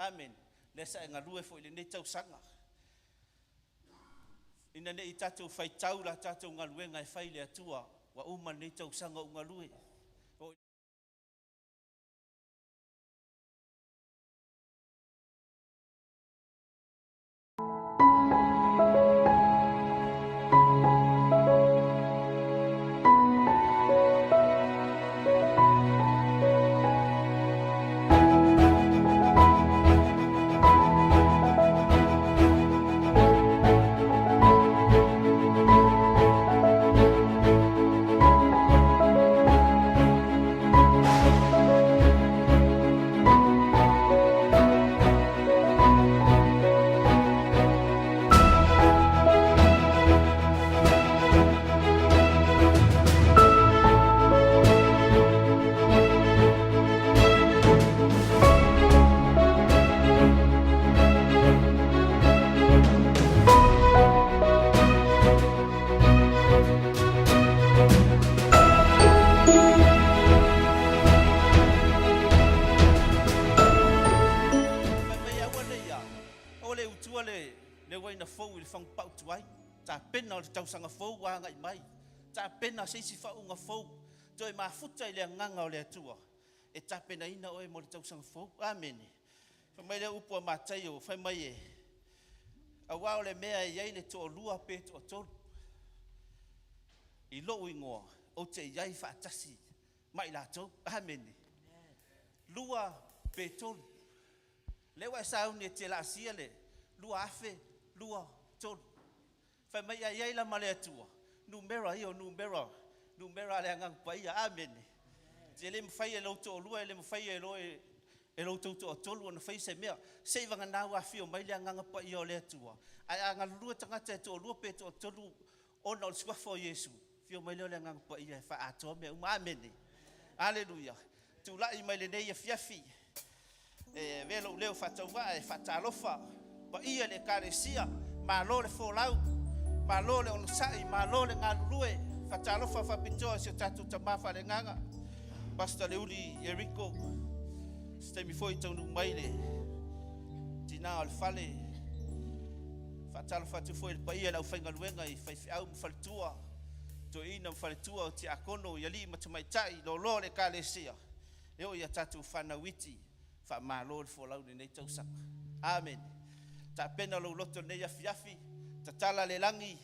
Amene. Lea sa e galue foi i lenei tausaga. Ina ne i tatou faitau la tatou galuega e fai i le Atua, ua uma lenei tausaga o ou galue. O Fai mai aua ne i a, aua le utua le, le uaina fou i le fagupau tuai. Tapena o le tausaga fou ua agai mai. Tapena se isi faauuga fou. Toe mafuta i le agaga o le Atua e tapenaina oe mo le tausaga fou. Amene. Fai mai lea upu a Mataio, fai mai e, aua o le mea e i ai le toalua pe toatolu i lou igoa, ou te i ai faatasi ma i latou. Amene. Lua pe tolu. Lea ua e sauni e te laasia le 2023. Fai mai a i ai la ma le Atua, numera ia o numera, numera a le Agaga Paia. Amene. E le mafai e lou toalua, e le mafai e lo e lo outou toatolu ona fai se mea. Se i vagana ua afio mai le Agaga Paia o le Atua. Ae a galulue tagata e toalua pe toatolu ona o le suafa o Iesu, afio mai lea o le Agaga Paia e faaatoa mea uma. Amene. Aleluia. Tulai mai lenei afiafi e avea lou leo faatauvaa e faatalofa paia le Ekalesia, malo le folau, malo le onosai, malo le galulue. Faatalofa faapitoa i si o tatou tama faaleagaga, Pastor Leuli Eriko. Se taimi foi taunuu mai le tina o le fale. Faatalofa atu foi i le paia i le aufaigaluega i faifeau ma faletua, toeaina ma faletua, o tiakono i alii ma tamaitai, loaloa o le Ekalesia, e oo ia tatou fanau iti. Faamalo le folau i lenei tausaga. Amene. Tapena lou loto i lenei afiafi, tatala le lagi,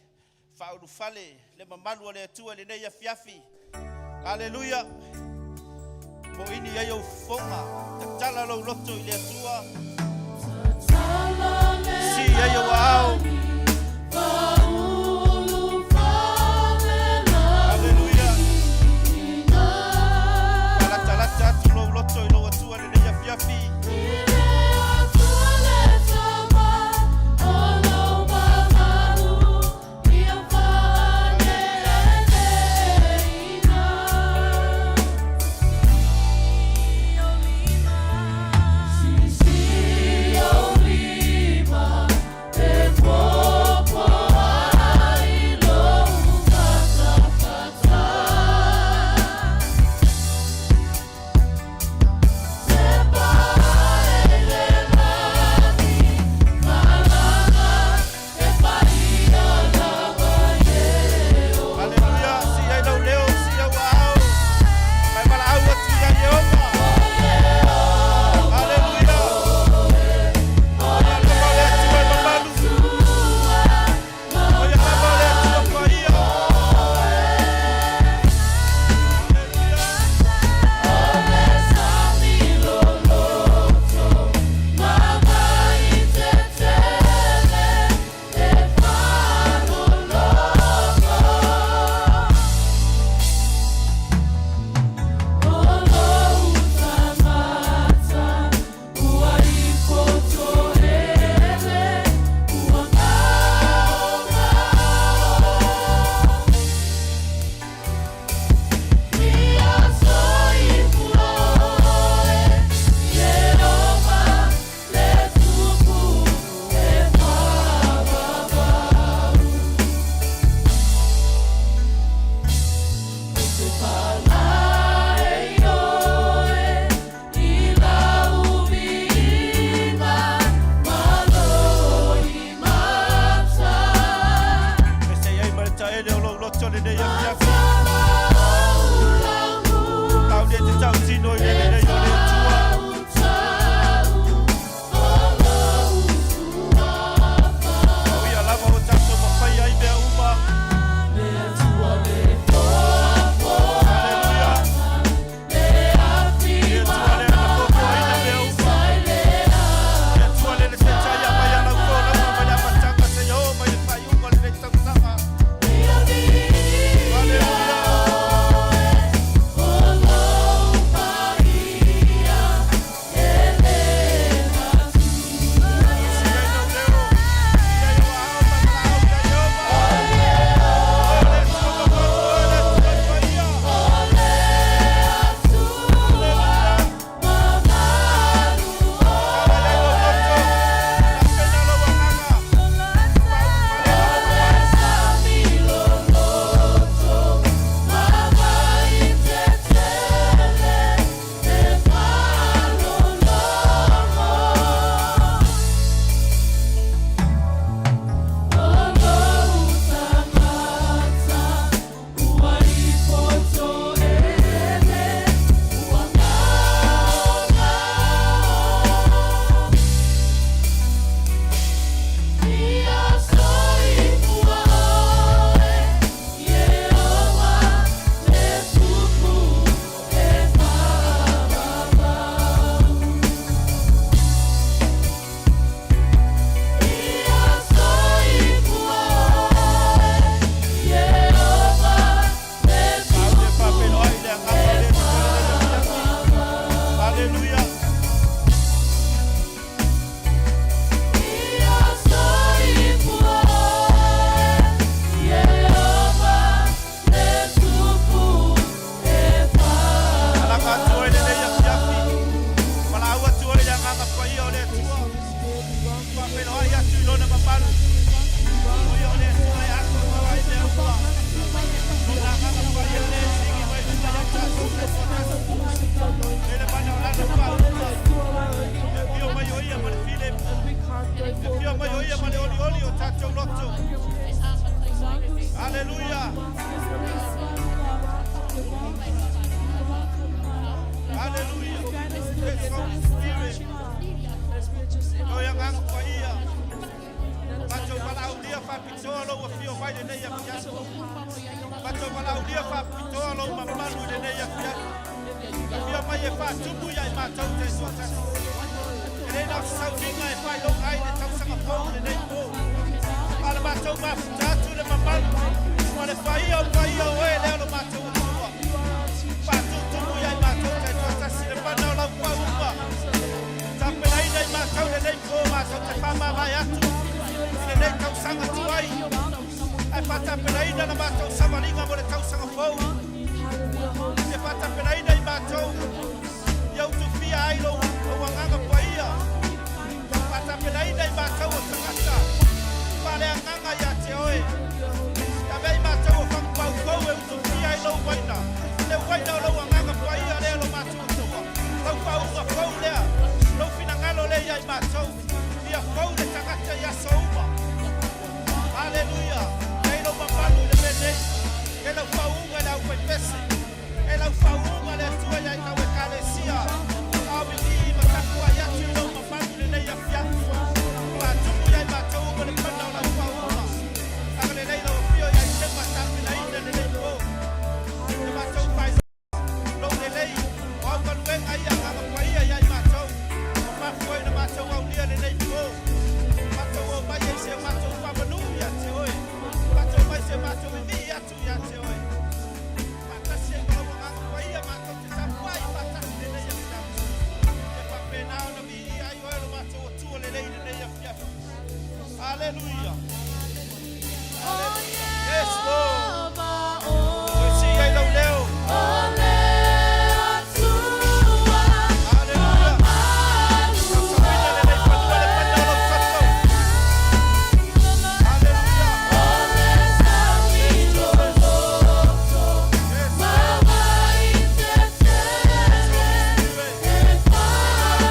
faaulufale le mamalu o le Atua i lenei afiafi. Aleluia. Moini ai ou fofoga, tatala lou loto i le Atua. Si ai ou aao. Aleluia. Falatalata atu lou loto i lou Atua i lenei afiafi. matou. Aleluia. Aleluia. Yes, Holy Spirit. O e agaga paia. Matou valaaulia faapitoa lou afio mai lenei afiafi. Matou valaaulia faapitoa lou mamalu i lenei afiafi. Afio mai e faatumu ia i matou taitoatasi. E le na o se sauniga e faailoga ai le tausaga fou i lenei po. A o le matou mafuta atu i le mamalu ma le paia o paia o oe lea o lo matou Atua. Faatutumu ia i matou taitoatasi le mana o lau faauuga. Tapenaina i matou lenei po matou te faamavae atu i lenei tausaga tuai. Ae faatapenaina la matou savaliga mo le tausaga fou. E faatapenaina i matou ia utufia ai lou agaga paia. Faatapenaina i matou o tagata faaleagaga ia te oe. Ia avea i matou o fagupau fou e utufia ai lou uaina, le uaina o lou agaga paia lea lo matou Atua, lau faauuga fou lea, lou finagalo lea ia i matou, ia fou le tagata i aso uma. Aleluia! Ia i lou mamalu i le mea nei, ia i lau faauuga i le aufaipese, ia i lau faauuga le Atua ia i lau Ekalesia, a o vivii ma tapuai atu i lou mamalu i lenei afiafi. Faatumu ia i matou uma le mana o lau faauuga. Agalelei lau afio ia i tema tapenaina lenei po. Le matou faailoa lou lelei o au galuega ia agaga paia ia i matou. Ua mafua ai ona matou aulia lenei po. Matou o mai ai se matou faamanu ia te oe. Matou mai se matou vivii atu ia te oe. Faatasi ai ma lau agaga paia matou te tapuai faatasi lenei afiafi. Ia faapena ona viia ai oe lo matou Atua lelei i lenei afiafi. Aleluia. Aleluia. Yes, Lord. Toe sii ai lou leo. Aleluia. Sausauina lenei fanua le mana o lou toto. Aleluia. Yes, Lord. Holy Spirit. Your presence.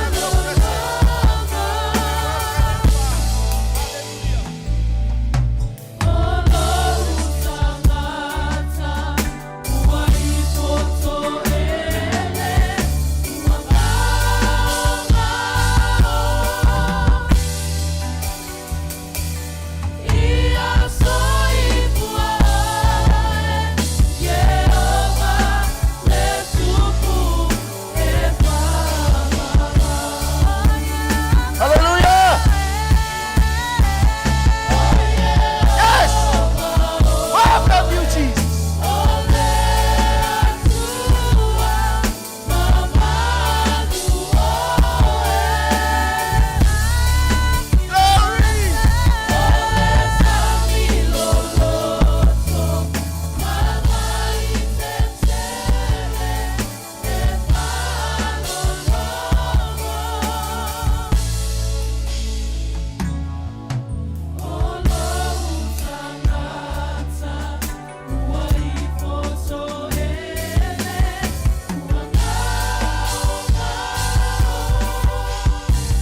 Hallelujah. Hallelujah! Yes! Welcome you, Jesus. Glory!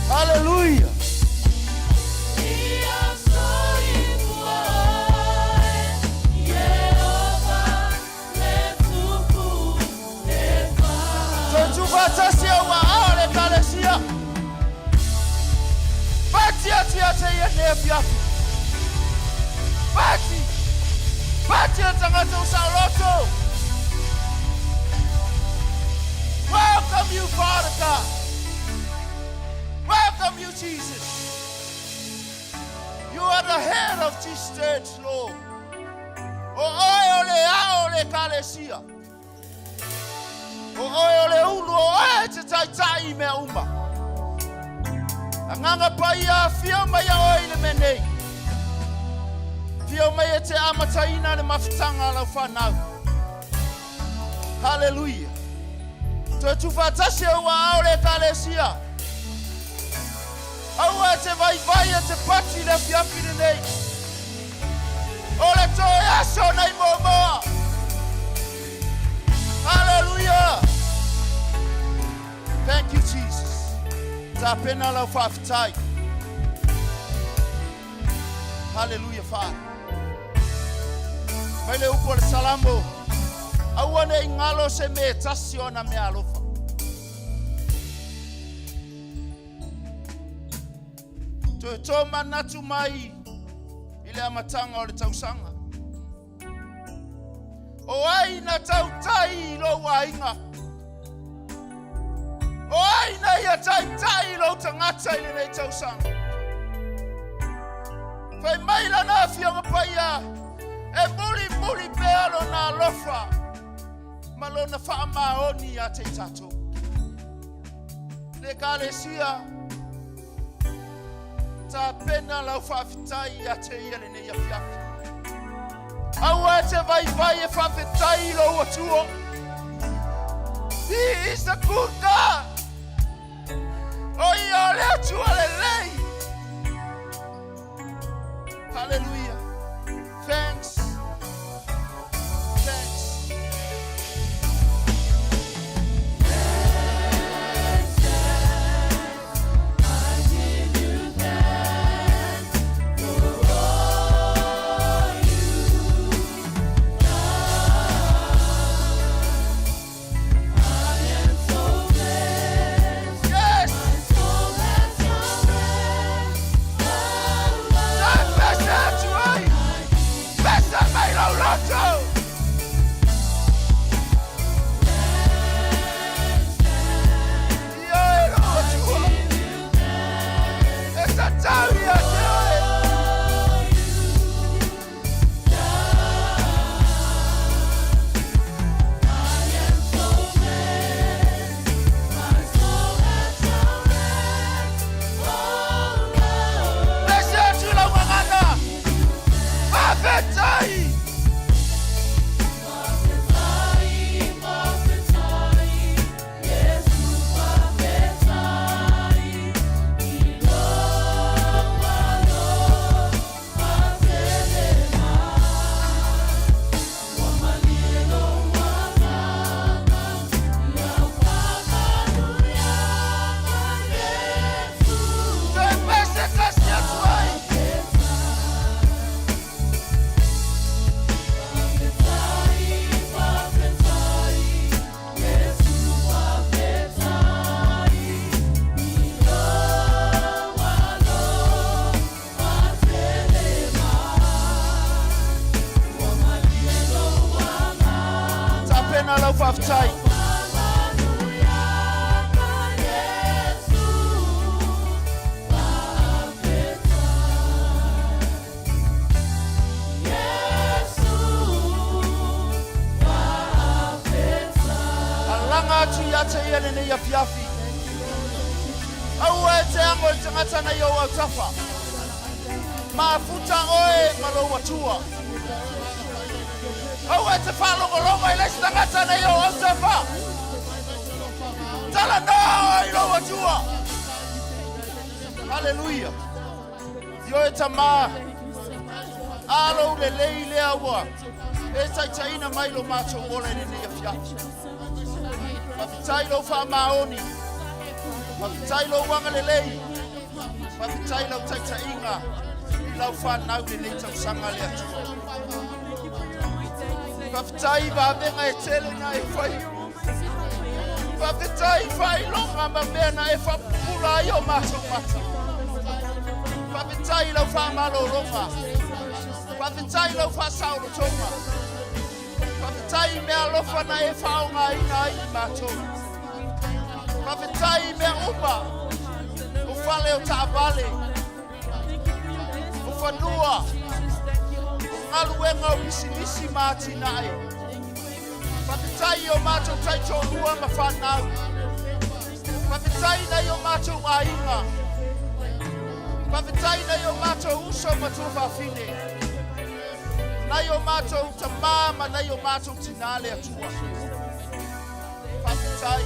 Hallelujah! Toe tuufaatasi au aao le Ekalesia. Pati atu ia te ia nei afiafi. Pati! Pati e tagata o saoloto. Welcome you, Father God. Welcome you, Jesus. You are the head of this church, Lord. O oe o le ao o le Ekalesia. O oe o le ulu, o oe te taitai i mea uma. Agaga Paia afio mai ia oe i le mea nei. Afio mai e te amataina le mafutaga a lau fanau. Haleluia. Toe tuufaatasi au aao le Ekalesia. Aua e te vaivai e te pati i le afiafi lenei. O le toe aso nei moamoa. Haleluia. Thank you, Jesus. Tapena lau faafetai. Haleluia Father. Mai le upu a le Salamo, aua ne i galo se mea e tasi o ana mea alofa. Toe tō manatu mai i le amataga o le tausaga. O ai na tautai i lou aiga? O ai na ia taitai i lou tagata i lenei tausaga? Fai mai lana afioga paia, e mulimuli pea lona alofa ma lona faamaoni ia te i tatou. Le Ekalesia, tapena lau faafetai ia te ia lenei afiafi. Aua e te vaivai e faafetai i lou Atua. He is a good God. O ia o le Atua lelei. Hallelujah. Thanks. Thanks. Yes! Pesa atu ai! Pesa mai lau loto! Ia e lo atua! E tatau ia te oe! Pese atu lau gagana! Faafetai! Toe pese tasi atu ai! Tapena lau faafetai. Alaga atu ia te ia lenei afiafi. Aua e te ago i le tagata na i ou autafa. Mafuta oe ma lou Atua. Aua e te faalogologo i le isi tagata na i ou autafa. Talanoa oe i lou Atua. Haleluia. Ioe Tamā, a lou lelei lea ua e taitaiina mai lo matou ola i lenei afiafi. Faafetai lou faamaoni, faafetai lou agalelei, faafetai lau taitaiga i lau fanau lenei tausaga le Atua. Faafetai i vavega e tele na e fai. Faafetai i faailoga ma mea na e faapupula ai o matou mata. Faafetai i lau faamalologa. Faafetai i lau faasaolotoga. Faafetai i mea alofa na e faaaogaina ai i matou. Faafetai i mea uma, o fale o taavale, o fanua, o galuega o pisinisi ma atinae. Faafetai i o matou taitoalua ma fanau. Faafetai nai o matou aiga. Faafetai nai o matou uso ma tuafafine. Nai o matou tamā ma nai o matou tinā le Atua. Faafetai.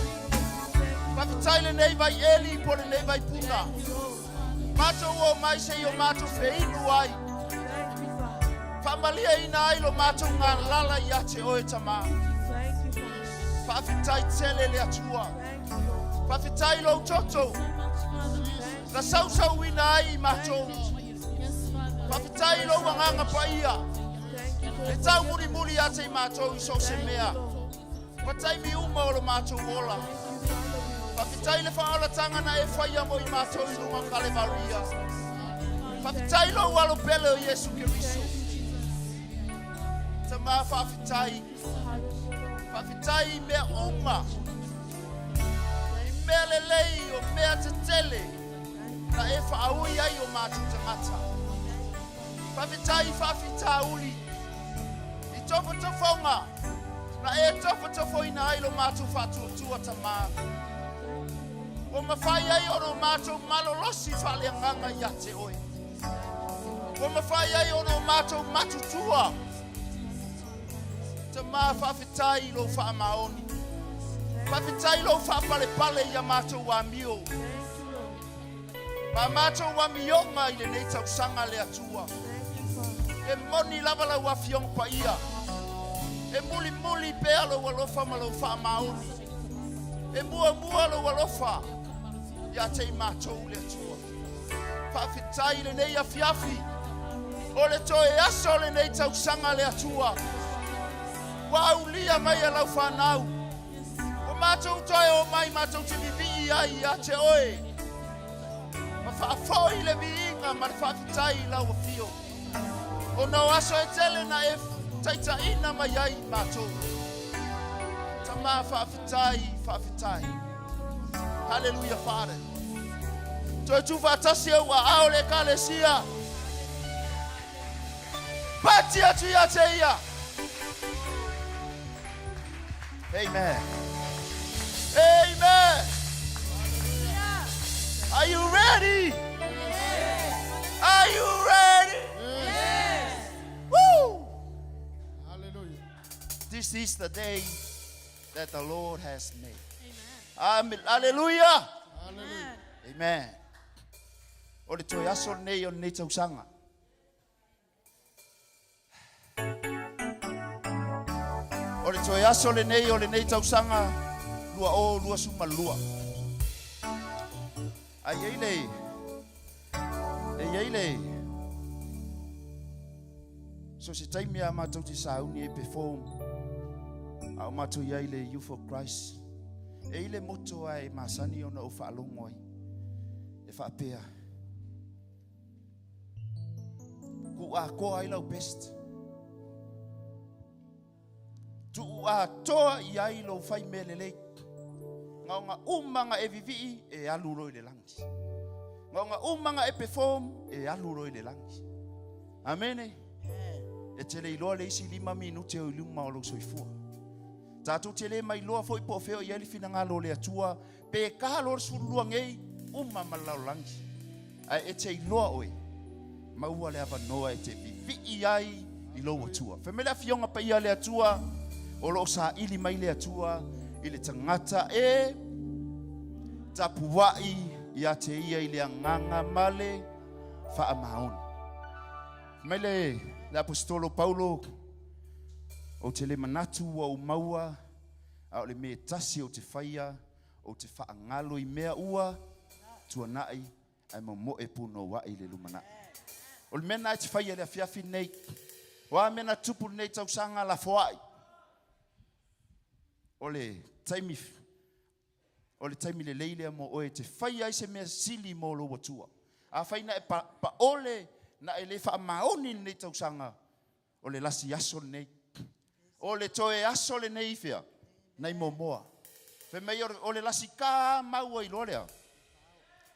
Faafetai lenei vai eli po lenei vai puna. Matou o mai se i o matou feinu ai. Faamalieina ai lo matou galala ia te oe Tamā. Faafetai tele le Atua. Faafetai lou toto na sausauina ai i matou. Faafetai i lou Agaga Paia e taumulimuli ia te i matou i so o se mea ma taimi uma o lo matou ola. Faafetai i le faaolataga na e faia mo i matou i luga o Kalevaria. Faafetai i lou Alo pele o Iesu Keriso. Tama, faafetai. Faafetai i mea uma, i mea lelei o mea tetele na e faaui ai o matou tagata. Faafetai i faafitauli, i tofotofoga na e tofotofoina ai lo matou faatuatua, Tama. Ua mafai ai ona o matou malolosi faaleagaga ia te oe. Ua mafai ai ona o matou matutua. Tama, faafetai i lou faamaoni. Faafetai i lou faapalepale i a matou amio. Ma a matou amioga i lenei tausaga, le Atua. E moni lava lau Afioga Paia. E mulimuli pea lou alofa ma lou faamaoni. E muamua lou alofa ia te i matou, le Atua. Faafetai i lenei afiafi, o le toe aso o lenei tausaga, le Atua, ua aulia mai e lau fanau. Ua matou toe o mai matou te vivii ai ia te oe, ma faafoi le viiga ma le faafetai i lau afio, ona o aso e tele na e taitaiina mai ai i matou. Tama, faafetai, faafetai. Haleluia, Father. Toe tuufaatasi ou aao le Ekalesia. Pati atu ia te ia. Amen. Amen. Are you ready? Yes. Are you ready? Yes. Woo! Hallelujah. This is the day that the Lord has made. Amen. Hallelujah. Hallelujah. Amen. O le toe aso lenei o lenei tausaga. O le toe aso lenei o lenei tausaga 2022. Ai ai le e i ai le so se taimi a matou te sauni e perform a o matou i ai le Youth for Christ e i le moto a e masani ona ou faalogo ai e faapea tuu atoa ai lau best tuu atoa i ai lou fai mea lelei gaoga uma ga e vivii e alu loa i le lagi gaoga uma ga e perform e alu loa i le lagi amene e te le iloa le isi lima minute o i luma o lou soifua tatou te le mailoa foi po o fea o i ai le finagalo o le Atua Pe ka loa le 12 nei, uma ma le lalolagi. Ae e te iloa oe, maua le avanoa e te vivii ai i lou Atua. Fai mai le Afioga Paia a le Atua, o lo o saili mai le Atua i le tagata e tapuai ia te ia i le agaga ma le faamaoni. Fai mai le, le Aposetolo Paulo, ou te le manatu ua ou maua A o le mea e tasi ou te faia, ou te faagalo i mea ua tuanai ae momoe punouai i le lumanai. O le mea lena e te faia i le afiafi lenei. O a mea na tupu lenei tausaga, lafoai. O le taimi, o le taimi lelei lea mo oe e te faia ai se mea sili mo lou Atua. Afai na e pa, paole, na e le faamaoni i lenei tausaga, O le lasi aso lenei. O le toe aso lenei i fea? Nai Momoa. Fai mai o le lasi ka mau ai loa lea.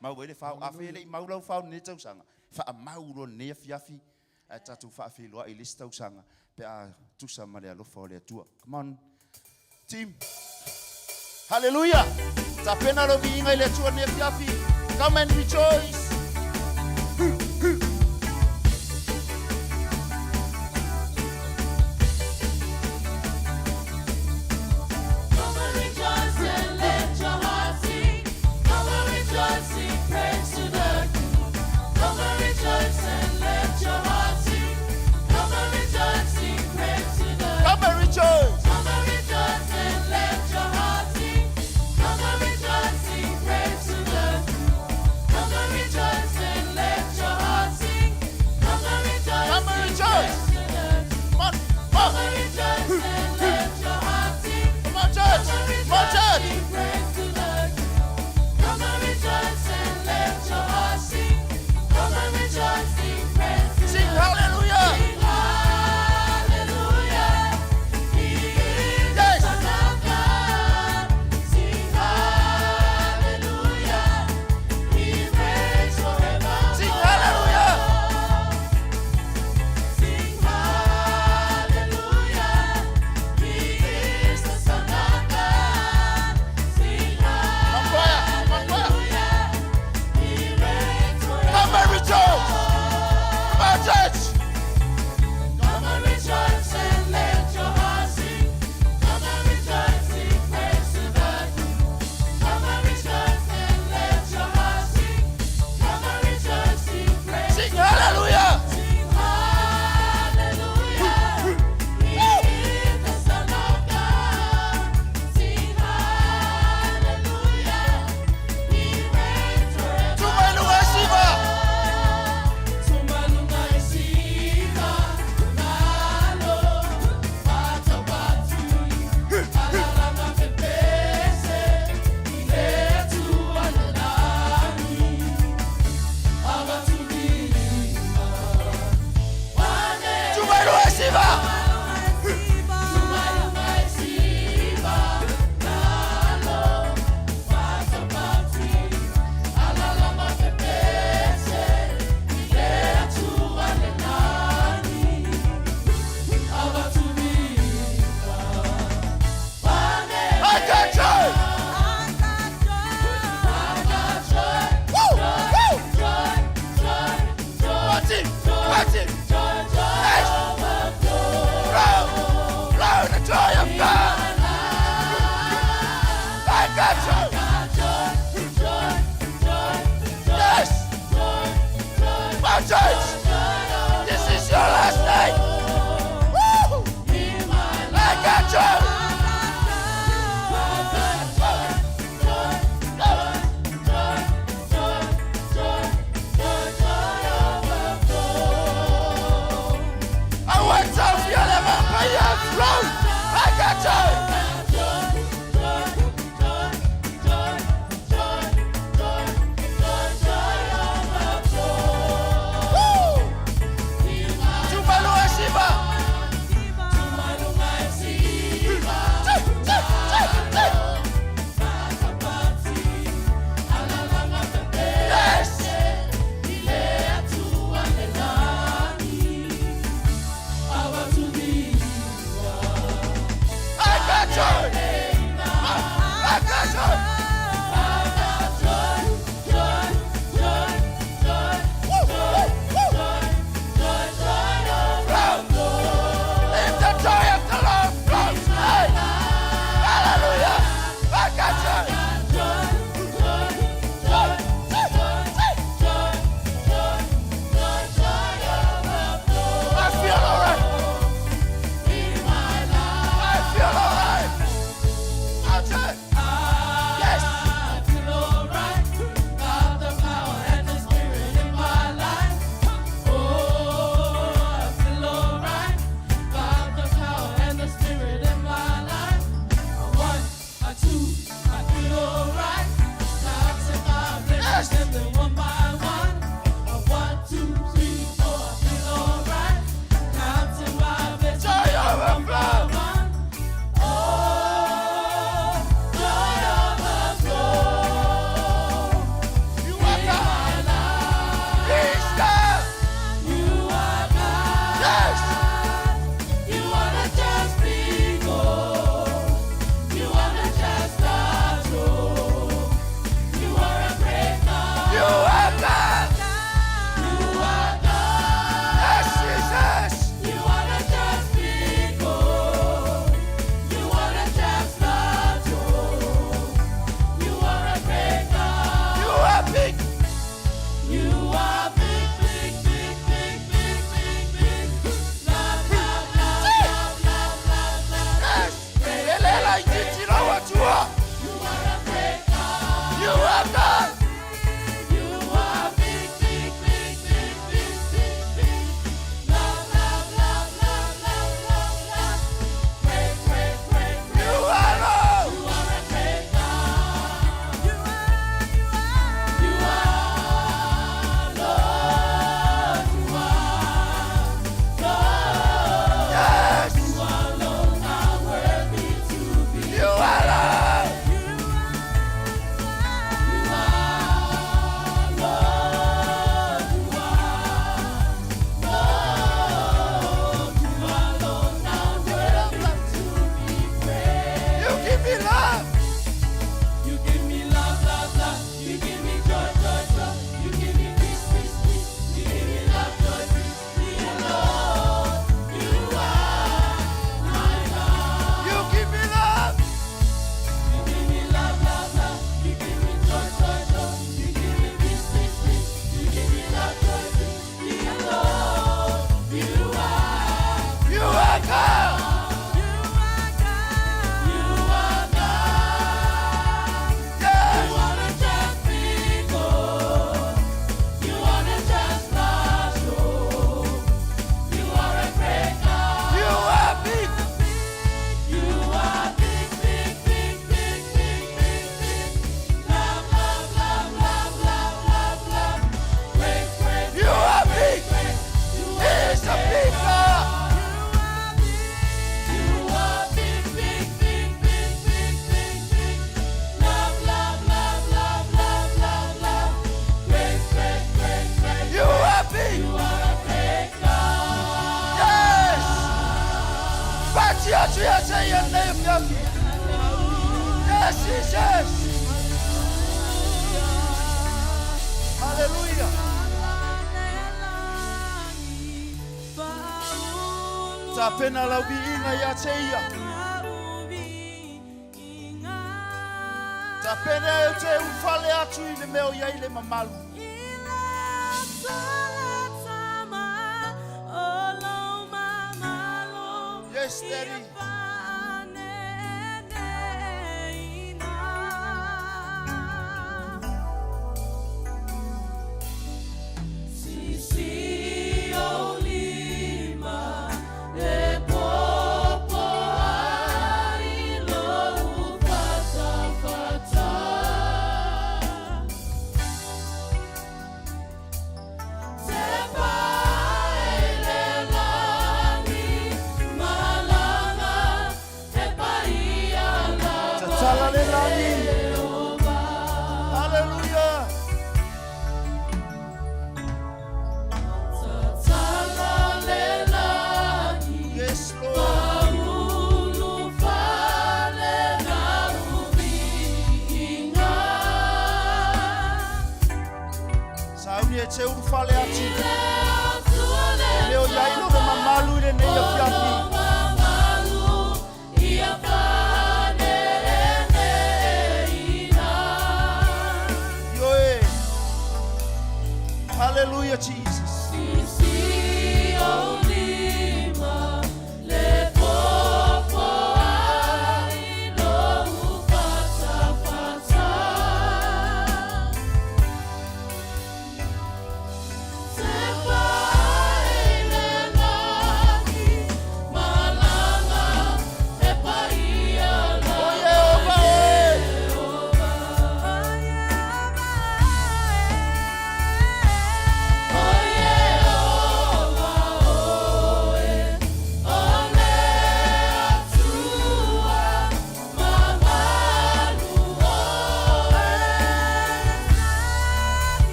Mau ai le fao. Afai e le i mau lau fao lenei tausaga, faamau loa lenei afiafi ae tatou faafeiloai i le isi tausaga pe a tusa ma le alofa o le Atua. Come on team. Hallelujah. Tapena lou viiga i le Atua lenei afiafi. Come and rejoice. Come and rejoice and let your heart sing. Come and rejoice, sing praise to the King. Come and rejoice and let your heart sing. Come and rejoice, sing praise to the Come and rejoice. Come and rejoice and let your heart sing. Come and rejoice, sing praise to the King. Come and rejoice. Come, church. This is your last night. Woo! I got you. I want to feel the vampire flow. I got you. Woo! Tumalunga Shiva. Tsi, tsi, tsi, tsi. Yes. I got you. I got you. Woo, woo, woo. Flow. Let the joy of the Lord flow. Hey. Hallelujah. I got you. Tsi, tsi, tsi. I feel all right. I feel all right. Okay. Yes. I feel alright. Got the power and the spirit in my life. Oh, I feel alright. Got the power and the spirit in my life. A one, a two, I feel alright. Counting my blessings and then one by one. A one, two, three, four, I feel alright. Counting my blessings Joy and one by overflow. one. Oh, joy overflow. You are God. He's God. You are God. Yes. You are the just people. You are the just God. You are a great God. You are God. You are God. Yes, Jesus. You are the just people. You are the just God. You are a great God. You are big. You are big, big, big, big, big, big, big. Love, love, love, love, love, love, love. Yes. Elela ititira watua. You are a great God. You are God. You are big, big, big, big, big, big, big. Love, love, love, love, love, love, love. Great, great, great, great. You are Lord. You are a great God. You are, you are, you are Lord. You are Lord. Yes. You alone are worthy to be. You are Lord. You are Lord. You are Lord. You alone are worthy to be praised. You give me love. You give me love, love, love. You give me joy, joy, joy. You give me peace, peace, peace. You give me love, joy, peace. Dear Lord, you are my God. You give me love. You give me love, love, love. You give me joy, joy, joy. You give me peace, peace, peace. You give me love, joy, peace. Dear Lord, you are. You are God. You are God. You are God. Yes. You are the just people. You are the just God. You are a great God. You are big. You are big, big, big, big, big, big, big. Love, love, love, love, love, love, love. Great, great, You are big. great. You are He's a big God. You are big, big, big, big, big, big, big. Love, love, love, love, love, love, love. Great, great, great, great. You are big. You are a great God. Yes. Patia tia tia name. Yes, Jesus. Hallelujah. Tapena lau viiga ia te ia. Tapena e te ufale atu i le mea o iai le mamalu. Yes, Daddy. Tatala le lagi. Hallelujah. Yes, Lord. Sauni e te uru fale atu. Leo iai lo le mamalu i lenei afiafi. Ioe. Hallelujah, Jesus. O Yehova oe.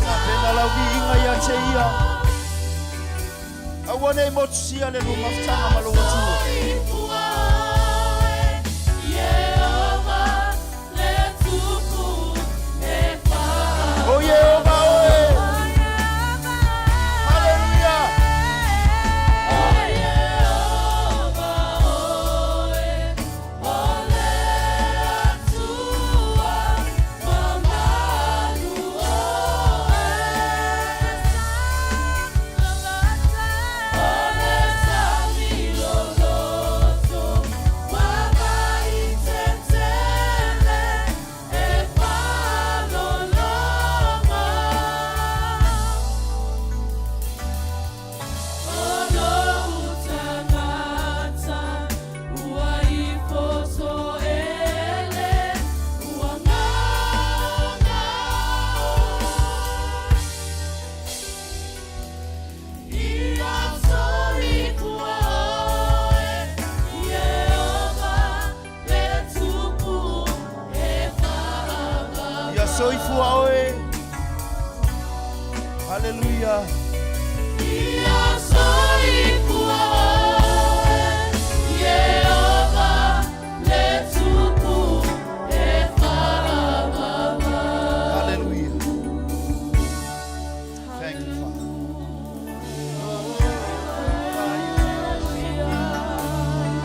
Tapena lau viiga ia te ia. Aua nei motusia le lua mafutaga ma lou Atua. O Yehova oe. Hallelujah. Ia soifua oe. Hallelujah. Ia soifua oe, Yehova le Tupu e faavavau. Hallelujah. Thank you, Father.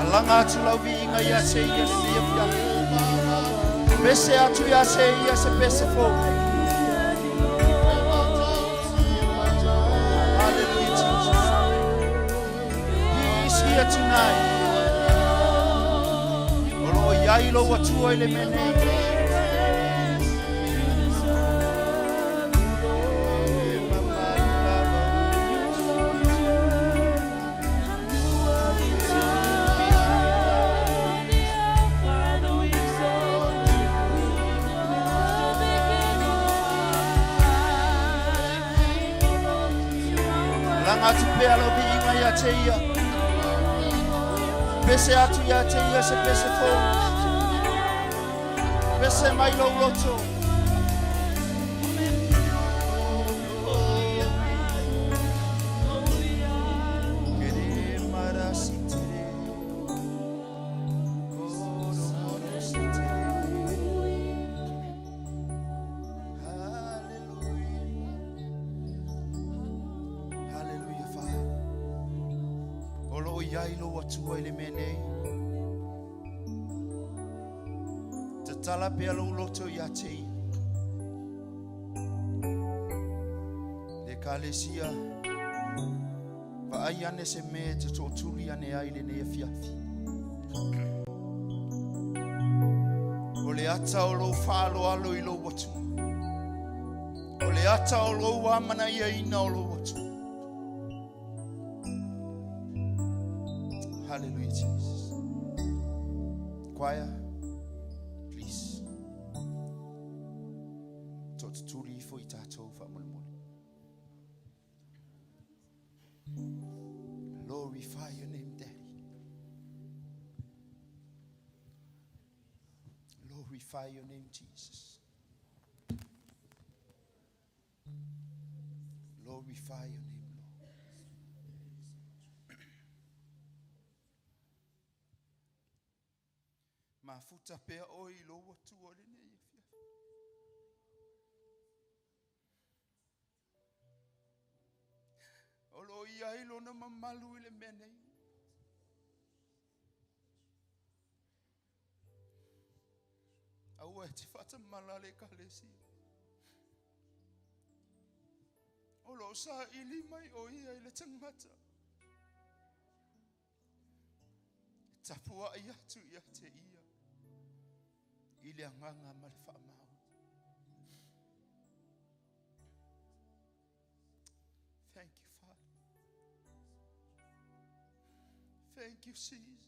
Alaga atu lau viiga ia te ia lenei afiafi. Pese atu ia te ia se pese fou. Hallelujah, Jesus. He is here tonight. O lo o iai lou Atua i le mea nei. Alaga atu pea lau viiga ia te ia. Pese atu ia te ia se pese fou. Pese mai lou loto. Kere mara si tere. Koro moro si tere. ai lou Atua i le mea nei. Tatala pea lou loto ia te ia. Le Ekalesia, vaai ane se mea e te tootuli ane ai lenei afiafi. O le ata o lou faaaloalo i lou Atua. O le ata o lou amanaiaina o lou Atua. Hallelujah, Jesus. Choir, please. Tootutuli ifo i tatou faamolemole. Glorify your name, Daddy. Glorify your name, Jesus. Glorify your name, Lord. Mafuta pea oe i lou Atua lenei afiafi. O lo o i ai lona mamalu i le mea nei. Aua e te faatamala le Ekalesia. O lo o saili mai o ia i le tagata. E tapuai atu ia te ia i le agaga ma le faamaoni. Thank you, Father. Thank you, Jesus.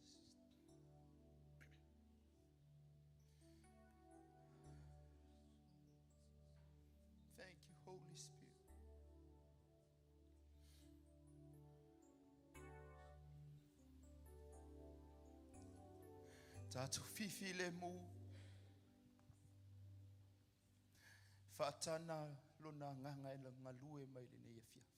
Thank you, Holy Spirit. Tatou fifi le mu. Faatana lona agaga e galue mai lenei afiafi.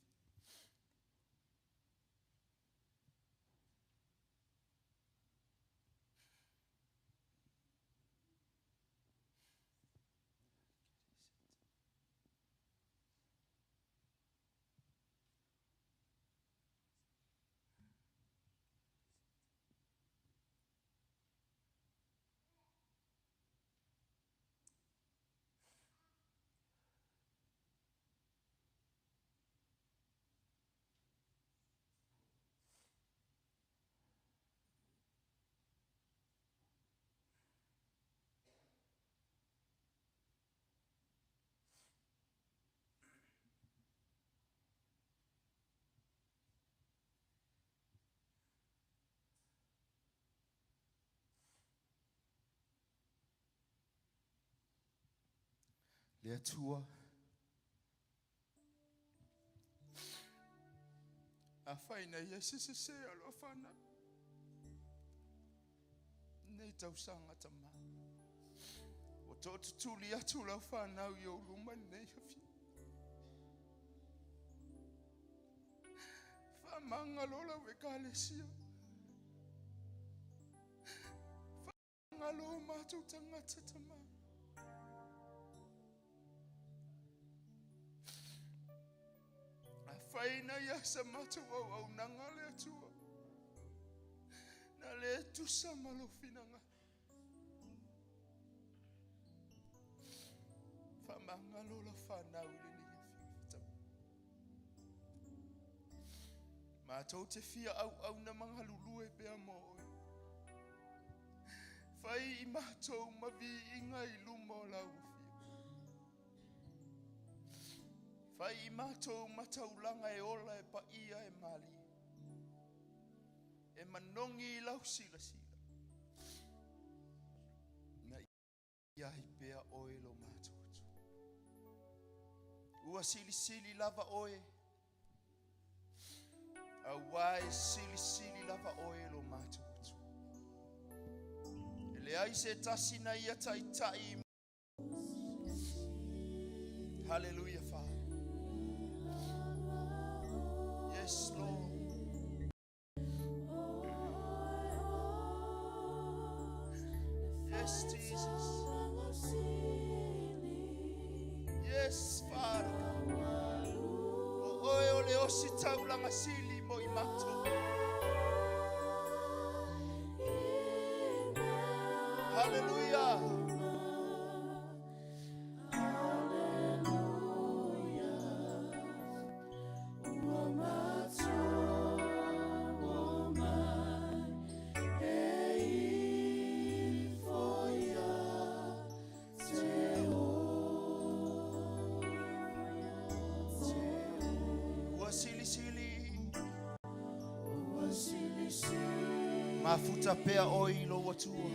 Le Atua, afai na i ai se sese o lau fanau, nei tausaga tamā, ua tootutuli atu lau fanau i ou luma lenei afiafi. Faamagalo lau Ekalesia. Faamagalo o matou tagata tamā. Afai na ia sa matou auaunaga le Atua, na le tusa ma lou finagalo. Faamagalo lau fanau i lenei afiafi tamā. Matou te fia auauna ma galulue pea mo oe. Fai i matou ma viiga i luma o lau afio. Fai i matou ma taulaga e ola e paia e malie. E manogi i lau silasila. Na i ai pea oe lo matou Atua. Ua silisili lava oe, auā e silisili lava oe lo matou Atua. E leai se tasi na ia taitai i Hallelujah, Father. Yes, Lord. Yes, Jesus. Yes, Father. O oe o le ositaulaga sili mo i matou. Haleluia. Ua silisili. Mafuta pea oe i lou Atua.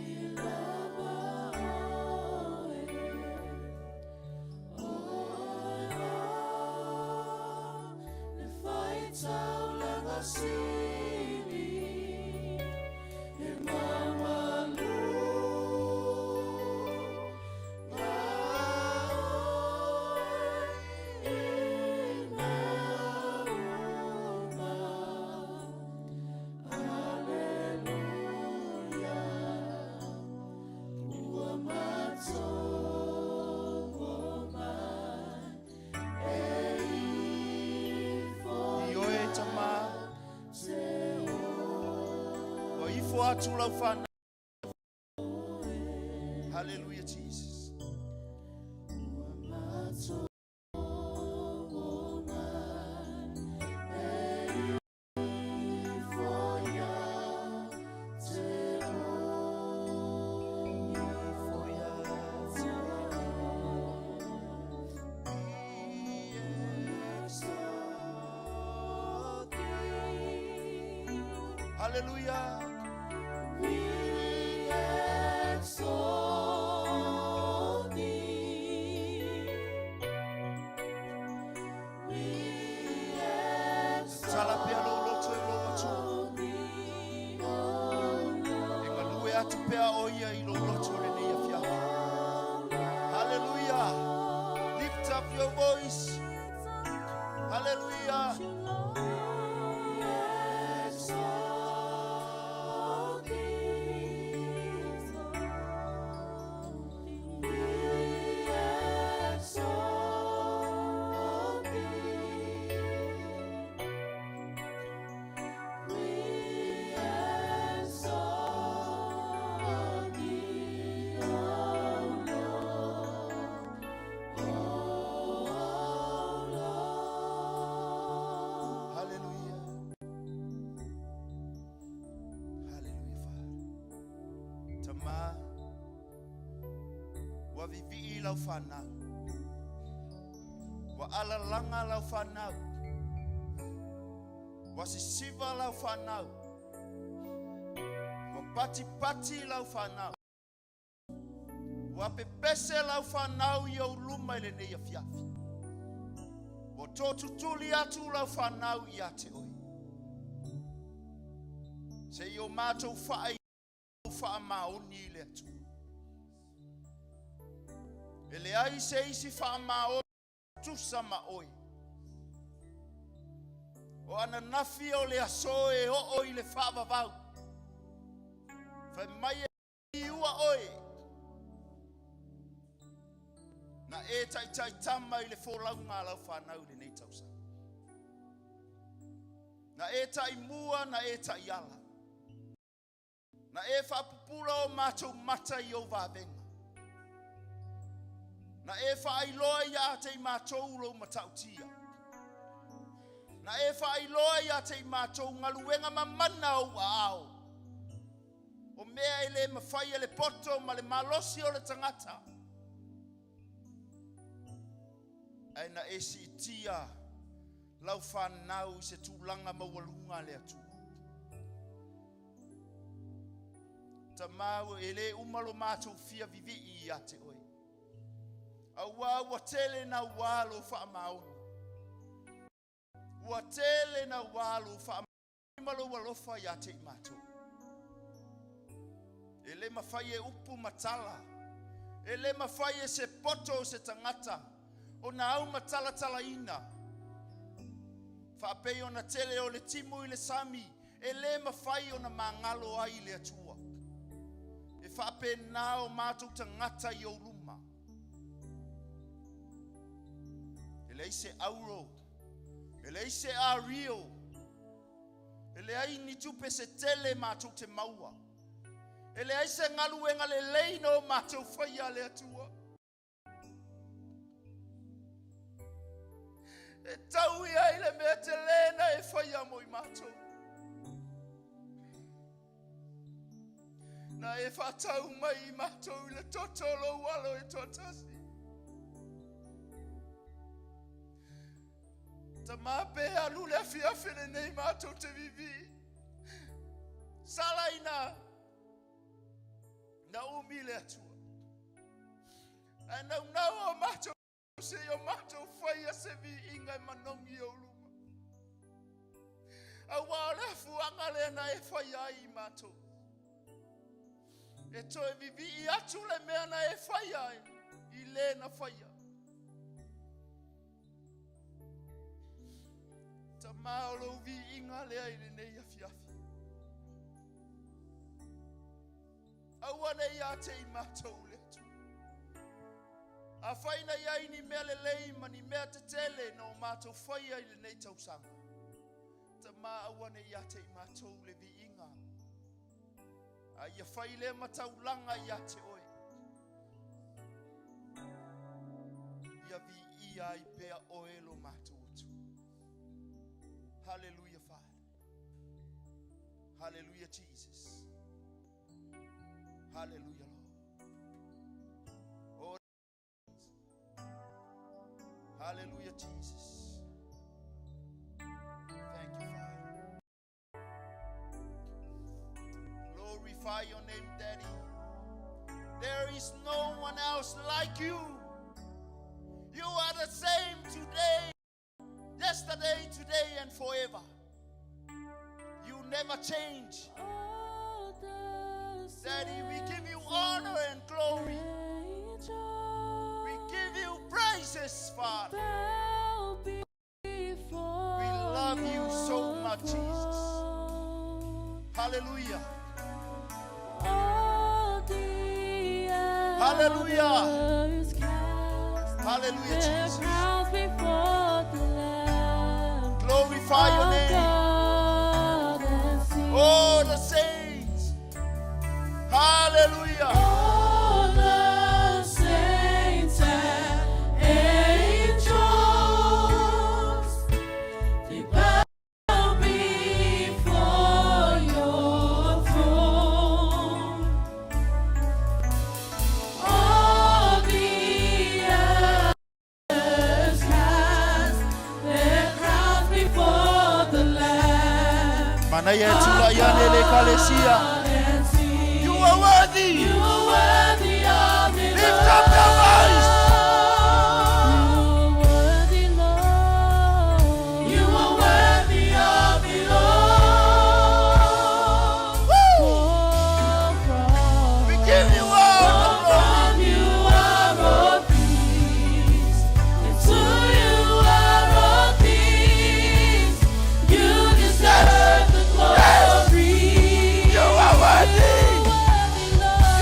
Ioe tama, ua ifo atu lau fanau. Hallelujah, Jesus. Hallelujah. We exalt thee. We Tala pea lou loto i lou Atua. exalt thee, O E galue atu pea o ia i lou loto lenei afiafi. Hallelujah. Lift up your voice. Hallelujah. Lord. We exalt thee. We exalt thee. We exalt thee, O Lord, O Lord. Hallelujah. Hallelujah, Father. Tama, ua vivii lau fanau. Ua alalaga lau fanau. Ua sisiva lau fanau. Ua patipati lau fanau. Ua pepese lau fanau i ou luma i lenei afiafi. Ua totutuli atu lau fanau ia te oe. Se i o matou faai faamaoni i le Atua. E leai se isi faamaoni tusa ma oe. O ananafi o le aso e oo i le faavavau. Fai mai e ua oe. Na e taitaitama i le folauga a lau fanau i lenei tausaga. Na e taimua, na e taiala. Na e faapupula o matou mata i ou vavega. Na e faailoa ia te i matou lou matautia. Na e faailoa ia te i matou galuega mamana ou aao. O mea e le mafai e le poto ma le malosi o le tagata. Ae na e siitia lau fanau i se tulaga maualuga le Atua. Tamau e le uma lo matou fia vivii ia te oe. Auā ua tele nauā lou faamaoni. Ua tele nauā lou faamaoni ma lou alofa ia te i matou. E le mafai e upu ma tala. E le mafai e se poto o se tagata ona aumatalatalaina. Faapei ona tele o le timu i le sami, e le mafai ona magalo ai le Atua. E faapena o matou tagata i ou luma. E leai se auro, e leai se ario, e leai ni tupe se tele matou te maua. E leai se galuega lelei na o matou faia le Atua. E tau i ai le mea tele na e faia mo i matou. Na e faatau mai i matou i le toto o lou alo e toatasi. Tama pe alu le afiafi lenei matou te vivii. Sala ina na umi le Atua. Ae naunau o matou se i o matou faia se viiga e manogi i ou luma. Aua o le afuaga lea na e faia ai i matou. E toe vivii atu le mea na e faia ai i le na faia. Tama o lou viiga lea i lenei afiafi. Aua ne i ia te i matou le Atua. Afai na i ai ni mea lelei ma ni mea tetele na o matou faia i lenei tausaga, Tama aua ne i ia te i matou le viiga, a ia fai lea ma taulaga ia te oe. Ia viia ai pea oe lo matou Atua. Hallelujah, Father. Hallelujah, Jesus. Hallelujah, Lord. Oh, hallelujah, Jesus. Thank you, Father. Glorify your name, Daddy. There is no one else like you. You are the same today, yesterday, today, and forever. You never change. Daddy, we give you honor and glory. We give you praises, Father. We love you so much, Jesus. Hallelujah. Hallelujah. Hallelujah, Jesus. Glorify your name. Oh, the saints. Hallelujah. All the saints and angels, they bow before your throne. All the elders cast their crowns before the Lamb. Manaia e tula iane le ekalesia. And sing, You are worthy. You are worthy of it Lift up your voice. all. You are worthy of it all. Woo! We give you all the glory. From you are all things, and to you are all things. You deserve the glory. You are worthy. Worthy, Lord.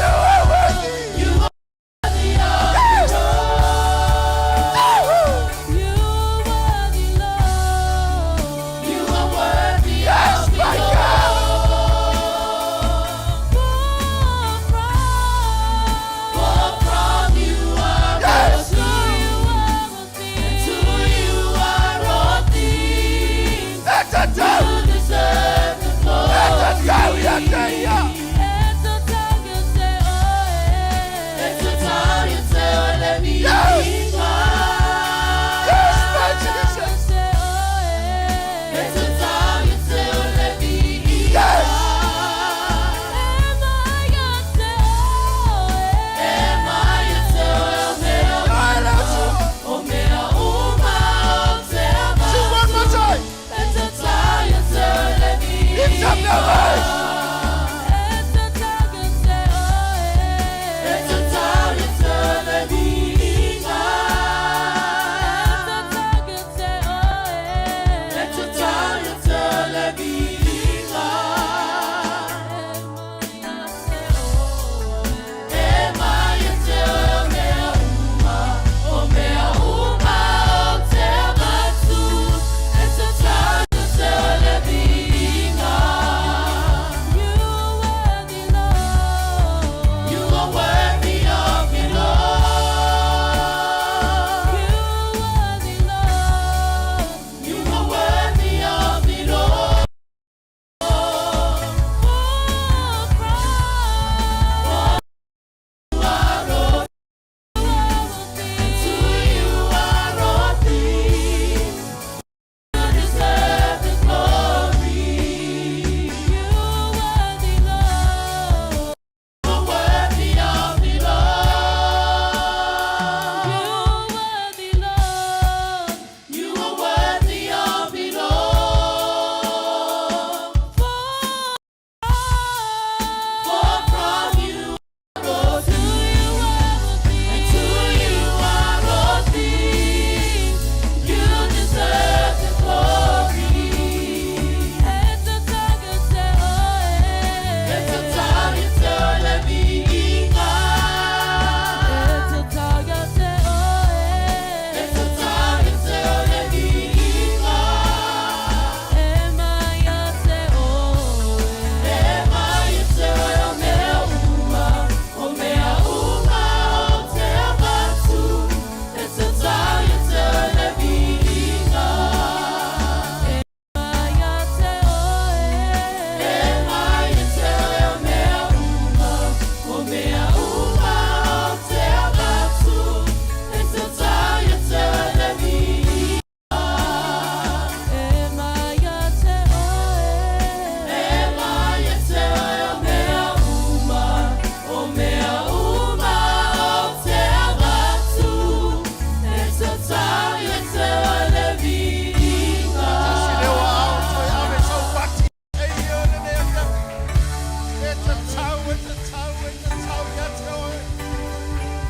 E tatau, e tatau ia te oe.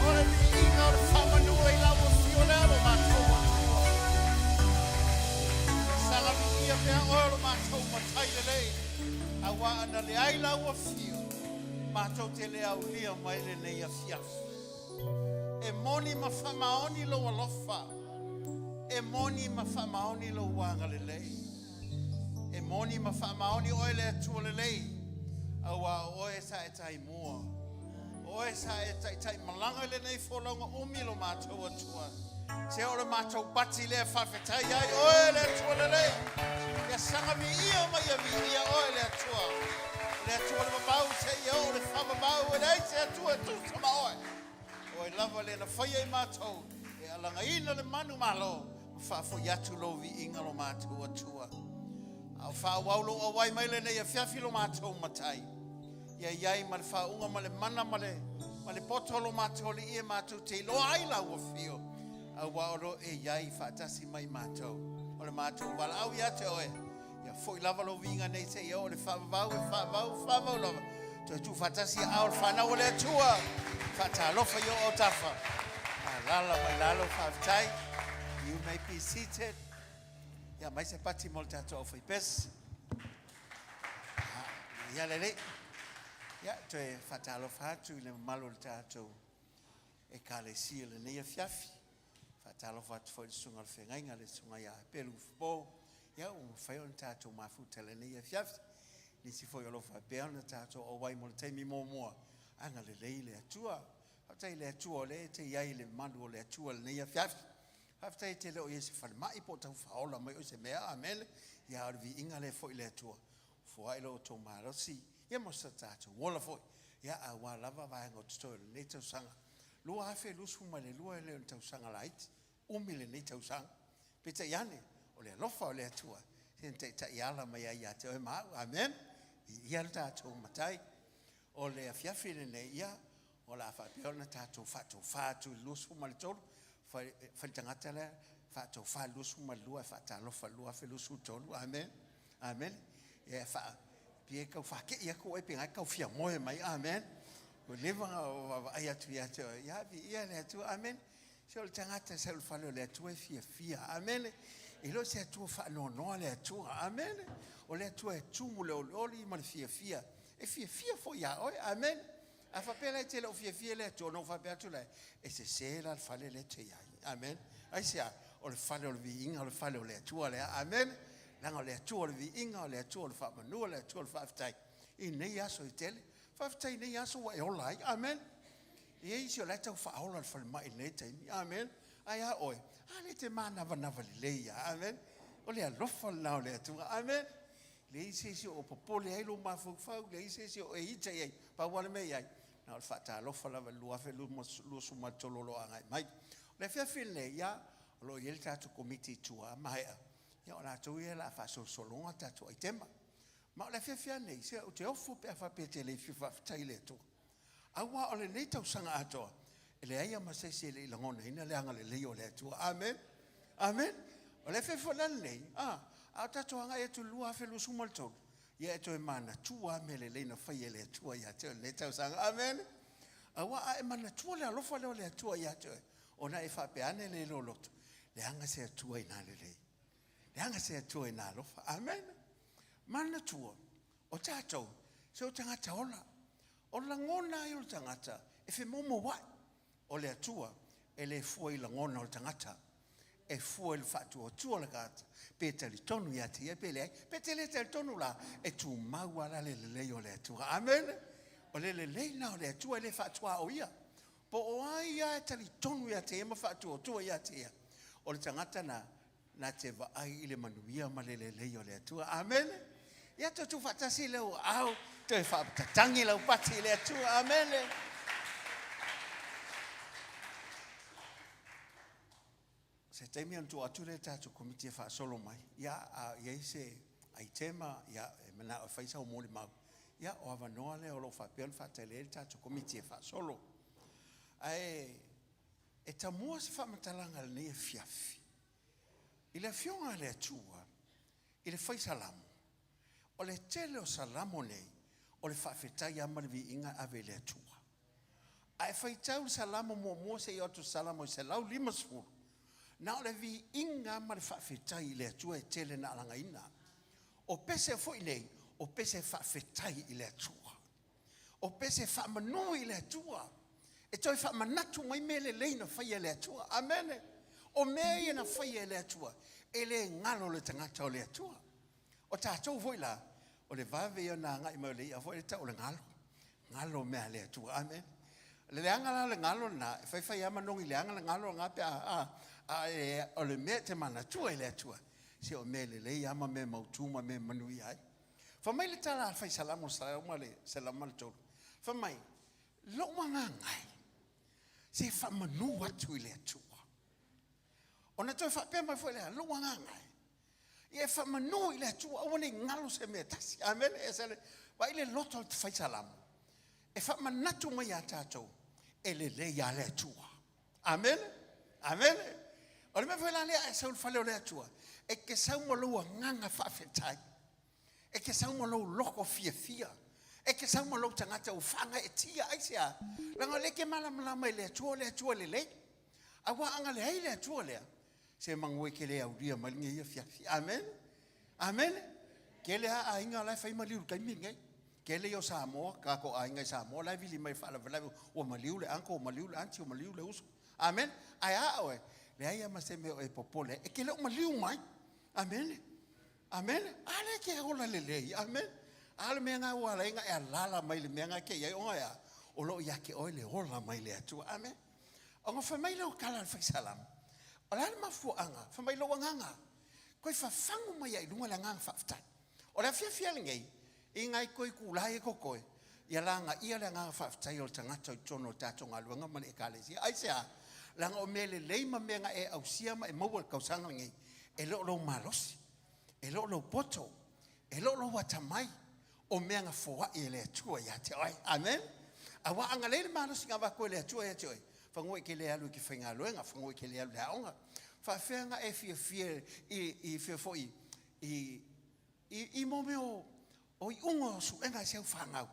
O le viiga o le faamanua i lau afio lea lo matou Atua. Saga viia pea oe o lo matou matai lelei, auā ana leai lau afio, matou te le aulia mai lenei afiafi. E moni ma faamaoni lou alofa, e moni ma faamaoni lou agalelei. E moni ma faamaoni oe le Atua lelei, auā o oe sa e tai mua. O oe sa e taitai malaga i lenei folauga umi lo matou Atua. Se o le matou pati lea e faafetai ai oe le Atua lelei. Ia saga viia ma ia viia oe le Atua. O le Atua o le vavau seia oo i le faavavau, e leai se Atua e tusa ma oe. Oe lava lea na faia i matou e alagaina le manumalo ma faafoi atu lou viiga lo matou Atua. A o faaauau lou auai mai lenei afiafi lo matou Matai, ia i ai ma le faauuga ma le mana ma le, ma le poto o lo matou Alii e matou te iloa ai lau afio, auā o lo e i ai faatasi mai matou. O le matou valaau ia te oe, Ia foi lava lou viiga nei seia oo i le faavavau e faavavau, faavavau lava. Toe tuufaatasi aao o le fanau a le Atua. Faatalofa i ou autafa. Alaala mai lalo, faafetai. You may be seated. Ia mai se pati mo le tatou aufaipesi. Ia lelei. Ia toe faatalofa atu i le mamalu o le tatou Ekalesia i lenei afiafi. Faatalofa atu foi i le susuga i le feagaiga, le susuga ia Pelu Ufupo, ia ua mafai ona tatou mafuta i lenei afiafi. Nisi foi o lo o faapea ona tatou auai mo le taimi muamua, agalelei le Atua. Faafetai i le Atua o lea e te i ai i le malu o le Atua i lenei afiafi. Faafetai e te le o i ai i se falemai po o tau faaola mai oe i se mea, amene. Ia a o le viiga lea foi i le Atua. Foai lo outou malosi, ia mo se tatou ola foi, ia aua lava vaega o totoe o lenei tausaga. 2022 e le o ni tausaga laiti, umi lenei tausaga. Peitai ane, o le alofa o le Atua, se na taitai ala mai ai ia te oe ma au. Amen. Viia le tatou Matai. O le afiafi lenei, ia, o le a faapea ona tatou faatofa atu i le 23, fai, fai le tagata lea, faatofa i le 22 ae faatalofa i le 2023. Amen. Amen. Ia, faa, pei e tau faakei atu oe pe na e tau fia moe mai. Amen. Ua leva ona vaavaai atu ia te oe. Ia, viia le Atua. Amen. Se o le tagata sau i le fale o le Atua e fiafia. Amene. E le o se Atua faanoanoa le Atua. Amene. O le Atua e tumu le olioli ma le fiafia. E fiafia foi iā oe. Amene. A faapea la e te le o fiafia i le Atua, ona ou faapea atu lea, e sese la le fale lea e te i ai. Amene. Aisea? O le fale o le viiga, o le fale o le Atua lea. Amene. Leaga o le Atua o le viiga, o le Atua o le faamanu, o le Atua o le faafetai i nei aso e tele. Faafetai i nei aso ua e ola ai. Amene. E i ai isi o la e tau faaola i le falemai i lenei taimi. Amene. Ae a oe? A lea e te manavanava lelei lava. Amene. O le alofa lena o le Atua. Amene. Leai se isi o popole ai lou mafaufau, leai se isi o e ita i ai. Pau lava le mea i ai, na o le faatalofa lava i le 2023 o lo o agai mai. O le afiafi lenei, ia, o lo o i ai le tatou Komiti i tua, a maea, ia o latou ia o le a faasolosologa tatou aitema. Ma o le afiafi lava lenei, se ou te ofo pe a faapea e te le fia faafetai i le Atua. Aua o lenei tausaga atoa, e leai lava ma se isi e le i lagonaina le agalelei o le Atua. Amene. Amene. O le afiafi foi la lenei, a, a o tatou agai atu i le 2023, ia e toe manatua lava mea lelei na faia e le Atua ia te oe i lenei tausaga. Amene. Aua a e manatua le alofa lea o le Atua ia te oe, ona e faapea ane lea i lou loto, leaga se Atua ina lelei. Leaga se Atua ina alofa. Amene. Manatua, o tatou, se o tagata ola. O lagona ai o le tagata e femoumouai. O le Atua e le fua i lagona o le tagata, e fua i le faatuatua o le tagata, pe talitonu ia te ia pe leai. Pe te le talitonu la, e tumau lava la le lelei o le Atua. Amene. O le lelei lena o le Atua e le faatuaoia. Po o ai lava e talitonu ia te ia ma faatuatua ia te ia, o le tagata lena na te vaai i le manuia ma le lelei o le Atua. Amene. Ia toe tuufaatasi lou aao, toe faatatagi lau pati i le Atua. Amene. Se taimi ona tuu atu lea i le tatou komiti e faasolo mai, ia, a i ai se aitema, ia, e manao e fai sau molimau, ia, o avanoa lea o lo o faapea ona faatali ai le tatou komiti e faasolo. Ae E tamua se faamatalaga i lenei afiafi i le Afioga a le Atua i le fai Salamo. O le tele o Salamo nei, O le faafetai lava ma le viiga e ave i le Atua. A e faitau le Salamo muamua seia oo atu i le Salamo e 150, na o le viiga lava ma le faafetai i le Atua e tele na alagaina. O pese foi nei, o pese faafetai i le Atua. O pese faamanu i le Atua. E toe faamanatu mai mea lelei na faia e le Atua. Amene. O mea ia na faia e le Atua, e le galo le tagata o le Atua. O tatou foi la, o le vave ia ona agai mai o le i'a foi lea e tau o le galo. Galo mea a le Atua. Amene. O le leaga la o le galo lena, e faifai lava manogi leaga le galo lena pe a, a, a e, o le mea e te manatua i le Atua, se o mea lelei lava ma mea mautu ma mea manuia ai. Fai mai le tala a le Fai Salamo 103, fai mai, Lou agaga e, se faamanu atu i le Atua. Ona toe faapea mai foi lea, lou agaga e, ia e faamanu i le Atua, aua ne i galo se mea e tasi. Amene. E se le, vaai le loto o le fai salamo, e faamanatu mai ia tatou, e lelei lava le Atua. Amene. Amene. O le mea foi la lea a e sau i le fale o le Atua, e te sau ma lou agaga faafetai. E te sau ma lou loto fiafia. E te sau ma lou tagata ua faagaeetia. Aisea? Leaga o lea e te malamalama i le Atua, o le Atua lelei. Aua a na leai le Atua lea, se manu e te le aulia mai lenei afiafi. Amene. Amene. Tele lava aiga la e fai maliu i le taimi lenei. Tele ia o Samoa, tatou aiga i Samoa la e vili mai i faalavelave ua maliu le uncle, ua maliu le aunty, ua maliu le uso. Amene. Ae a oe, leai lava ma se mea o e popole ai. E te le o maliu mai. Amene. Amene. A lea e te ola lelei. Amene. A o le mea lena ua ala ai ona e alaala mai i le mea lena e te i ai, ona e a? O lo o ia te oe le ola mai le Atua. Amene. Ona fai mai lea o tala a le Fai Salamo, o le a le mafuaaga? Fai mai lou agaga, toe fafagu mai ai i luga le agaga faafetai. O le afiafi lenei, i nai toe itula ia e totoe, ia lagaia le agaga faafetai o le tagata i totonu o le tatou galuega ma le Ekalesia. Aisea? Leaga o mea lelei ma mea na e ausia ma e maua i le tausaga lenei, e le o lou malosi, e le o lou poto, E le o lou atamai, o mea na foai e le Atua ia te oe. Amen. Aua a na leai le malosi na avatu e le Atua ia te oe, fanua e te le alu i te faigaluega, fanua e te le alu i le aoga. Faafefea na e fiafia i, i fea foi, i, i, i mo mea o, o iuga o suega i si au fanau.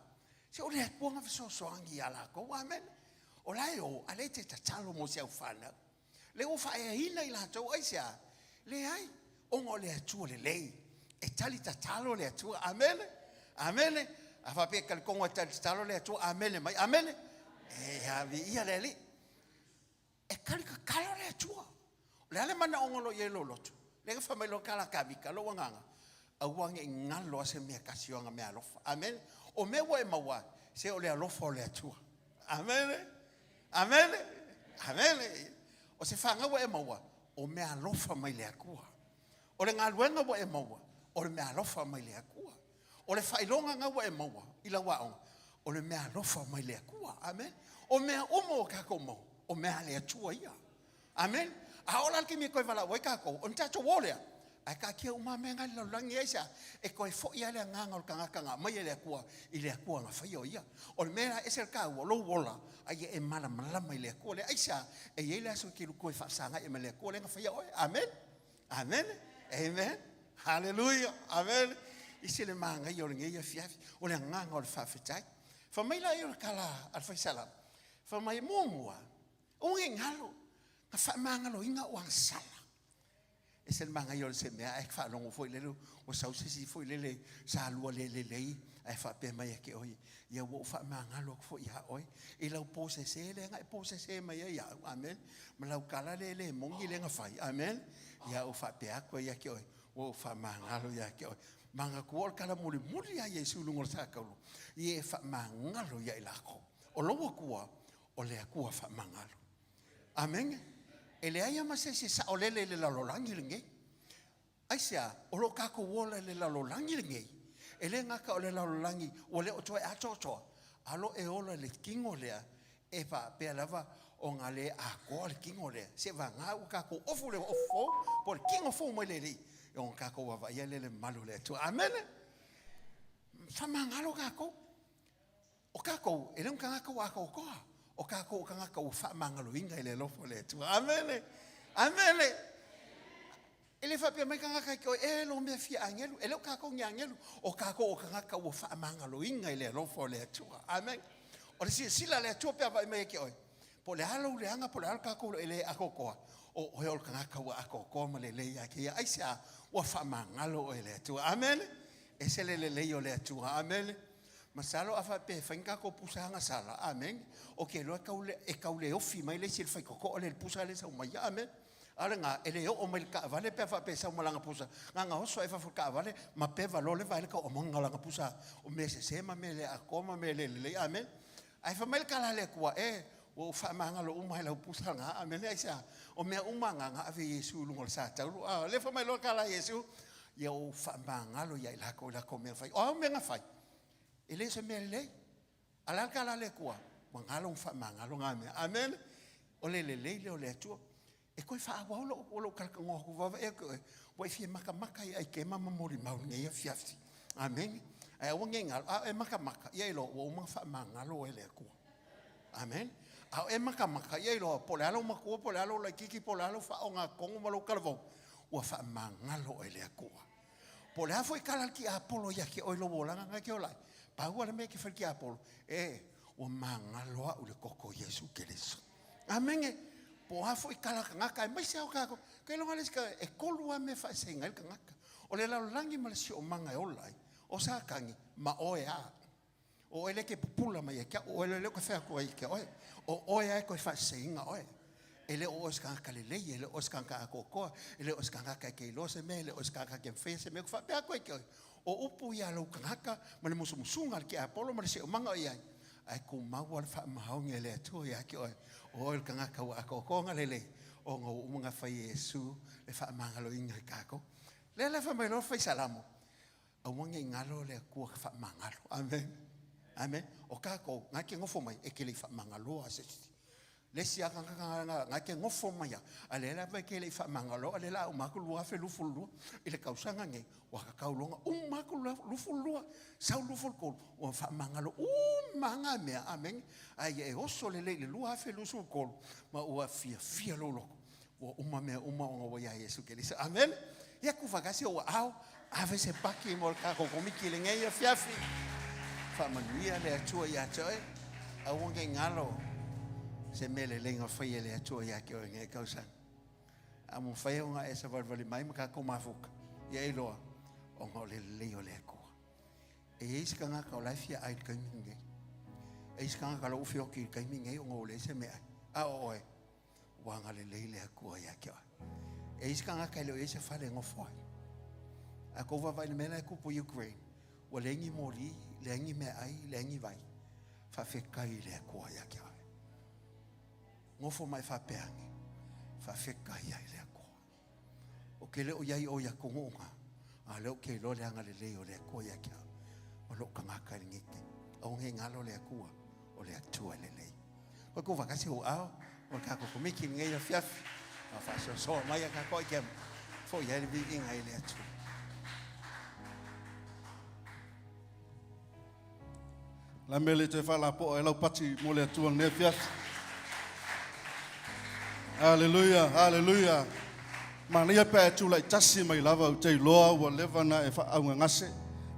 Se o le Atua na fesoasoani ia latou. Amen. O la e o, a lea e te tatalo mo si au fanau. Lea ua faaeaina i latou, aisea? Leai, ona o le Atua lelei. E tali tatalo le Atua. Amene. Amene. A faapea e talitonu e tali tatalo le Atua, amene mai. Amene. E a viia le Alii. E tali tatalo le Atua. O le a le manaoga o lo o i ai lou loto? Lea na fai mai loa tala Kavika, lou agaga, aua ne i galo lava se mea tasi o ana meaalofa. Amene. O mea ua e maua, se o le alofa o le Atua. Amene. Amene. Amene. O se fanau ua e maua, o meaalofa mai le Atua. O le galuega ua e maua, o le meaalofa mai le Atua. O le faailoga na ua e maua i lau aoga, o le meaalofa mai le Atua. Amene. O mea uma ua tatou maua, o mea a le Atua ia. Amene. A oo la le taimi e toe valaau ai tatou, ona tatou o lea, ae taatia uma lava mea na i le lalolagi. Aisea? E toe foi lava le agaga o le tagata na aumai e le Atua i le Atua na faia o ia. O le mea la e ese le taua, o lou ola, a ia e malamalama i le Atua lea. Aisea? E i ai le aso e te luku ai faafesagai ma le Atua lea na faia oe. Amene. Amene. Amen. Haleluia. Amene. I se le manaia o lenei afiafi, o le agaga o le faafetai. Fai mai laia o le tala a le Fai Salamo, fai mai, muamua, Aua ne i galo, na faamagaloina o agasala. Ese le manaia o se mea ae faalogo foi lele ua sau se isi foi lele sa lua le lelei ae faapea mai ia te oe, ia ua ou faamagalo atu foi ia oe i lau po sese lea na e po sese mai ai iaʻu. Amene. Ma lau tala lea e le moni lea na fai. Amene. Ia ou faapea atu ai ia te oe, ua ou faamagalo ia te oe. Manatua o le tala mulimuli a Iesu i luga o le sataulu, ia e faamagalo ia i lakou. O lou Atua, o le Atua faamagalo. Amene. E leai lava ma se isi e saolele i le lalolagi lenei. Aisea? O lo o tatou ola i le lalolagi lenei. E le gata o le lalolagi ua le o toe atoatoa, a o lo o e ola i le tino lea e faapea lava ona le atoa le tino lea. Seiavagā ua tatou ofu le ofu fou, po o le tino fou mai le Alii, ona tatou vaavaaia lea i le mamalu o le Atua. Amene. Faamagalo tatou. O tatou, e le o ni tagata ua atoatoa, o tatou o tagata ua faamagaloina i le alofa o le Atua. Amene! Amene! E le faapea mai tagata ke oe, e lo mea fia agelu, e le o kākou ni agelu, o kākou o tagata ua faamagaloina i le alofa o le Atua. Amen. O le silasila a le Atua pe a vaai mai ia te oe, po o le a lou leaga, po o le a le kākou e le atoatoa, o oe o le tagata ua atoatoa ma lelei ia te ia. Aisea? Ua faamagalo oe e le Atua. Amene. Ese le lelei o le Atua. Amene. Masalo a faapea e fai ni tatou pusa agasala, amene, ou te iloa e tau le, e tau le ofi mai le isi i le faitotoa lea i le pusa lea e sau mai ia. Amene. A o lena, e le oo mai i le taavale pe a faapea e sau ma lana pusa, na ona oso lava i fafo i le taavale ma peva loa le vae le tauamoga o lana pusa o mea sese ma mea le atoa ma mea le lelei. Amene. Ae fai mai le tala a le Atua, E, ua ou faamagalo uma i lau pusa lena. Amene. Aisea? O mea uma na, na ave Iesu i luga o le satauro. A o lea fai mai loa le tala a Iesu, Ia ua ou faamagalo ia i lakou i lakou mea fai. O a mea na fai? E le o se mea lelei. A o le a le tala a le Atua? Ua galo ona faamagalo na mea. Amene. O le lelei lea o le Atua. E toe faaauau lou, lou talatalanoa atu vaavaai atu oe, ua e fia matamata i aitema ma molimau i lenei afiafi. Amene. Ae aua ne i galo, a o e matamata, ia iloa ua uma ona faamagalo oe e le Atua. Amene. A o e matamata, ia iloa po o le a lou matua, po o le a lou laitiiti, po o le a lou faaogatotonu ma lou talavou, ua faamagalo oe e le Atua. Po o le a foi tala a le tiapolo ia te oe i lou olaga na e te ola ai, pau lava le mea e te fai i le tiapolo, e, ua magalo au i le toto o Iesu Keriso. Amene. Po o a foi tala a tagata, aemaise lava o tatou, kailoga le isi tagata, e tolu lava mea e faaeseina ai le tagata, o le lalolagi ma le siosiomaga e ola ai, o Satani ma oe lava. O oe lea e te pupula mai ia te au, o oe lea ou te fai atu ai ia te oe, o oe lava e toe faaseseina oe. E le o oe o se tagata lelei, e le o oe o se tagata atoatoa, e le o oe o se tagata e te iloa se mea, e le o oe o se tagata e te faia se mea. Ou te faapea atu ai ia te oe, o upu ia a lou tagata ma le musumusuga a le tiapolo ma le siosiomaga o i ai, ae tumau lava le faamaoni a le Atua ia te oe, o oe o le tagata ua atoatoa ona lelei, ona ua uma ona fai e Iesu le faamagaloina i tatou. Lea la fai mai loa le fai Salamo, Aua ne i galo le Atua faamagalo. Amen. Amen. O tatou, na te nofo mai, e te le i faamagaloa se isi. Le isi lava tagata na te nofo mai lava, a lea lava e te le i faamagaloa, lea o le a uma atu le 2022, i le tausaga lenei, ua tatau loa ona uma atu le 22, sau le 23, ua faamagalo uma lava na mea. Amene. A ia e oso lelei i le 2023, ma ua fiafia lou loto, Ua uma mea uma ona ua iā Iesu Keriso. Amene. Ia tuufaatasi ou aao, ave se paki mo le tatou komiti i lenei afiafi. Faamanuia le Atua ia te oe. Aua ne i galo se mea lelei na faia e le Atua ia te oe i lenei tausaga. A mafai ona e savalivali mai ma tatou mafuta, ia iloa ona o le lelei o le Atua. E i ai se tagata o la e fia ai i le taimi lenei. E i ai se tagata o la ua feoti i le taimi lenei ona ua leai se meaai. A o oe, Ua agalelei le Atua ia te oe. E i ai se tagata e le o i ai se fale e nofo ai. A tou vaavaai i le mea la e tupu i Ukraine, ua leai ni moli, leai ni meaai, leai ni vai. Faafetai i le Atua ia te oe. Nofo ma e faapea ane, faafetai ai i le Atua. Ou te le o i ai o i atunuu na, a o lea ou te iloa le agalelei o le Atua ia te au, o lou tagata i lenei taimi. Aua ne i galo le Atua, o le Atua e lelei. Koe tuufaatasi ou aao o le tatou komiti i lenei afiafi, a faasoasoa mai a tatou ai kia foi ai le viiga i le Atua. La mea le toe faalapoa e lau pati mo le Atua lenei afiafi. Haleluia, haleluia. Manaia pe a e tulai tasi mai lava ou te iloa ua leva na e faaugagase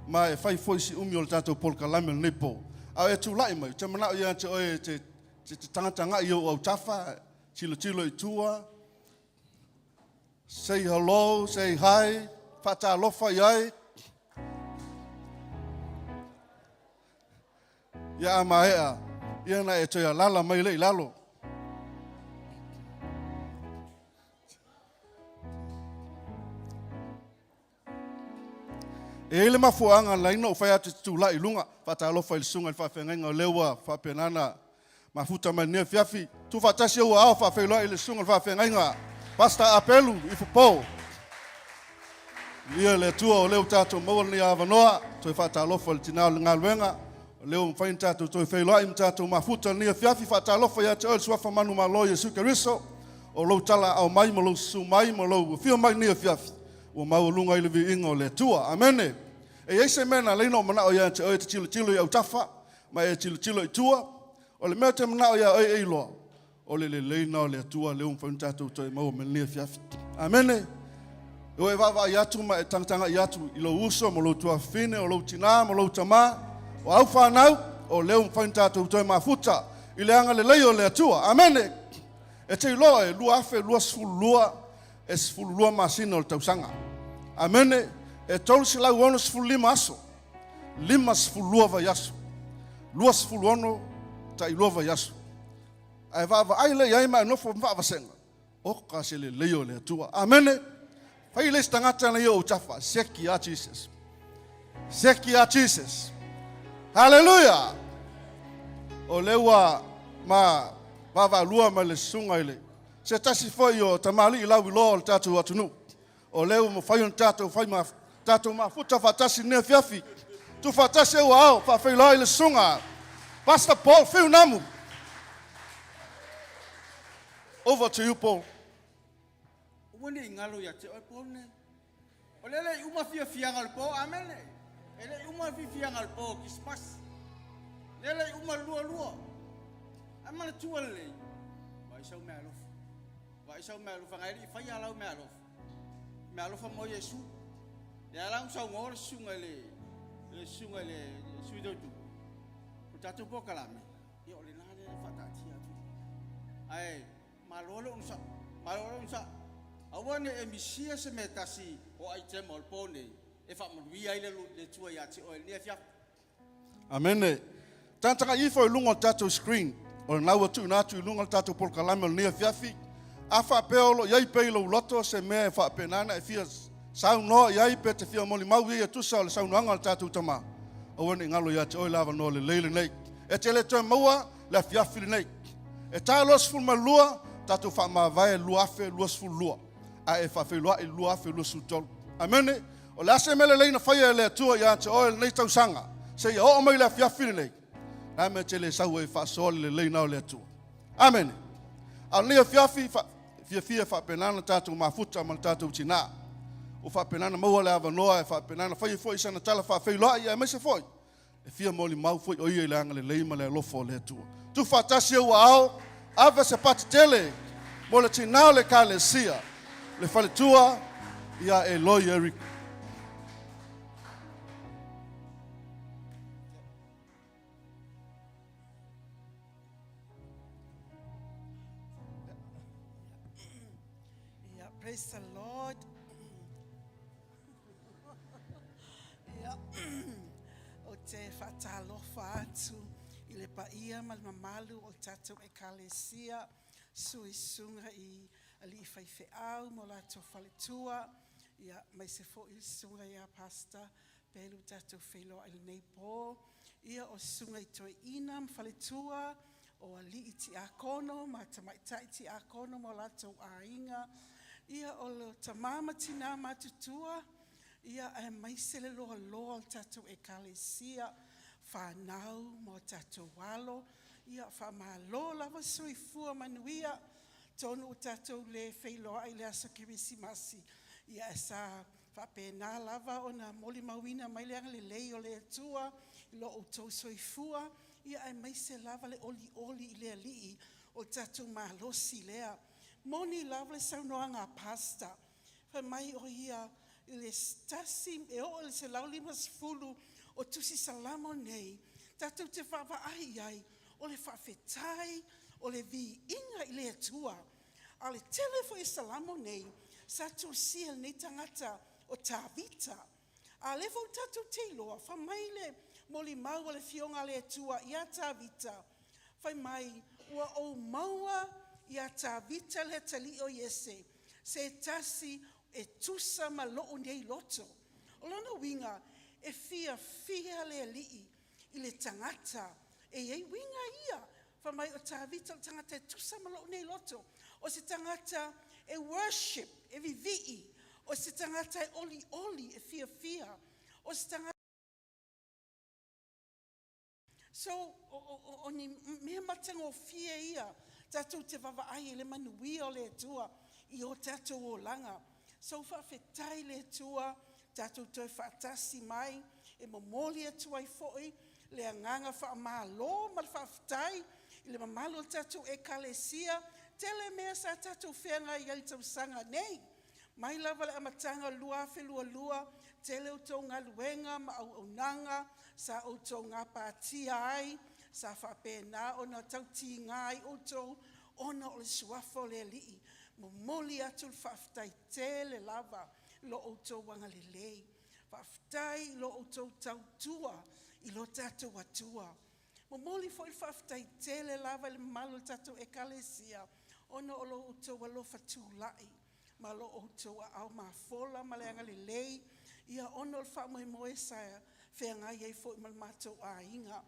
ma e fai foi si umi o le tatou polokalame o lenei po. A o e tulai mai, ou te manao ia te oe e te, te, te tagatagai i ou autafa, tilotilo i tua, Say hello, say hi, faatalofa i ai. Ia a maea, ia na e toe alala mai le i lalo. E i ai le mafuaaga na ina ou fai atu i te tulai i luga, faatalofa i le susuga i le faafeagaiga o lea ua faapena ona mafuta mai lenei afiafi. Tuufaatasi ou aao faafeiloai i le susuga i le faafeagaiga Pastor Apelu i Fopo. Viia le Atua o lea ua tatou maua lenei avanoa, toe faatalofa i le tina o le galuega, o lea ua mafai ona tatou toe feiloai ma tatou mafuta lenei afiafi. Faatalofa ia te oe le Suafa manumalo Iesu Keriso, o lou talaaao mai ma lou susu mai ma lou afio mai lenei afiafi, ua maualuga ai le viiga o le Atua. Amene. E i ai se mea na ala ai ona ou manao ia te oe e te tilotilo i autafa ma e tilotilo i tua, o le mea ou te manao ia oe e iloa, o le lelei lena o le Atua lea ua mafai ona tatou toe maua mai lenei afiafi. Amene. E o e vaavaai atu ma e tagatagai atu i lou uso ma lou tuafafine, o lou tinā ma lou tamā, o au fanau, o lea ua mafai ona tatou toe mafuta i le agalelei o le Atua. Amene! E te iloa e 2022 e 12 masina o le tausaga. Amene! E 365 aso, 52 vaiaso, 26 tailua vaiaso. Ae vaavaai lea i ai ma e nofo ma faavasega, Oka se lelei o le Atua. Amene. Fai le isi tagata na ia ou tafa. Seki a Jesus. Seki a Jesus. Hallelujah. O le ua ma vaavaalua ma le susuga i le se tasi foi o tamalii lauiloa o le tatou atunuu. O lea ua mafai ona tatou fai ma tatou mafuta faatasi i lenei afiafi. Tuufaatasi ai ua ao faafeiloai i le susuga Pastor Paul Whiunamu. Over to you Paul. Aua ne i galo ia te oe Paul nei. O lea le i uma fiafiaga o le po, amene. E le i uma fiafiaga o le po o Kisimasi. Lea le i uma le lualua. Ae manatua lelei, vaai sau meaalofa. Vaai sau meaalofa, ngai le i faia lau meaalofa. Meaalofa mo Iesu. Lea la ua saunoa le susuga i le, le susuga i le sui tautu. O tatou polokalame, ia o lena lea e faataatia atu. Ae malo le onosai, malo le onosai. Aua ne i e misia se mea tasi o aitema o le po nei e faamanuia ai le Atua ia te oe i lenei afiafi. Amene. Tagatagai ifo i luga o le tatou screen, o lena ua tuuina atu i luga o le tatou polokalame o lenei afiafi. A faapea o lo o i ai pea i lou loto se mea e faapena ona e fia saunoa i ai pe te fia molimau i ai e tusa o le saunoaga a le tatou Tama, aua ne i galo ia te oe le avanoa lelei lenei. E te le toe maua le afiafi lenei. E ta 22, tatou faamavae 2022, a e faafeiloai i le 2023. Amene. O le a se mea lelei na faia e le Atua ia te oe lenei tausaga, seia oo mai le afiafi lenei? Le a mea e te le sau ai e faasoa le lelei na o le Atua? Amene. A o lenei afiafi, fa, fiafia e faapena ona tatou mafuta ma le tatou tinā. Ua faapena ona maua le avanoa e faapena ona fai ai foi sana tala faafeiloai, aemaise foi E fia molimau foi o ia i le agalelei ma le alofa o le Atua. Tuufaatasi ou aao, ave se pati tele mo le tinā o le Ekalesia, le faletua ia Eloi Eric. Yeah, praise the Lord. Ia, ou te faatalofa atu i le paia ma le mamalu o le tatou Ekalesia, sui susuga i alii faifeau ma o latou faletua, ia, aemaise foi le susuga ia Pastor Pelu tatou feiloai i lenei po. Ia, o susuga i toeaina ma faletua, o alii tiakono ma tamaitai tiakono ma o latou aiga, ia o lo tama ma tina matutua, ia aemaise le loaloa o le tatou Ekalesia, fanau ma o tatou alo, ia faamalo lava soifua manuia. Atonu ua tatou le feiloai i le aso Kerisimasi, ia ae sa faapena lava ona molimauina mai le agalelei o le Atua i lo outou soifua, ia aemaise lava le olioli i le Alii o le tatou malosi lea. Moni lava le saunoaga a Pastor, fai mai o ia i le tasi e oo i le 150 o Tusi Salamo nei, tatou te vaavaai i ai, o le faafetai, o le viiga i le Atua. A o le tele foi o Salamo nei, sa tusia e lenei tagata o Tavita. A o lea foi ua tatou te iloa, fai mai le molimau a le Afioga a le Atua ia Tavita, fai mai, Ua ou maua ia Tavita le atalii o Iese, se tasi e tusa ma lou nei loto. O lona uiga, e fiafia le Alii i le tagata e i ai uiga ia. Fai mai o Tavita o le tagata e tusa ma lou nei loto, o se tagata e worship, e vivii, o se tagata e olioli, e fiafia, o se tagata. So, o, o, o, o ni mea matagofie ia tatou te vaavaai i le manuia o le Atua i o tatou olaga. So, faafetai le Atua, tatou toe faatasi mai e momoli atu ai foi le agaga faamalo ma le faafetai i le mamalu o le tatou Ekalesia. Tele mea sa tatou feagai ai i le tausaga nei. Mai lava le amataga o le 2022, tele outou galuega ma auaunaga sa outou gapatia ai, sa faapena ona tautiga ai outou ona o le Suafa o le Alii. Momoli atu le faafetai tele lava i lo outou agalelei. Faafetai i lo outou tautua i lo tatou Atua. Momoli foi le faafetai tele lava i le mamalu o le tatou Ekalesia ona o lo outou alofa tulai ma lo outou aao mafola ma le agalelei ia ona o le faamoemoe sa feagai ai foi ma le matou aiga.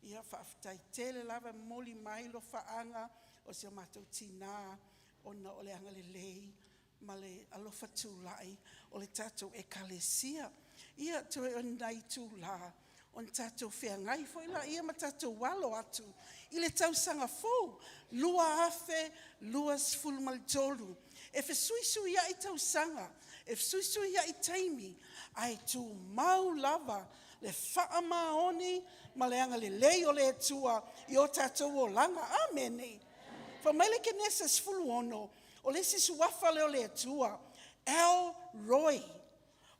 Ia faafetai tele lava e momoli mai alofaaga o si o matou tinā ona o le agalelei ma le alofa tulai o le tatou Ekalesia. Ia toe o ni nai itulā ona tatou feagai foi laia ma tatou alo atu i le tausaga fou 2023. E fesuisuiai tausaga, e fesuisuiai taimi, ae tumau lava le faamaoni ma le agalelei o le Atua i o tatou olaga. Amene. Fai mai le Kenese 16, o le isi suafa lea o le Atua, El Roi,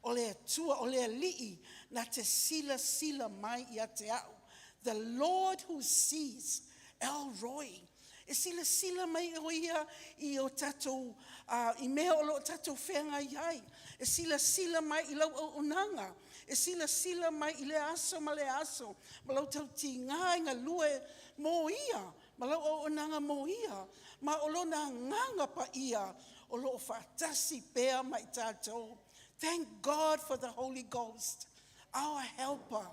o le Atua, o le Alii na te silasila mai ia te au. The Lord who sees, El Roi. E silasila mai o ia i o tatou, i mea o lo o tatou feagai ai. E silasila mai i lau auaunaga. E silasila mai i lea aso ma lea aso, ma lau tautiga i galue mo ia, ma lau auaunaga mo ia, ma o lona agaga paia o lo o faatasi pea ma i tatou. Thank God for the Holy Ghost, our helper,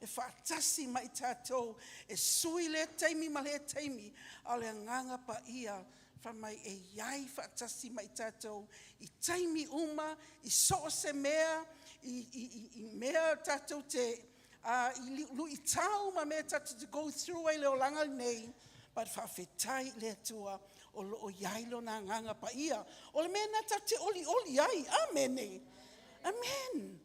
e faatasi ma i tatou, e sui lea taimi ma lea taimi, a o le agaga paia fai mai e i ai faatasi ma i tatou i taimi uma, i so o se mea, i mea tatou te, i luitau ma mea tatou te go through ai i le olaga lenei, but faafetai i le Atua o lo o i ai Lona Agaga Paia. O le mea lena tatou te olioli ai. Amene. Amen.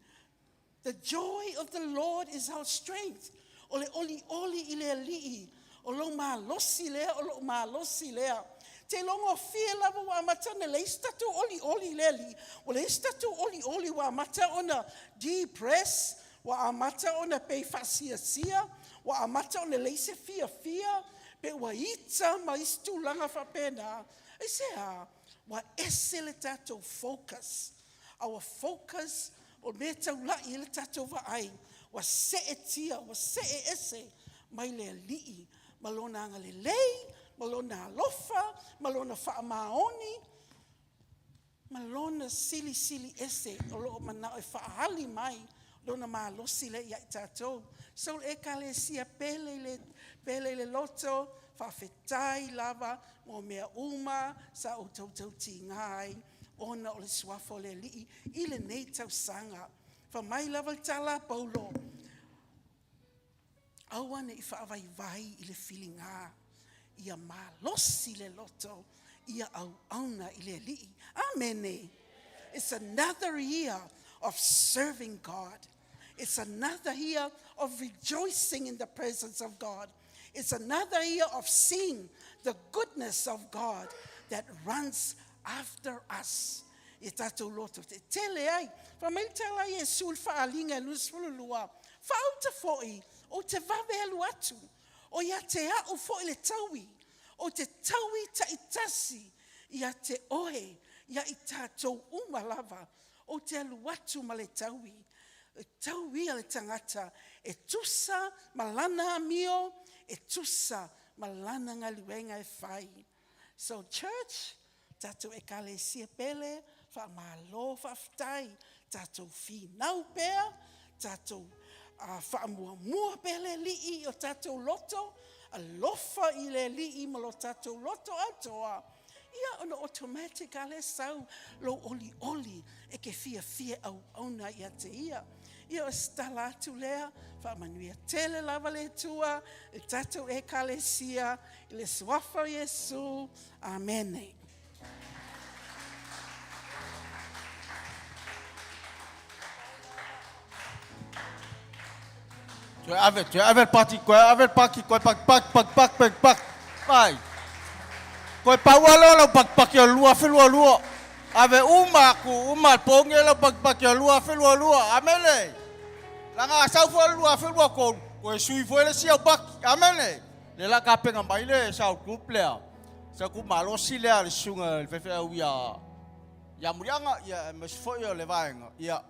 The joy of the Lord is our strength. O le olioli i le Alii, o lou malosi lea, o lou malosi lea. Te logofie lava ua amata ona leai se tatou olioli i le Alii, ua leai se tatou olioli ua amata ona depress, ua amata ona pei faasiasia, ua amata ona leai se fiafia, pe ua ita ma isi tulaga faapena. Aisea? Ua ese le tatou focus. Our focus, o le mea e taulai i ai le tatou vaai, ua seetia, ua see ese mai le Alii ma Lona agalelei, ma Lona alofa, ma Lona faamaoni, ma Lona silisili ese o lo o manao e faaali mai Lona malosi lea ia i tatou. So le Ekalesia pele i le, pele i le loto, faafetai lava mo mea uma sa outou tautiga ai ona o le suafa o le Alii i lenei tausaga. Fai mai lava le tala a Paulo, aua ne i faavaivai i le filiga, ia malosi le loto, ia auauna i le Alii. Amene. It's another year of serving God. It's another year of rejoicing in the presence of God. It's another year of seeing the goodness of God that runs after us. I tatou loto te tele ai. Fai mai le tala a Iesu i le faaaliga e 22, Faauta foi, ou te vave alu atu, o ia te au foi le taui, ou te taui taitasi ia te oe, ia i tatou uma lava, ou te alu atu ma le taui. E tau ia le tagata e tusa ma lana amio, e tusa ma lana galuega e fai. So church, tatou Ekalesia pele, faamalo faafetai, tatou finau pea, tatou faamuamua pea le Alii i o tatou loto, alofa i le Alii ma lo tatou loto atoa, ia ona automatic lava lea sau lou olioli e ke fiafia e auauna ia te ia. Ia o se tala atu lea, faamanuia tele lava le Atua i le tatou Ekalesia i le Suafa o Iesu. Amene. Toe ave, toe ave le paki, toe ave le paki, toe paki, paki, paki, paki, paki, paki. Vai. Toe pau lava lea o lau pakipaki o le 2022. Ave uma aku uma le po nei lau pakipaki o le 2022. Amene. Leaga a sau foi le 2023, toe sui foi le isi au paki. Amene. Lea la tapena mai le South Group lea, South Group malosi lea a le susuga i le faifeau ia ia Muliaga, ia aemaise foi o le vaega, ia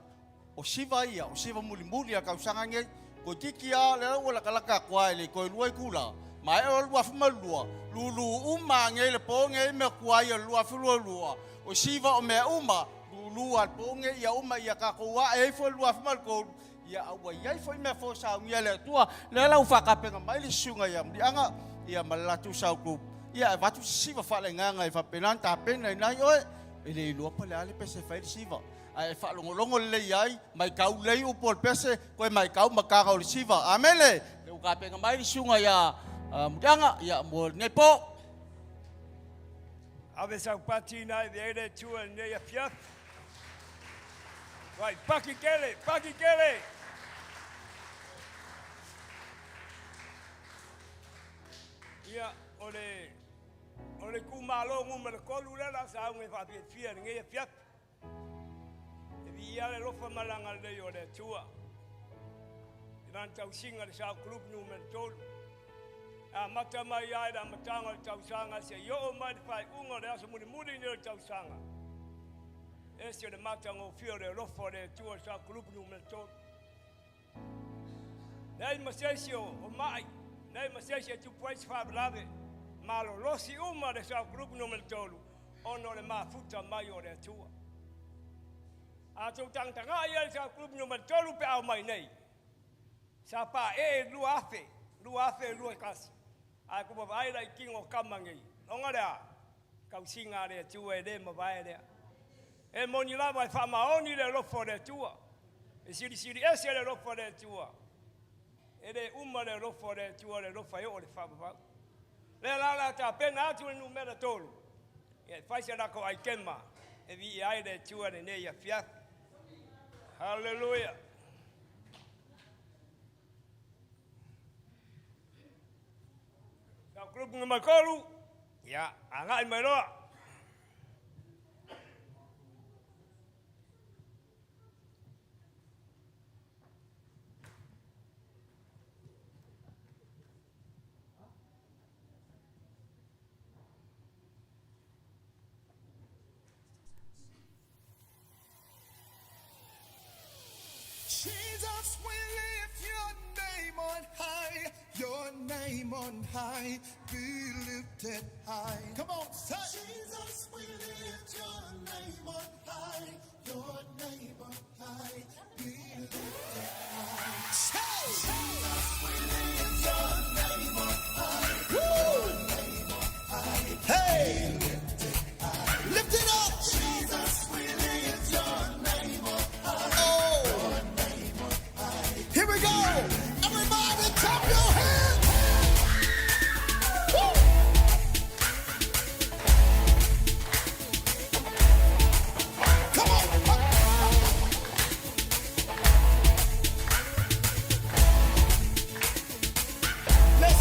o siva ia, o siva mulimuli a le tausaga nei. Toeitiiti lava, lea ua latalata atu lava i le toe lua itula, maea loa le 2002, lulu uma nei le po nei mea tuai o le 2022, o siva o mea uma, lulu lava le po nei ia uma ia tatou ae ai foi le 2023, ia a ua i ai foi mea fou e saunia e le Atua. Lea la ua faatapena mai le susuga ia Muliaga ia ma le latou South Group, ia e avatu se siva faaleagaga e faapena ona tapena i nai oe. E le iloa po o le a le pese e fai ai le siva, ae e faalogologo lelei ai, maitau lelei upu o le pese, toe maitau ma taga o le siva. Amene! Lea ua tapena mai le susuga ia Muliaga ia mo lenei po. Ave sau pati ina e ai le Atua i lenei afiafi. Vai, paki tele, paki tele. Ia, o le o le itumalo numera 3 lea la sa auga e faafiafia i lenei afiafi. E viia le alofa ma le agalelei o le Atua i lana tausiga i le South Group numera 3. E amata mai lava i le amataga o le tausaga seia oo mai i le faaiuga o le aso mulimuli lenei o le tausaga. E ese le matagofie o le alofa o le Atua i le South Group numera 3. Leai ma se isi o mai, leai ma se isi e tupu ai se faalavelave. Malolosi uma le South Group numera 3 ona o le mafuta mai o le Atua. A tou tagatagai ai i le South Group numera 3 pe a omai nei, sa paee i le 2000, 2021, ae tou vaavaai la i tino o tama nei, ona o le a? Tausiga a le Atua e le mavae lea. E moni lava e faamaoni le alofa o le Atua, e silisili ese le alofa o le Atua. E le uma le alofa o le Atua, o le alofa e oo i le faavavau. Lea la o le a tapena atu le numera 3, ia e fai se latou aitema e viia ai le Atua i lenei afiafi. Haleluia! Sau group numera 3, ia agai mai loa. Jesus, we lift your name on high, your name on high, be lifted high. Come on, say. Jesus, we lift your name on high, your name on high, be lifted high. Say. Jesus, we lift your name on high, your name on high, hey. Lift it up. Jesus, we lift your name on high. Oh. Your name on high. Here we go. Everybody clap your hands. Woo. Come on. Let's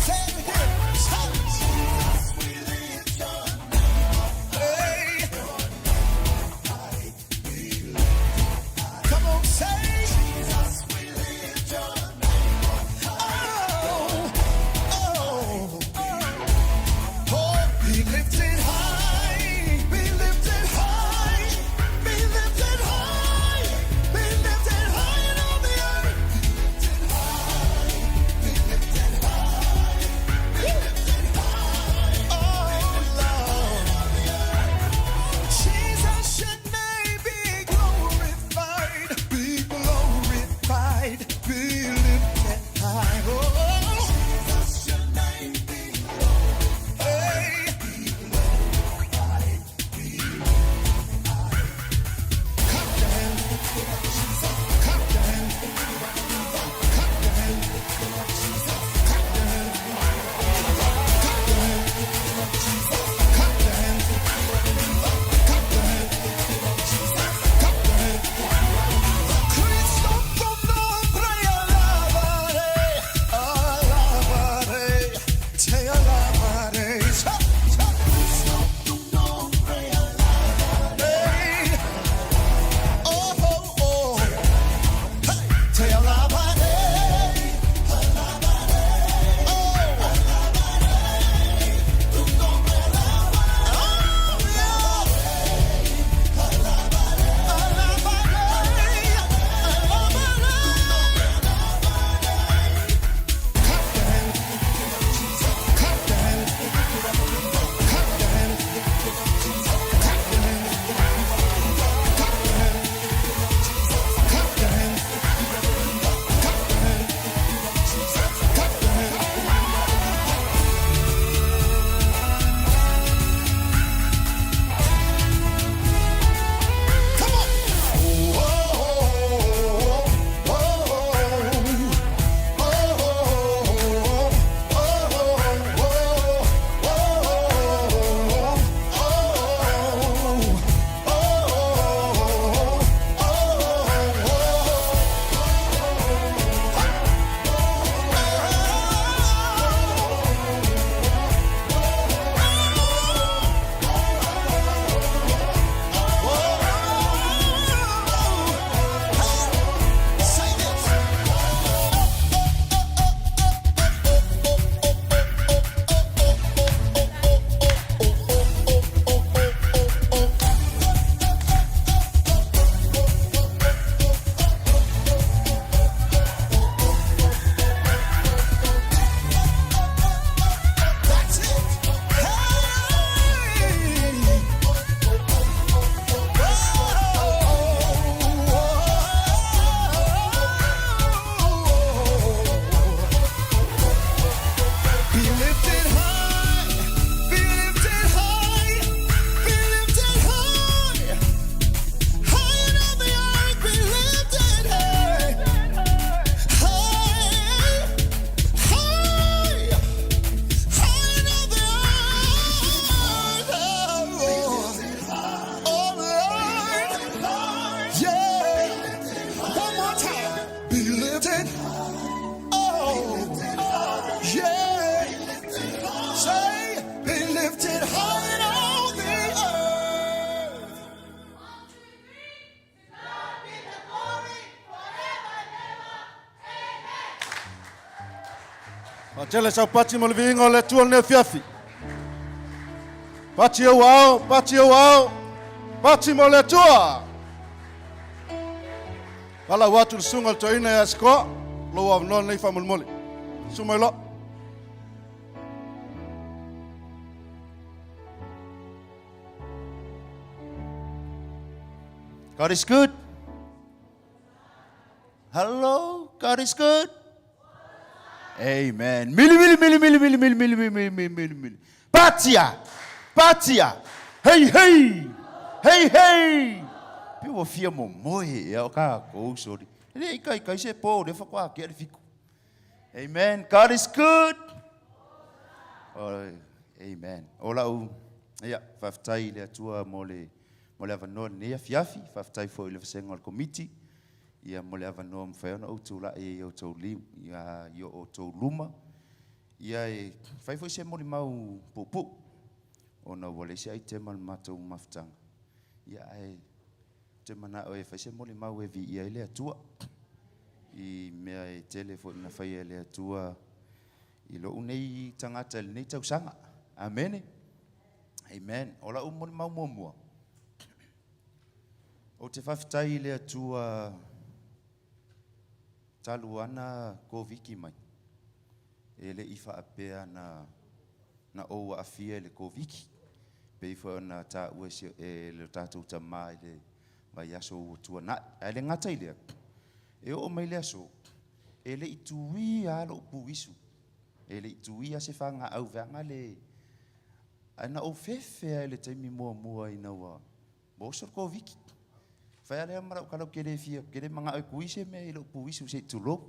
Faatele sau pati mo le viiga o le Atua lenei afiafi. Pati ou ao, pati ou ao, pati mo le Atua. Valaau atu le susuga i le toeaina ia Sikoa, lou avanoa lenei faamolemole. Susu mai loa. God is good. Hello, God is good. Amen. Mili, mili, mili, mili, mili, mili, mili, mili, mili, mili, mili, mili. Patia! Patia! Hei, hei! Hei, hei! Pe ua fia momoe ea o kākou, sorry. E le ikaika i se pō, le whakoa ake le fiku. Amen. God is good. Oh, amen. O lau, ia, whawhetai i le Atua mo le, mo le avanoa lenei afiafi, whawhetai foi i le vasenga o le komiti, ia mo le avanoa mafai ona ou tulai ai i outou li, ia, i o outou luma, ia e fai foi se molimau puupuu, ona ua leai se aitema o le matou mafutaga, ia ae ou te manao e fai se molimau e viia ai le Atua, i mea e tele foi na faia e le Atua i lou nei tagata i lenei tausaga. Amene. Amen. O lau molimau muamua, Ou te faafetai i le Atua talu ana Koviki mai, e le i faapea na, na ou aafia i le Koviki, pei foi ona taua e, si, e le tatou tama i le vaiaso ua tuanai. Ae le gata i lea, e oo mai le aso, e le i tuia lava lou puisu, e le i tuia se fagaau veaga le, ae na ou fefe lava i le taimi muamua ina ua Ua oso le Koviti. Fai a lea ma lau tala ou te le fia, ou te le manao e tui se mea i lou puisu se i tulou.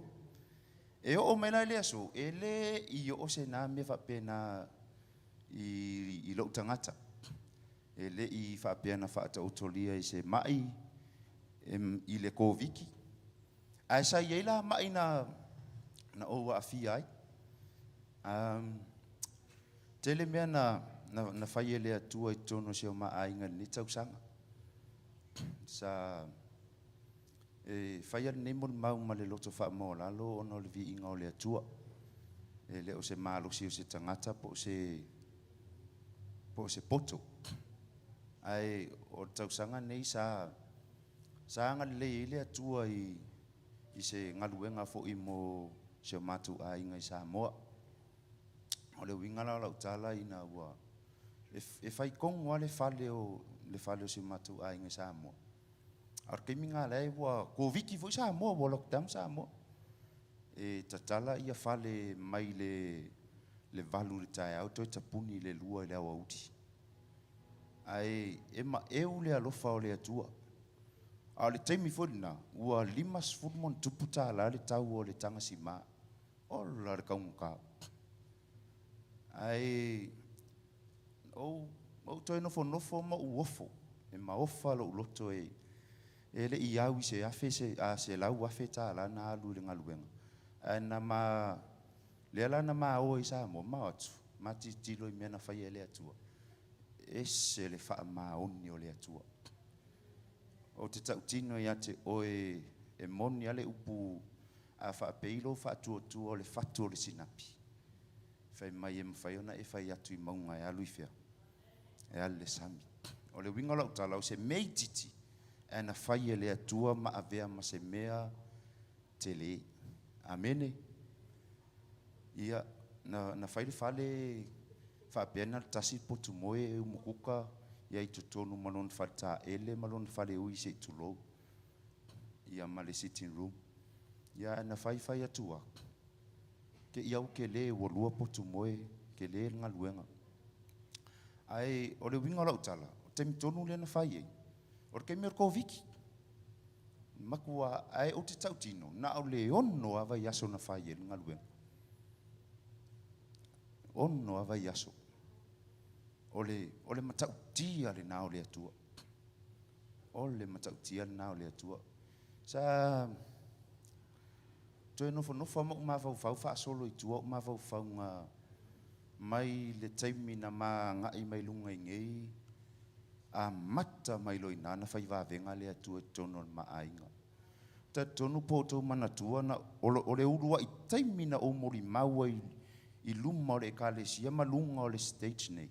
E oo mai la i le aso, e le i oo se na mea faapena i, i lou tagata. E le i faapea na faataotolia i se mai i le Koviti. Ae sa i ai la mai na, na ou aafia ai. Um, tele mea na, na, na fai e le Atua i totonu o si o ma aiga i lenei tausaga. Sa e faia lenei molimau ma le loto faamaualalo ona o le viiga o le Atua. E le o se malosi o se tagata po o se, po o se poto. Ae o le tausaga nei sa, Sa agalelei ai le Atua i, i se galuega foi mo si o matou aiga i Samoa. O le uiga la o lau tala ina ua e, e fai tonu lava le fale o, le fale o si o matou aiga i Samoa. A o le taimi lena la ua Koviti foi Samoa, ua lockdown Samoa. E tatala ia fale mai le, le 8 i le taeao toe tapuni i le 2 i le aoauli. Ae e maeu le alofa o le Atua. A o le taimi foi lena, ua 50 ma ona tupu tālā le tau o le taga simā. Ola le taugata. Ae ou, ou toe nofonofo ma ou ofo, e maofa lou loto e, e le i au i se afe, se, a 100,000 tālā na alu i le galuega. Ae na ma, lea la na maoa i Samoa, ma o atu, ma tilotilo i mea na faia e le Atua. Ese le faamaoni o le Atua. Ou te tautino ia te oe e moni a le upu a faapei lou faatuatua o le fatu o le sinapi. Fai mai e mafai ona e fai atu i mauga e alu i fea? E alu i le sami. O le uiga o lau tala, o se mea itiiti ae na fai e le Atua ma avea ma se mea tele. Amene. Ia, na, na fai le fale faapea na o le tasi le potu moe e umukuka ia i totonu ma lona fale taele ma lona fale ui se i tulou, ia ma le sitting room. Ia ae na fai fai atu a, te i au kele ua lua potu moe, kele le galuega. Ae o le uiga o lau tala, o le taimi tonu lea na fai ai, o le taimi o le Koviti. Matua, ae ou te tautino, na o le ono lava vaiaso na fai ai le galuega. Ono lava vaiaso. O le, o le matautia lena o le Atua. O le matautia lena o le Atua. Sa toe nofonofo lava ma ou mafaufau faasolo i tua ou mafaufauga mai le taimi na ma agai mai luga i nei, Amata mai loa i ina na fai vavega le Atua i totonu o le ma aiga. Talitonu po o outou manatua na, o le uluai taimi na ou molimau ai i luma o le Ekalesia ma luga o le stage nei,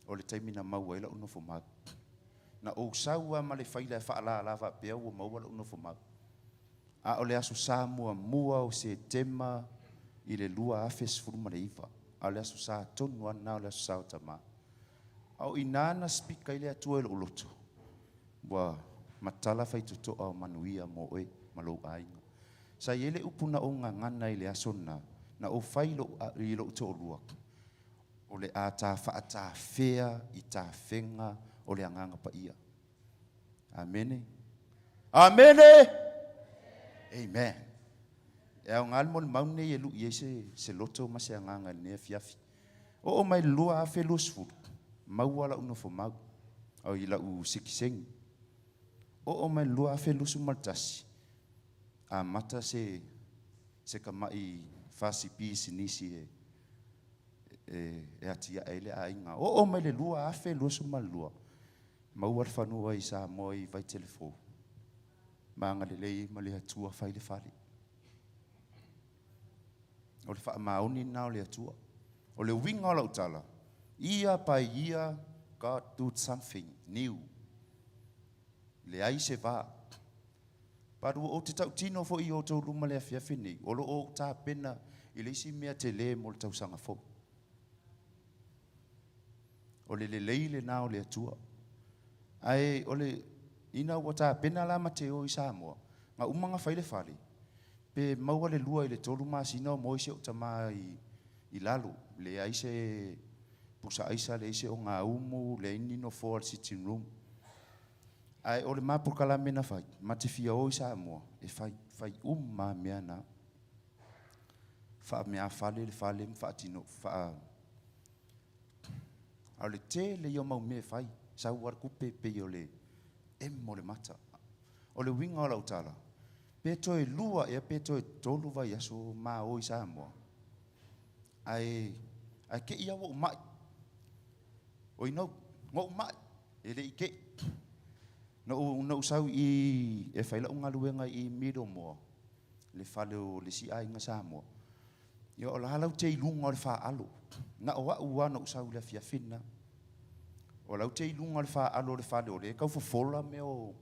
o le taimi na maua ai la'u nofomau. Na ou sau lava ma le faila e faalala faapea ua maua la'u nofomau. A o le Aso Sa muamua o Setema i le 2019, a o le Aso Sa tonu lava lena o le Aso Sa o Tama. A o i ina na speak ai le Atua i lo'u loto, ua matala faitotoa o manuia mo oe ma lou aiga. Sa i ai le upu na ou gagana i le aso lena, na ou fai i lo'u to'olua, o le a ta fa'atafea i tafega o le Agaga Paia. Amene. Amene. Amen. E aoga le molimau lenei e lu'i ai se, se loto ma se agaga i lenei afiafi. Oo mai le 2020, maua la'u nofomau, o i la'u sikiseni. Oo mai le 2021, amata se, se kama'i fasi pisinisi e, e, e atia'e ai le aiga. Oo mai le 2022, maua le fanua i Samoa i Vaitele Fou. Ma agalelei ma le Atua fai le fale. O le faamaoni lena o le Atua. O le uiga o lau tala, year by year, God do something new. Leai se va. But ua ou te tautino foi i outou luma le afiafi nei, o lo o ou tapena i le isi mea tele mo le tausaga fou. O le lelei lena o le Atua. Ae o le, ina ua tapena la ma te o i Samoa, na uma na fai le fale, pe maua le 2 i le 3 masina o moe si o'u tamā i, i lalo, leai se pusa aisa, leai se ogaumu, leai ni nofoa o le sitting room. Ae o le ma polokalame na fai, ma te fia o i Samoa, e fai, fai uma lava mea na. Faameafale le fale ma faatino, faa, a o le tele ia o mau mea e fai, sau lava le tupe pei o le emo le mata. O le uiga o lau tala, pe toe 2 ea pe toe 3 vaiaso ma o i Samoa, ae, ae te i lava ua ou ma'i. Oi no, na ou ma'i, e le i te i. Na ou, na ou sau i e fai la'u galuega i Middlemore, le fale o le isi aiga Samoa. Ia o la lau te i luga o le faalo. Na o a'u lava na ou sau i le afiafi lena. O lau te i luga o le faalo o le fale o lea e tau fofola mea o,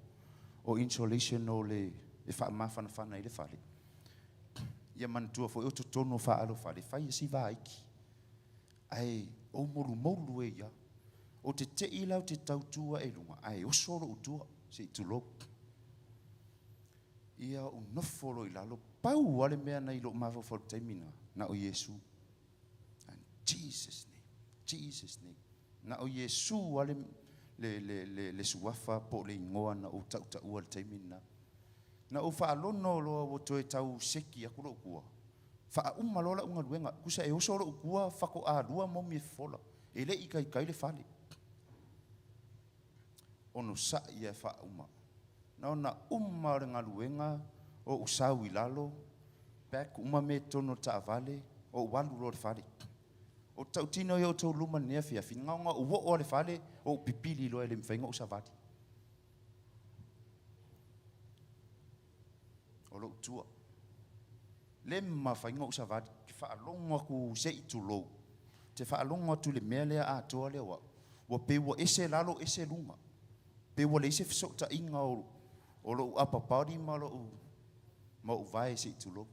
o insulation o le e faamafanafana ai le fale. Ia manatua foi o totonu o faalo o fale, e fai si vaiki. Ae ou molumoulu e ia. Ou te tei la ou te tau tu a'e i luga, ae oso lo'u tua, se i tulou. Ia ou nofo loa i lalo, pau lava le mea na i lo'u mafaufau i le taimi lena, na o Iesu. And Jesus name, Jesus name. Na o Iesu lava le, le, le, le, le suafa po o le igoa na ou tautaua i le taimi lena. Na ou faalono loa ua toe tau seki atu lo'u tua, faauma loa la'u galuega, tusa e oso lo'u tua faatoalua momi e fofola, e le i taitai le fale. Onosa'i ae faauma. Na ona uma o le galuega, ou sau i lalo, pack uma mea i totonu o le taavale, ou alu loa i le fale. Ou te tautino i outou luma i lenei afiafi, na ona ou oo lava i le fale, ou pipili loa e le mafai ona ou savali. O lou tua. Le mafai ona ou savali, ou te faalogo atu se i tulou, ou te faalogo atu i le mea lea atoa lea o au, ua pei ua ese lalo ese luga. Pei ua leai se fesootaiga o, o lou upper body ma lou, ma ou vae se i tulou.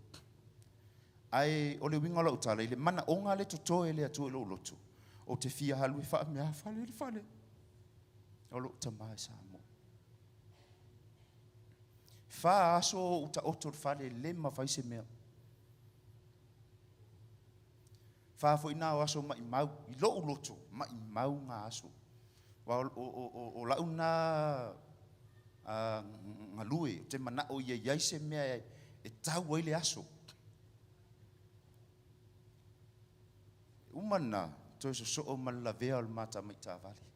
Ae o le uiga o lau tala, i le manaoga lea e totoe e le Atua i lou loto, ou te fia alu e faameafale le fale o lou tama i Samoa. Fa aso o ou taoto i le fale, le mafai se mea. Fa foi na o aso maimau, i lou loto, maimau ngā aso. Aua o, o, o, o la'u na galue, ou te mana'o ia i ai se mea e, e tau ai le aso. Uma lena, toe sosoo ma le lavea o le ma tamaitaavale.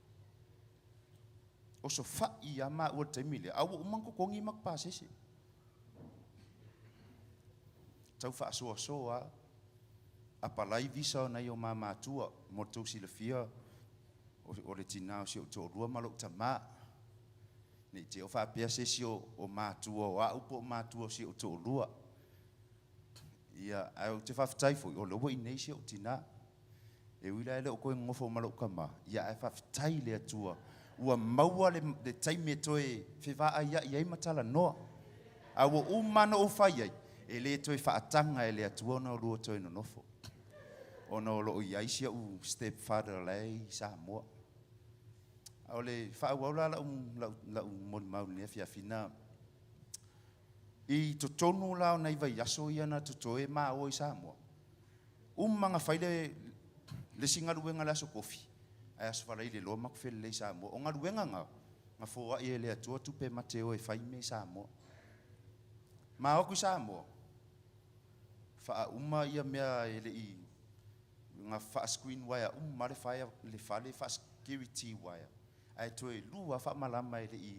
Osofa'i lava maua i le taimi lea, a ua uma ona totogi matou pasese. Tau faasoasoa lava. Apalai visa o nai o ma matua, mo le tou silafia, o le tinā o si ou toalua ma lou tamā. Ne i te i o faapea se isi o matua o a'u po o matua o si ou toalua. Ia, ae ou te faafetai foi, o lea ua i inei si ou tinā. E ui la e le o toe nonofo ma lou tama, ia ae faafetai i le Atua ua maua le, le taimi e toe fevaaia'i ai ma talanoa. A ua uma ona ou fai ai, e le toe faataga e le Atua ona olua toe nonofo, ona o lo o i ai si ou stepfather la e i Samoa. A o le faaauau la lau, lau, lau molimau i lenei afiafi, na, i totonu la o nai vaiaso ia na totoe ma o i Samoa, uma na fai le, le isi galuega i le Aso Tofi, ae Aso Faraile loa matou felelei i Samoa. O galuega na, na foai e le Atua tupe ma te o e fai mea i Samoa. Ma o atu i Samoa, faauma ia mea e le i na faa-screen wire uma le fale, le fale faa-security wire, ae toe lua faamalama e le i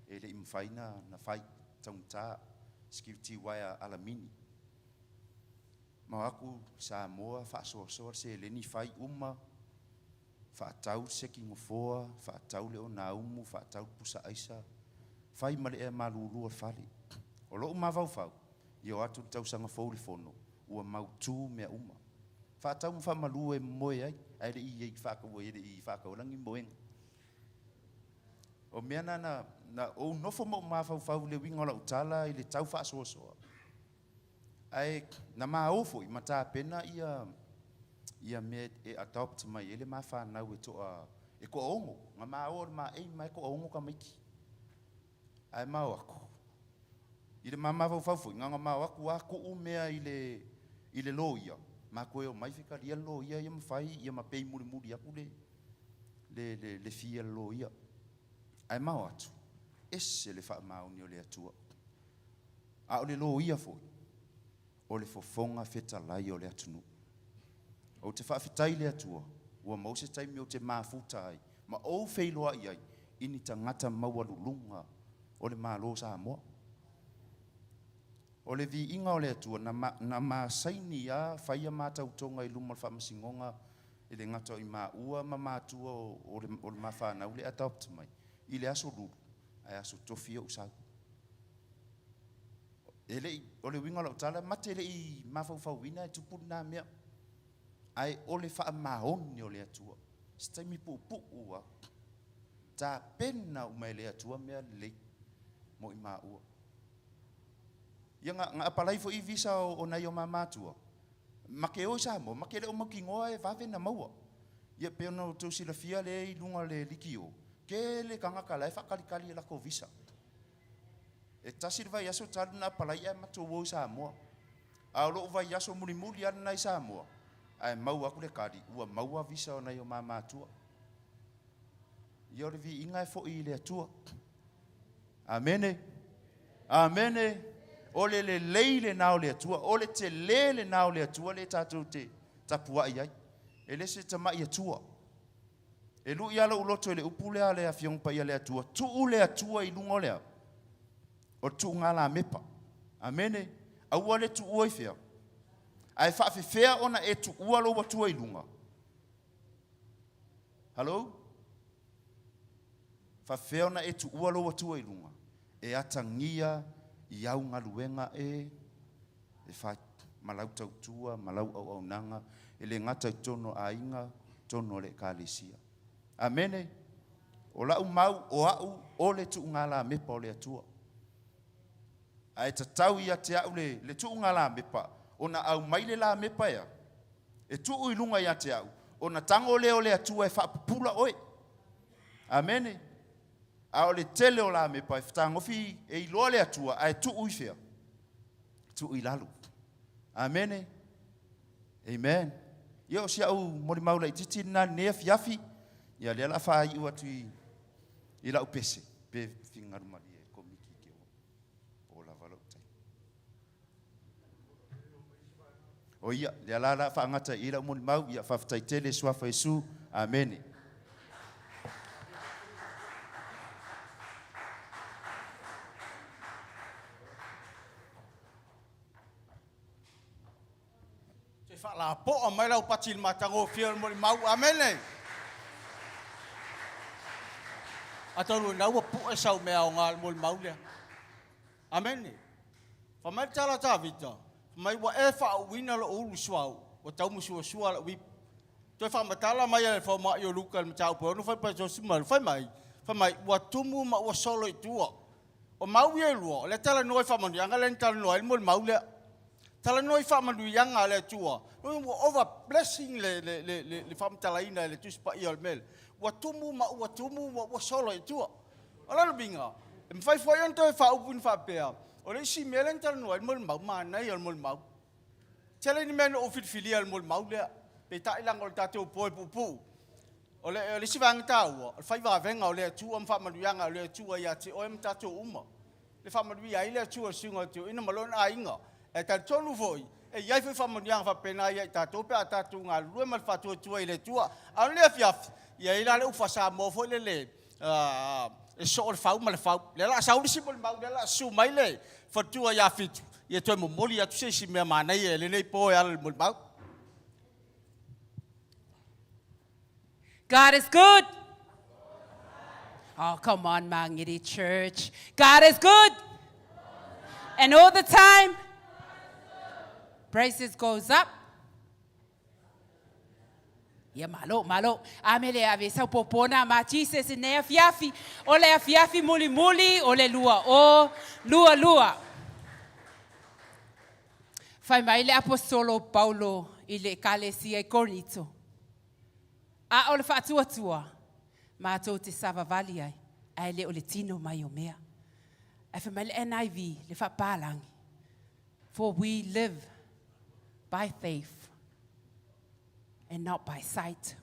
e le i mafai na, na fai, taugata, security wire alamini. Ma o atu Samoa faasoasoa le seleni fai uma, faatau le seki nofoa, faatau le onaumu, faatau le pusa aisa, fai ma le ea malulu o le fale. O lou mafaufau, ia o atu le tausaga fou i le fono, ua mautu mea uma. Faatau ma faamalu e moe ai, ae le i faataua e le i faataua ni moega. O mea na na, na ou nofo ma ou mafaufau i le uiga o lau tala i le tau faasoasoa. Ae na ma o foi ma tapena ia ia mea e adopt mai ai le ma fanau e toa e toaono. Na ma o le ma aim e toaono tamaiti. Ae ma o atu i le ma mafaufau foi, na ona ma o atu lava tuu mea i le i le loia, ma toe omai fetalia le loia ia ma fai ia ma pei mulimuli atu le le le, le fee a le loia. Ae ma o atu, ese le faamaoni o le Atua. A o le loia foi, o le fofoga fetalai o le atunuu. Ou te faafetai i le Atua, ua maua se taimi ou te mafuta ai, ma ou feiloai ai i ni tagata maualuluga o le Malo o Samoa. O le viiga o le Atua, na, ma, na ma saini lava fai a ma tautoga i luma o le faamasinoga e le gata o i maua ma matua o, o le, o le ma fanau le adopt mai i le aso Lulu, ae aso Tofi ou sau. E le i, o le uiga o lau tala, ma te le i mafaufauina e tupu lena mea. Ae o le faamaoni o le Atua. Se taimi puupuu lava. Tapena uma e le Atua mea lelei mo i maua. Ia na, na apalai foi visa o, o nai o ma matua. Ma ke o i Samoa, ma ke le o mautinoa e vave na maua. Ia pei ona outou silafia lea i luga o le liki o, tele tagata la e faatalitali i latou visa. E tasi le vaiaso talu na apalai ae matou o i Samoa. A o lou vaiaso mulimuli lava lena i Samoa, ae maua atu le tali, ua maua visa o nai o ma matua. Ia o le viiga e foi i le Atua. Amene. Amene. O le lelei lena o le Atua, o le tele lena o le Atua lea tatou te tapuai ai. E le se tamai Atua. E lui lava lou loto i le upu lea a le Afioga Paia a le Atua, tuu le Atua i luga o le a? O le tuuga lamepa. Amene. Aua le tuua i fea? Ae faafefea ona e tuua lou Atua i luga? Hello? Faafefea ona e tuua lou Atua i luga? E atagia i au galuega e e fai ma lau tautua ma lau auaunaga, e le gata i totonu o aiga, totonu o le Ekalesia. Amene. O lau mau, o au o le tuugalamepa o le Atua. Ae tatau ia te au le, le tuugalamepa, ona aumai le lamepa ea, e tuu i luga ia te au, ona tago lea o le Atua e faapupula oe. Amene. A o le tele o lamepa e fetagofi e iloa le Atua, ae tuu i fea? Tuu i lalo. Amene. Amen. Ia o si au molimau laitiiti lena i lenei afiafi. Ia lea o le a faaiu atu i, i lau pese, pe finagalo malie le Komiti te o, o lava lou taimi. O ia, lea la o le a faagata i i lau molimau. Ia faafetai tele i Suafa Iesu. Amene. Se faalapoa mai lau pati i le matagofie o le molimau. Amene. Atonu ina ua pue sau mea aoga i le molimau lea. Amene. Fai mai le tala a Tavita, Fai mai ua e faauuina lou ulu suauu, ua tau musuasua lau ipu. Toe faamatala mai e le fomai o Luka i le mataupu e 6 fuaiupu 12, fai mai, fai mai, ua tumu ma ua solo i tua. O mau ia e lua, o lea e talanoa i faamanuiaga lea na talanoa ai le molimau lea. Talanoa i faamanuiaga a le Atua, ua over blessing le, le, le, le, le faamatalaina e le Tusi Paia o le mea lea. Ua tumu ma ua tumu ma ua solo i tua. O lona uiga, e mafai foi ona toe faaupuina faapea, o le isi mea lea na talanoa ai le molimau, manaia o le molimau. Tele ni mea na ou filifilia i le molimau lea, peitai leaga o le tatou po e puupuu. O le, o le isi vaega taua, o le fai vavega o le Atua ma faamanuiaga o le Atua ia te oe ma tatou uma. Le faamanuia ai le Atua i le suiga o le toeaina ma lona aiga. Ae talitonu foi, e i ai foi faamanuiaga faapena ia i tatou pe a tatou galulue ma le faatuatua i le Atua. A o lenei afiafi, ia i ai la le upu faa-Samoa foi lele, e soo le fau ma le fau. Lea o le a sau le isi molimau, lea o le a susu mai le faletua ia Fitu, ia toe momoli atu se isi mea manaia i lenei po e ala i le molimau. God is good. Oh, come on, Mangere Church. God is good. And all the time, praises goes up. Ia malo, malo. Amele ave sau popona ma Jesus i nei afiafi. O le afiafi mulimuli o le lua o lua lua. Fai mai le aposolo Paulo i le ekalesia i Korinito. A o le faatuatua, matou te savavali ai, ae le o le tino mai o mea. Ae fai mai le NIV, le faapalangi, For we live by faith and not by sight.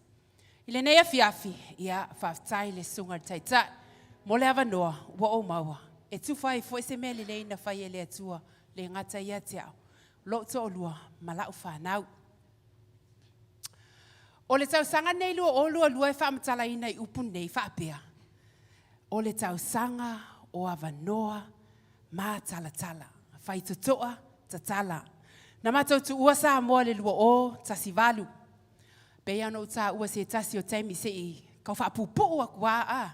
I lenei afiafi, ia, faafetai i le Susuga i le Taitai mo le avanoa ua ou maua e tufa ai foi se mea lelei na fai e le Atua le gata ia te au, lou toalua ma lau fanau. O le tausaga nei 2022 e faamatalaina i upu nei faapea, O le tausaga o avanoa ma talatala, faitotoa tatala. Na matou tuua Samoa i le 2018. Pei ona ou taua se tasi o taimi se i kau faapuupuu aku a a.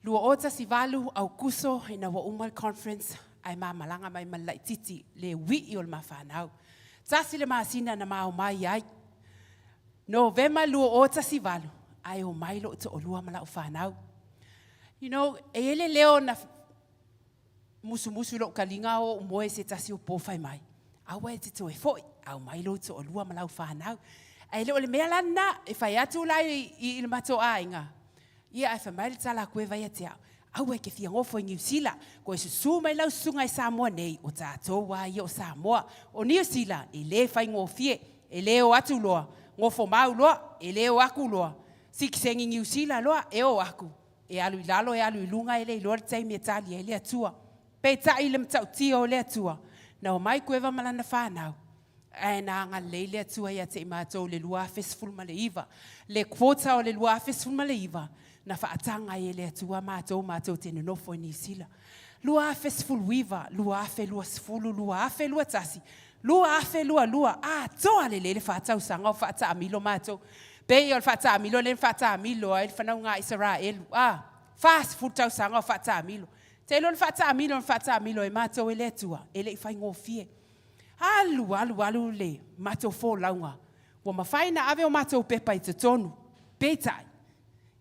2018 Aukuso ina ua uma le conference ae ma malaga mai ma le laititi le uii o le ma fanau. Tasi le masina na ma omai ai. Novema 2018 ae omai lou toalua ma lau fanau. You know, e i ai le leo na musumusu i lou kaliga o ou moe i se tasi o po fai mai, aua e te toe foi, aumai lou toalua ma lau fanau. Ae le o le mea la lena, e fai atu la i, i, i le matou aiga, ia ae fai mai le tala a Kueva ia te au, aua e ke fia gofo i Niu Sila, koe susu mai lau susuga i Samoa nei, o tatou a ia o Samoa. O Niu Sila, e le faigofie, e le o atu loa, gofo mau loa, e le o aku loa, sikisegi Niu Sila loa, e o aku. E alu i lalo, e alu i luga, e le iloa le taimi e tali ai le Atua. Peitai i le matautia o le Atua, na omai Kueva ma lana fanau, ae na agalelei le Atua ia te i matou i le 2019. Le quota o le 2019, na faataga ai e le Atua matou matou te nonofo i Niu Sila. 2019, 2020, 2021, 2022, atoa lelei le fa tausaga o faataamilo matou. Pei o le faataamilo lea na faataamilo ai le fanauga a Isaraelu, a, 40 tausaga o faataamilo. Te iloa le faataamilo na faataamilo ai matou e le Atua, e le i faigofie. Alu, alu, alu le matou folauga, ua mafai na ave o matou pepa i totonu, peitai,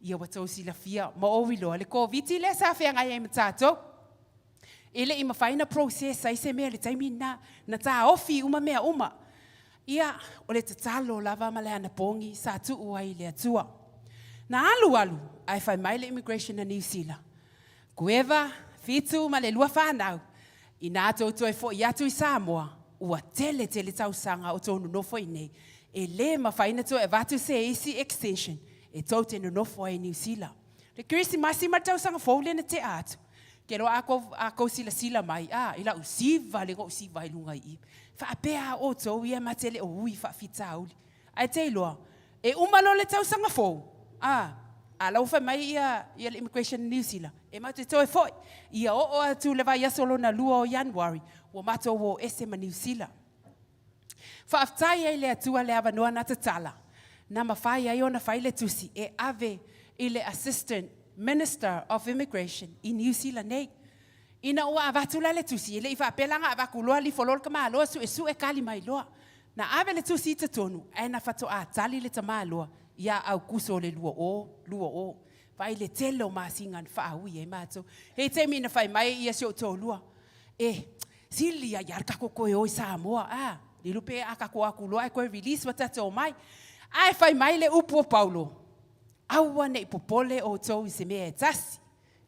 ia ua tou silafia ma ou iloa le Koviti lea sa feagai ai ma tatou. E le i mafai na process ai se mea i le taimi lena, na taofi uma mea uma. Ia, o le tatalo lava ma le anapogi sa tuu ai i le Atua. Na alu alu ae fai mai le immigration a Niu Sila, Kueva, Fitu ma le lua fanau, inā tou toe foi atu i Samoa, ua tele tele tausaga o tou nonofo i inei, e le mafai na toe avatu se isi extension e tou te nonofo ai i Niu Sila. Le Kerisimasi ma le tausaga fou lea na tea atu, ke loa a kou, a kou silasila mai, a, i la'u siva le go'u siva i luga i i. Faapea a outou ia ma te le o ui faafitauli. Ae te iloa, e uma loa le tausaga fou, a, a la ua fai mai ia, ia le immigration i Niu Sila, e matou te toe foi. Ia oo atu le vaiaso lona lua o Ianuari, ua matou o ese ma Niu Sila. Faafetai ai le Atua le avanoa na tatala, na mafai ai ona fai le tusi e ave i le Assistant Minister of Immigration i Niu Sila nei. Ina ua avatu la le tusi, e le i faapea la na avaku loa lifo loa le tamaloa suesue kali mai loa. Na ave le tusi i totonu, ae na faatoa tali le tamaloa ia Aukuso le 2020. Vaai le tele o masina na faaui ai matou. E i ai taimi na fai mai ia si ou toalua, E, sili ai lava le tatou toe o i Samoa, a, le iloa pe a tatou o atu loa ae toe release ua tatou omai. Ae fai mai le upu o Paulo, Aua ne i popole outou i se mea e tasi,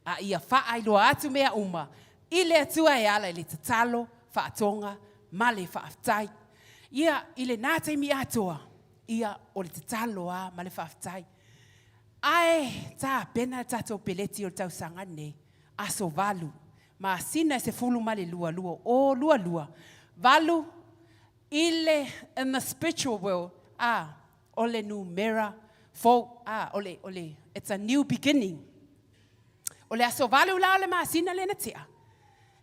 a ia faailoa atu mea uma i le Atua e ala i le tatalo, faatoga, ma le faafetai. Ia, i lena taimi atoa, ia, o le tatalo lava ma le faafetai. Ae tapena le tatou peleti o le tausaga lenei, aso valu, masina e 12, 2022, valu i le, in the spiritual world, a, o le numera fou, a, o le, o le, it's a new beginning. O le aso valu la o le masina lea na tea,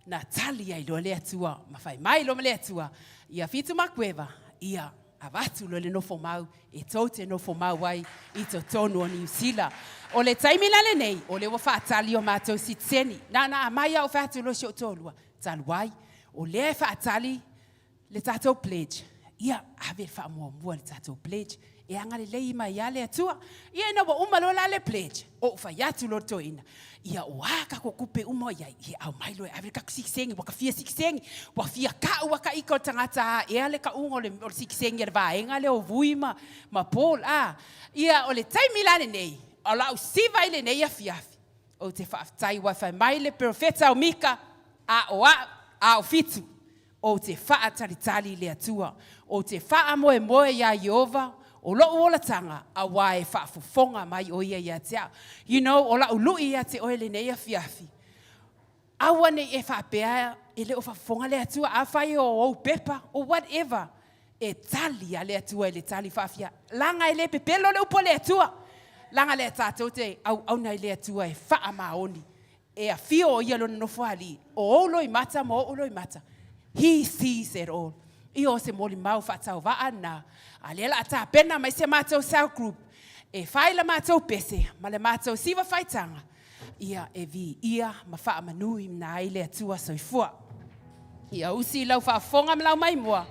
na tali ai loa le Atua, ma fai mai loa ma le Atua, ia Fitu Makueva, ia avatu loa le nofo mau e tou te nofo mau ai i totonu o Niu Sila. O le taimi la lenei, o lea ua faatali o matou sitiseni. Na ona aumai lava ou fai atu loa i si ou toalua, talu ai, o lea e faatali le tatou pledge, ia ave le faamuamua i le tatou pledge, e agalelei mai lava le Atua. Ia ina ua uma loa la le pledge, ou fai atu loa i le toeaina, ia o a tatou tupe uma o i ai, ia aumai loa e ave le tatou sitiseni, ua ta fia sitiseni, ua fia tau lava ta ita o le tagata ea le tauga o le sitiseni a le vaega lea o Vui ma, ma Paul, a. Ia o le taimi la lenei, o lau siva i lenei afiafi, ou te faafetai ua fai mai le perofeta o Mika, a o au, a o Fitu, Ou te faatalitali i le Atua, ou te faamoemoe iā Ieova, o loʻu olataga, auā e faafofoga mai ʻo ia ia te au. You know, o laʻu luʻi ia te ʻoe lenei afiafi. Aua ne i e faapea e le o faafofoga le Atua, afai o ou pepa or whatever, e tali a le Atua i le tali faafia. Laga e le pepelo le upu a le Atua. Laga lea tatou te auauna i le Atua e faamaoni. E afio o ia lona nofoalii, o ou loimata ma oʻu loimata, He sees it all. Ia o se molimau faatauvaa lena, a lea la a tapena mai si a matou cell group e fai la matou pese ma le matou siva faitaga, ia e viia ma faamanui na ai le Atua soifua. Ia usi i lau faafofoga ma lau maimoa.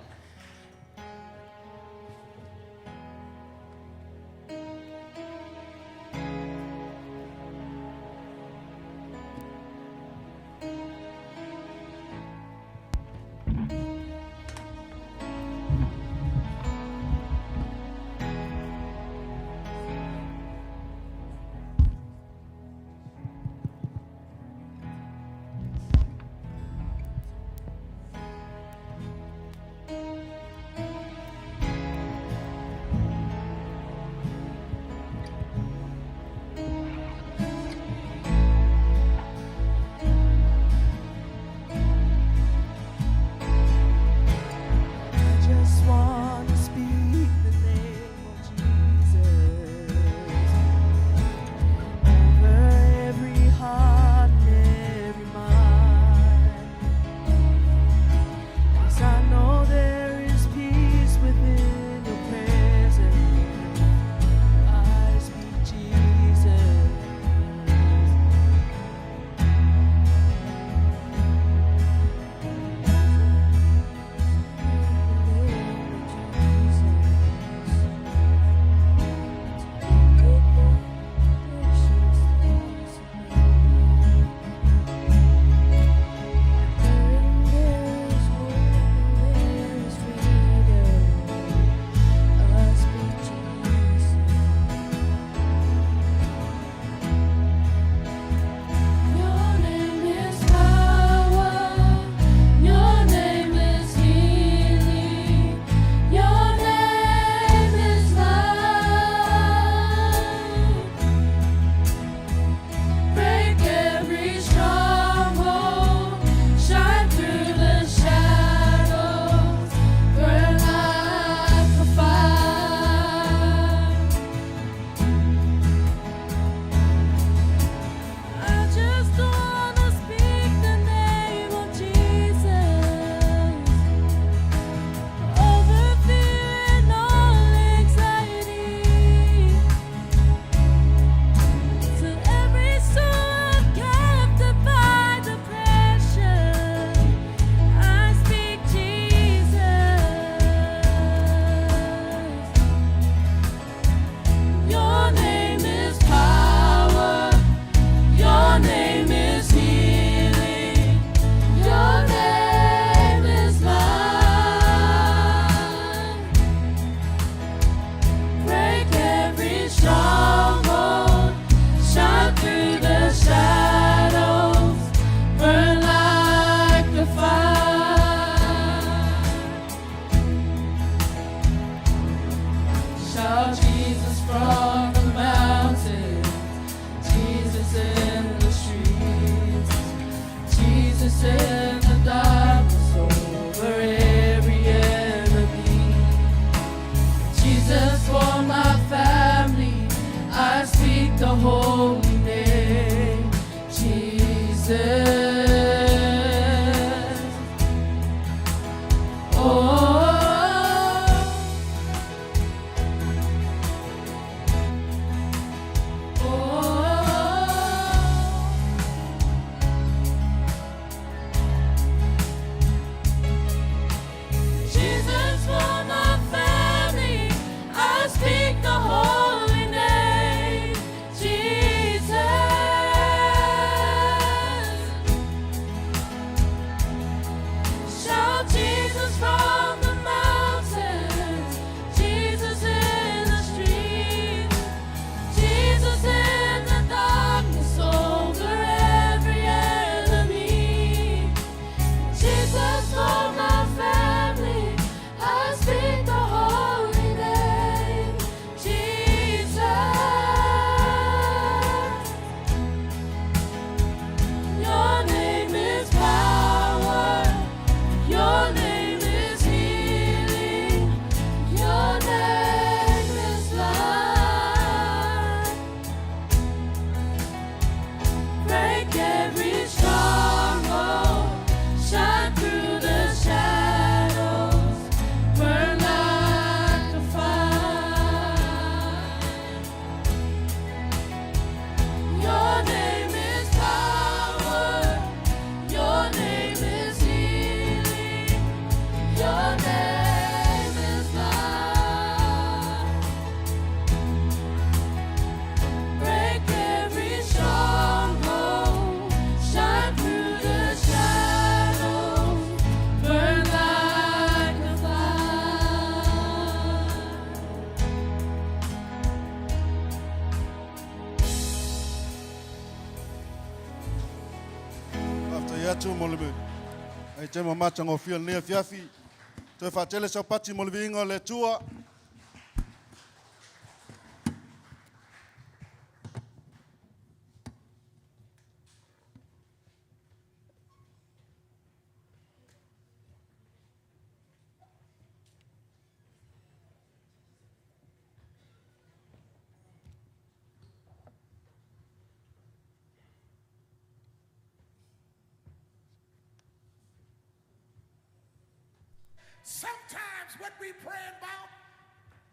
Faafetai atu mo le aitema matagofie o lenei afiafi. Toe faatele saupati mo le viiga o le Atua. Sometimes what we pray about,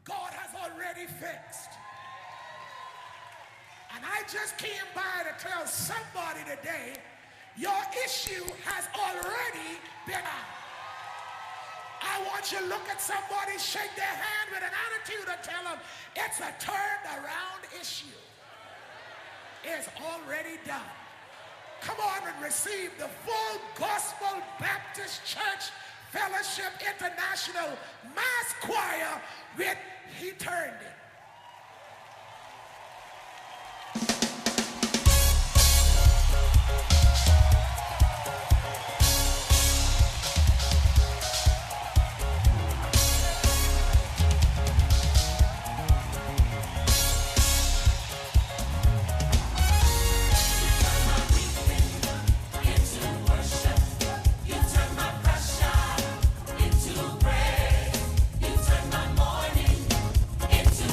God has already fixed. And I just came by to tell somebody today, your issue has already been out. I want you to look at somebody, shake their hand with an attitude and tell them it's a turned around issue. It's already done. Come on and receive the full Gospel Baptist Church Fellowship International Mass Choir with He Turned It. You turn my pressure into praise. You turn my mourning into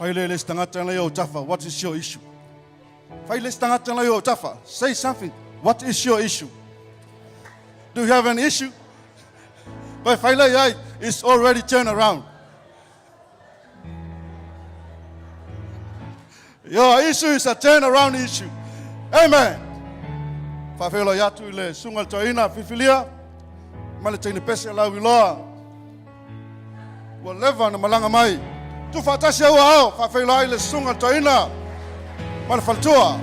Fai le le isi tagata na i ou tafa, what is your issue? Fai le isi tagata na i ou tafa, say something, what is your issue? Do you have an issue? Pai fai le iai, it's already turned around. Your issue is a turn around issue. Amen. Faafeiloai atu i le susuga i le toeaina filifilia ma le teine pese lau iloa. Ua leva na malaga mai. Tu faatasi au ao, faafeiloai i le susuga i le toeaina ma le faletua.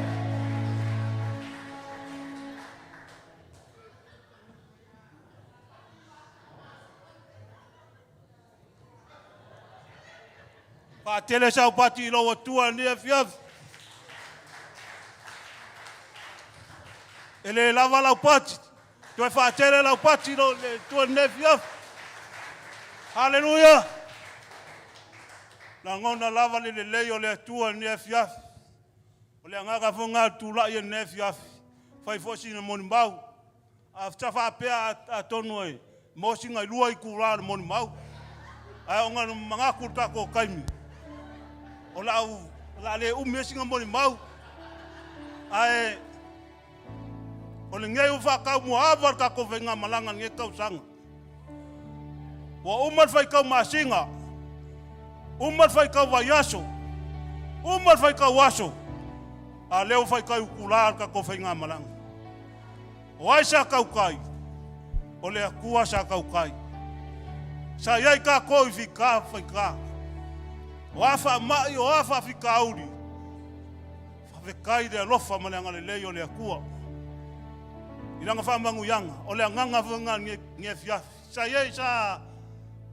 Faatele sau pati i lou Atua i lenei afiafi. E le lava lau pati, toe faatele lau pati i lou Atua i lenei afiafi. Haleluia! Lagona lava le lelei o le Atua i lenei afiafi. O le agaga foi lena o le tulai i lenei afiafi, fai foi sina molimau. A sa faapea atonu e maua sina 2 itula o le molimau, ae ona o le manatu i le tatou taimi, o le a le umi ai sina molimau. Ae o lenei ua faataumuaava le tatou faigamalaga i lenei tausaga. Ua uma le faitau masina, uma le faitau vaiaso, uma le faitau aso, a o lea ua faitau itula le tatou faigamalaga. O ai sa tautai? O le Atua sa tautai. Sa i ai tatou i fita ma faigā. O a faamai, o a faafitauli, faafetai i le alofa ma le agalelei o le Atua. I lana faamanuiaga, o le agaga foi lena i lenei afiafi. Sa i ai, sa,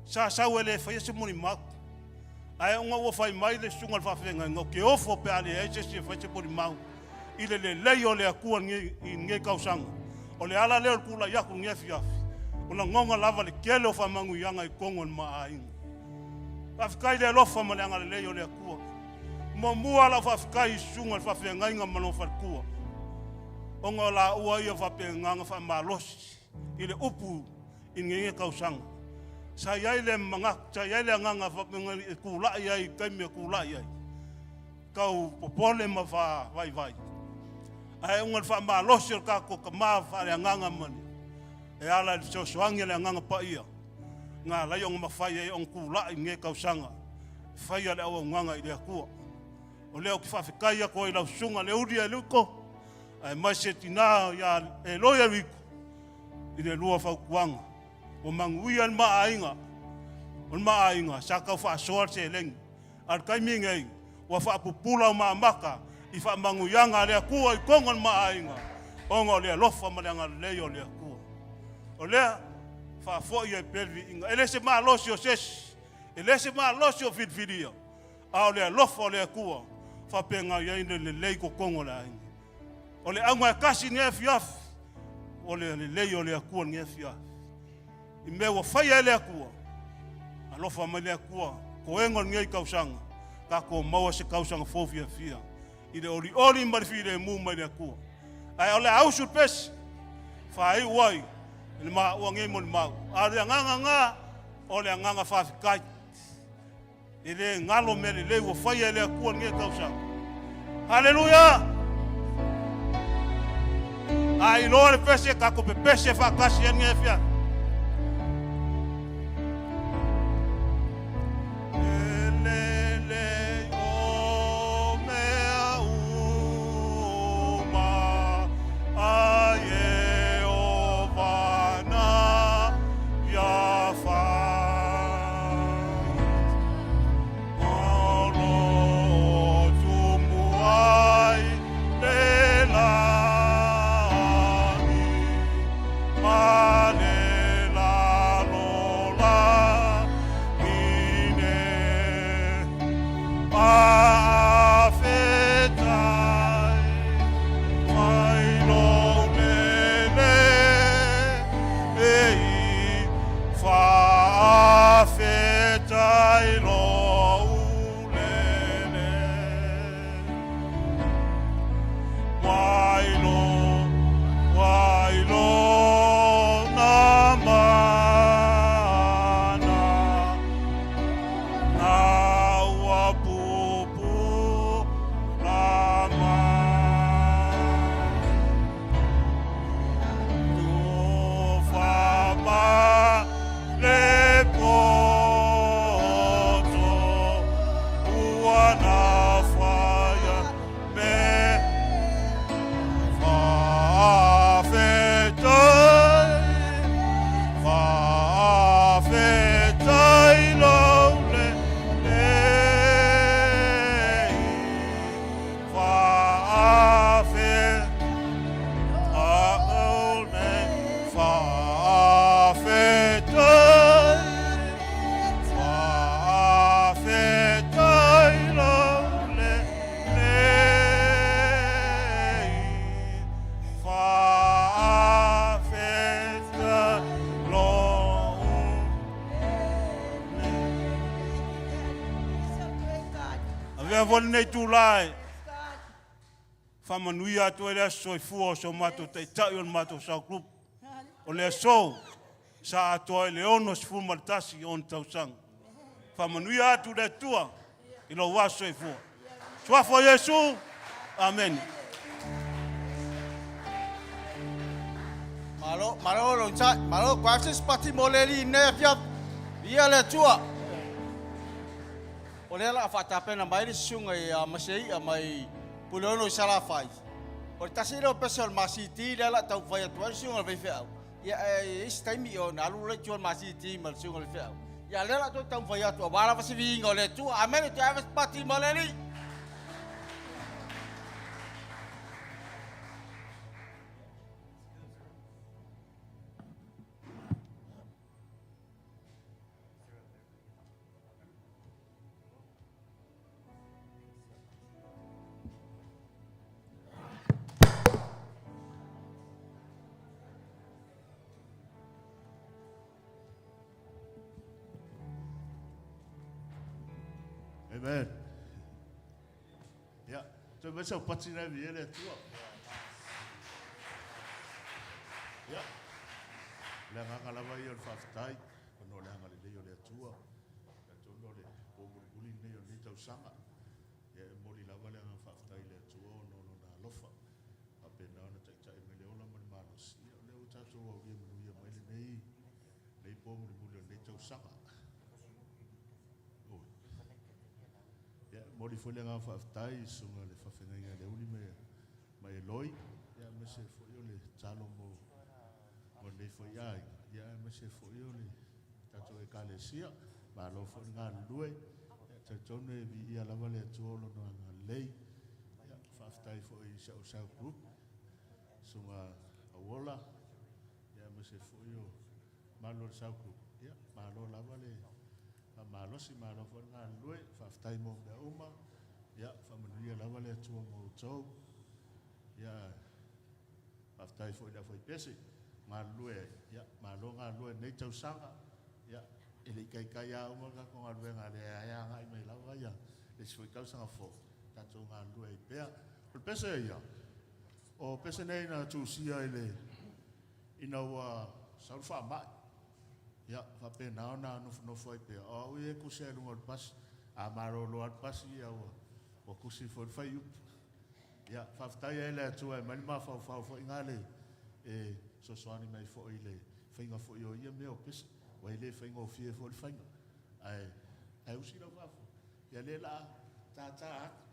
sa sau e le faia se molimau. Ae ona ua fai mai le susuga i le faafeagaiga, ou te ofo pe a leai se isi e fai se molimau. i le lelei o le Atua i lenei tausaga. O le ala lea o le tulai atu i lenei afiafi, o lagona lava le tele o faamanuiaga i totonu o le ma aiga. Faafetai i le alofa ma le agalelei o le Atua. Muamua lau faafetai i susuga i le faafeagaiga ma lona faletua, ona o laua ia faapena faamalosi i le upu i lenei tausaga. Sa i ai le manatu, sa i ai le agaga faapena e tulai ai i le taimi e tulai ai. tau popole ma faavaivai, ae ona le faamalosi o le tatou tama faaleagaga ma le e ala i le fesoasoani a le Agaga Paia, na ala ai ona mafai ai ona tulai i lenei tausaga e faia le auaunaga i le Atua. O lea ou te faafetai atu ai i lau susuga Leuli Eluiko, aemaise tina ia Eloi Eluiko i le lua fautuaga. Ua manuia le ma aiga, o le ma aiga sa tau faasoa le seleni. A o le taimi nei, ua faapupula o maamata i faamanuiaga a le Atua i totonu o le ma aiga, ona o le alofa ma le agalelei o le Atua. O lea, faafoi ai pea le viiga. E le se malosi o se isi, e le se malosi o filifilia, a o le alofa o le Atua, faapena i ai le lelei i totonu o le aiga. O le auga e tasi i lenei afiafi, o le lelei o le Atua i lenei afiafi. I mea ua faia e le Atua, alofa mai le Atua, toega o lenei tausaga, tatou maua se tausaga fou fiafia i le olioli ma le filemu mai le Atua. Ae o le a usu le pesi, faaiu ai i le maua nei molimau. A o le agaga na, o le agaga faafetai. E le galo mea lelei ua faia e le Atua i lenei tausaga. Haleluia! A iloa le pese, tatou pepese faatasi ai lenei afiafi. Avea foi lenei itulā e faamanuia atu ai le aso soifua o so matou Taitai o le matou South Group. O le aso sa atoa ai le 61 o ona tausaga. Faamanuia atu le Atua i lou aso soifua. Suafa o Iesu, amene. Malo, malo lo tsai, malo kwa se spati mo le li ne fia. Via le tua. O le la faatapena mai le susuga ia Masei'a mai Puleono i Salafai. O le tasi lea o pese o le masiti lea la taumafai atu ai le susuga i le faifeau. Ia ae i ai se taimi ona alu lea i tua o le masiti ma le susuga i le faifeau. Ia a o lea la toe taumafai atu aua lava se viiga o le Atua. Amene, toe ave se pati mo le Alii. Amen. Ia, toe mai sau pati nai vi ele atua. Ia, le agaga lava ia o le faafetai, ona o le agalelei o le Atua. Atonu o le po mulimuli lenei o lenei tausaga. Ia, e momoli lava le agaga faafetai i le Atua ona o Lona alofa. Faapena ona taitai mai le ola ma le malosi. Ia, o lea ua tatou aulia manuia mai lenei, lenei po mulimuli o lenei tausaga. Oi. Ia, e momoli foi le agaga faafetai i susuga i le faafeagaiga a Leuli ma, ma Eloi, ia, aemaise foi o le talo mo, mo lenei foi aiga, ia, aemaise foi o le tatou Ekalesia. Malo foi le galulue. Ia, talitonu e viia lava le Atua o Lona agalelei. Ia, faafetai foi i si au South Group, Susuga Auola, ia, aemaise foi o malu o le South Group. Ia, malo lava le faamalosi, malo foi le galulue. Faafetai mo mea uma. Ia, faamanuia lava le Atua mo outou. Ia, faafetai foi i le aufaipese, galulue ai. Ia, malo galulue i lenei tausaga. Ia, e le i taitai lava uma le tatou galuega, lea e agai mai lava ia le isi foi tausaga fou, tatou galulue ai pea. O le pese ia, o pese nei na tusia i le ina ua sau le faamai. Ia, faapena ona nofonofo ai pea. O au ia e tusi lava i luga o le pasi. A malolo lava le pasi, ia ua, ua tusi foi le fuaiupu. Ia, faafetai ai le Atua e aumai le mafaufau foi gale e fesoasoani mai foi i le faiga foi o ia mea o pese. Ua e le faigofie foi le faiga. Ae, ae usi lau faafofoga. Ia lea la a tātā atu.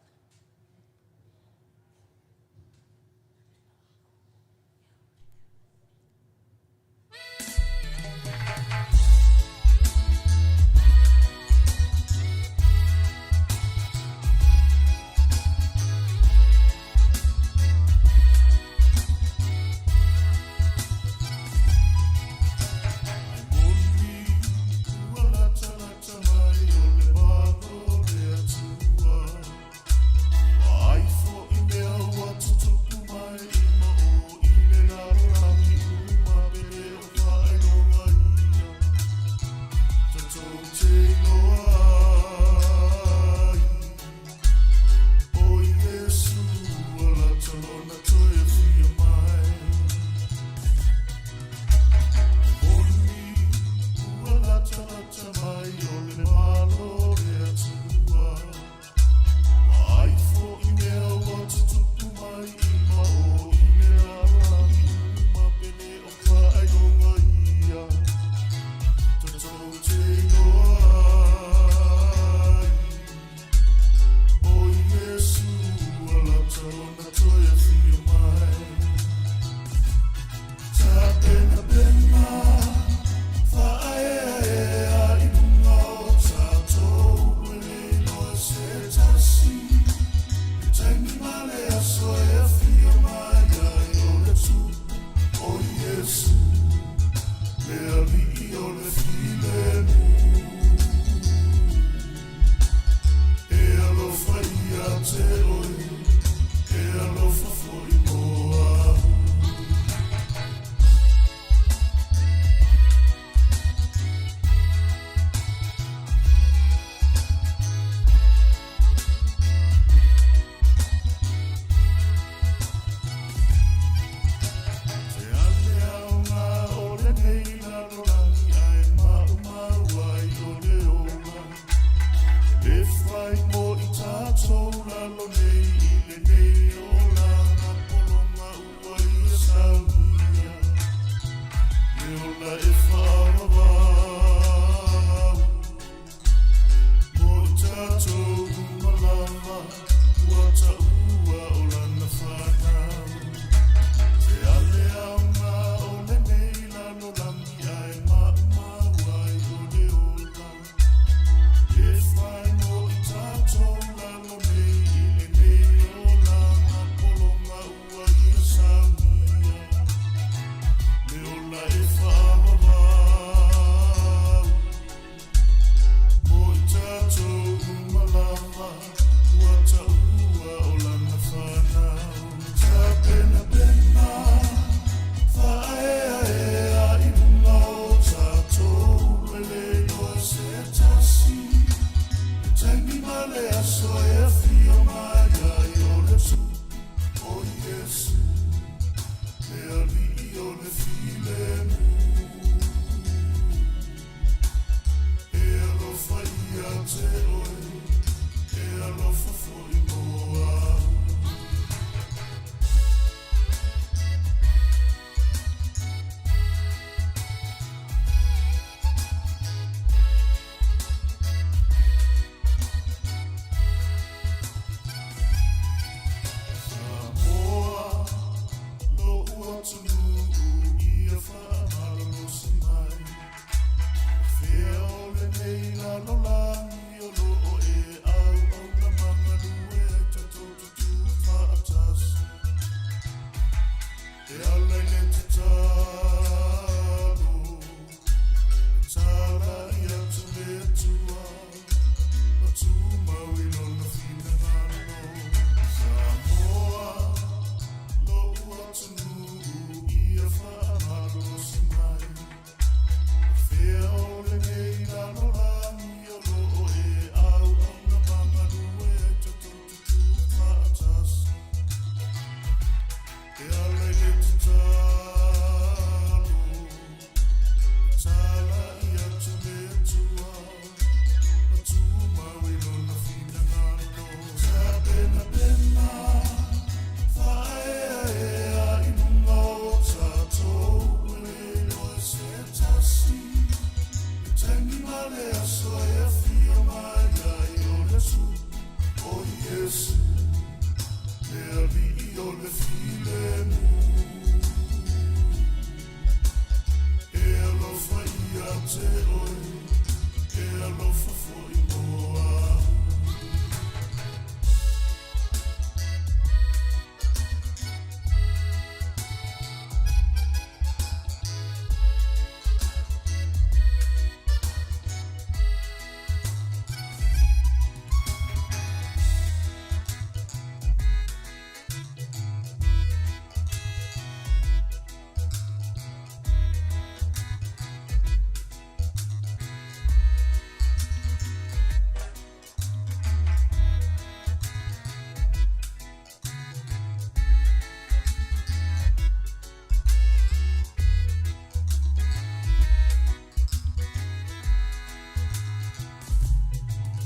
E ala i le tatalo, e tala i atu le Atua, ma tumau i lona finagalo. Samoa, lou atunuu ia faamalosi mai. O fea o lenei lalolagi o lo o e auauna ma galue ai tatou tutufaatasi. E ala i le tatalo, e tala i atu le Atua, ma tumau i lona finagalo. Tapenapena, faaeaea i luga o tatou ua le iloa e se tasi, le taimi ma le aso e afio mai ai o le Tupu, o Iesu, le Alii o le filemu. E alofa ia te oe, e alofa foi mo au.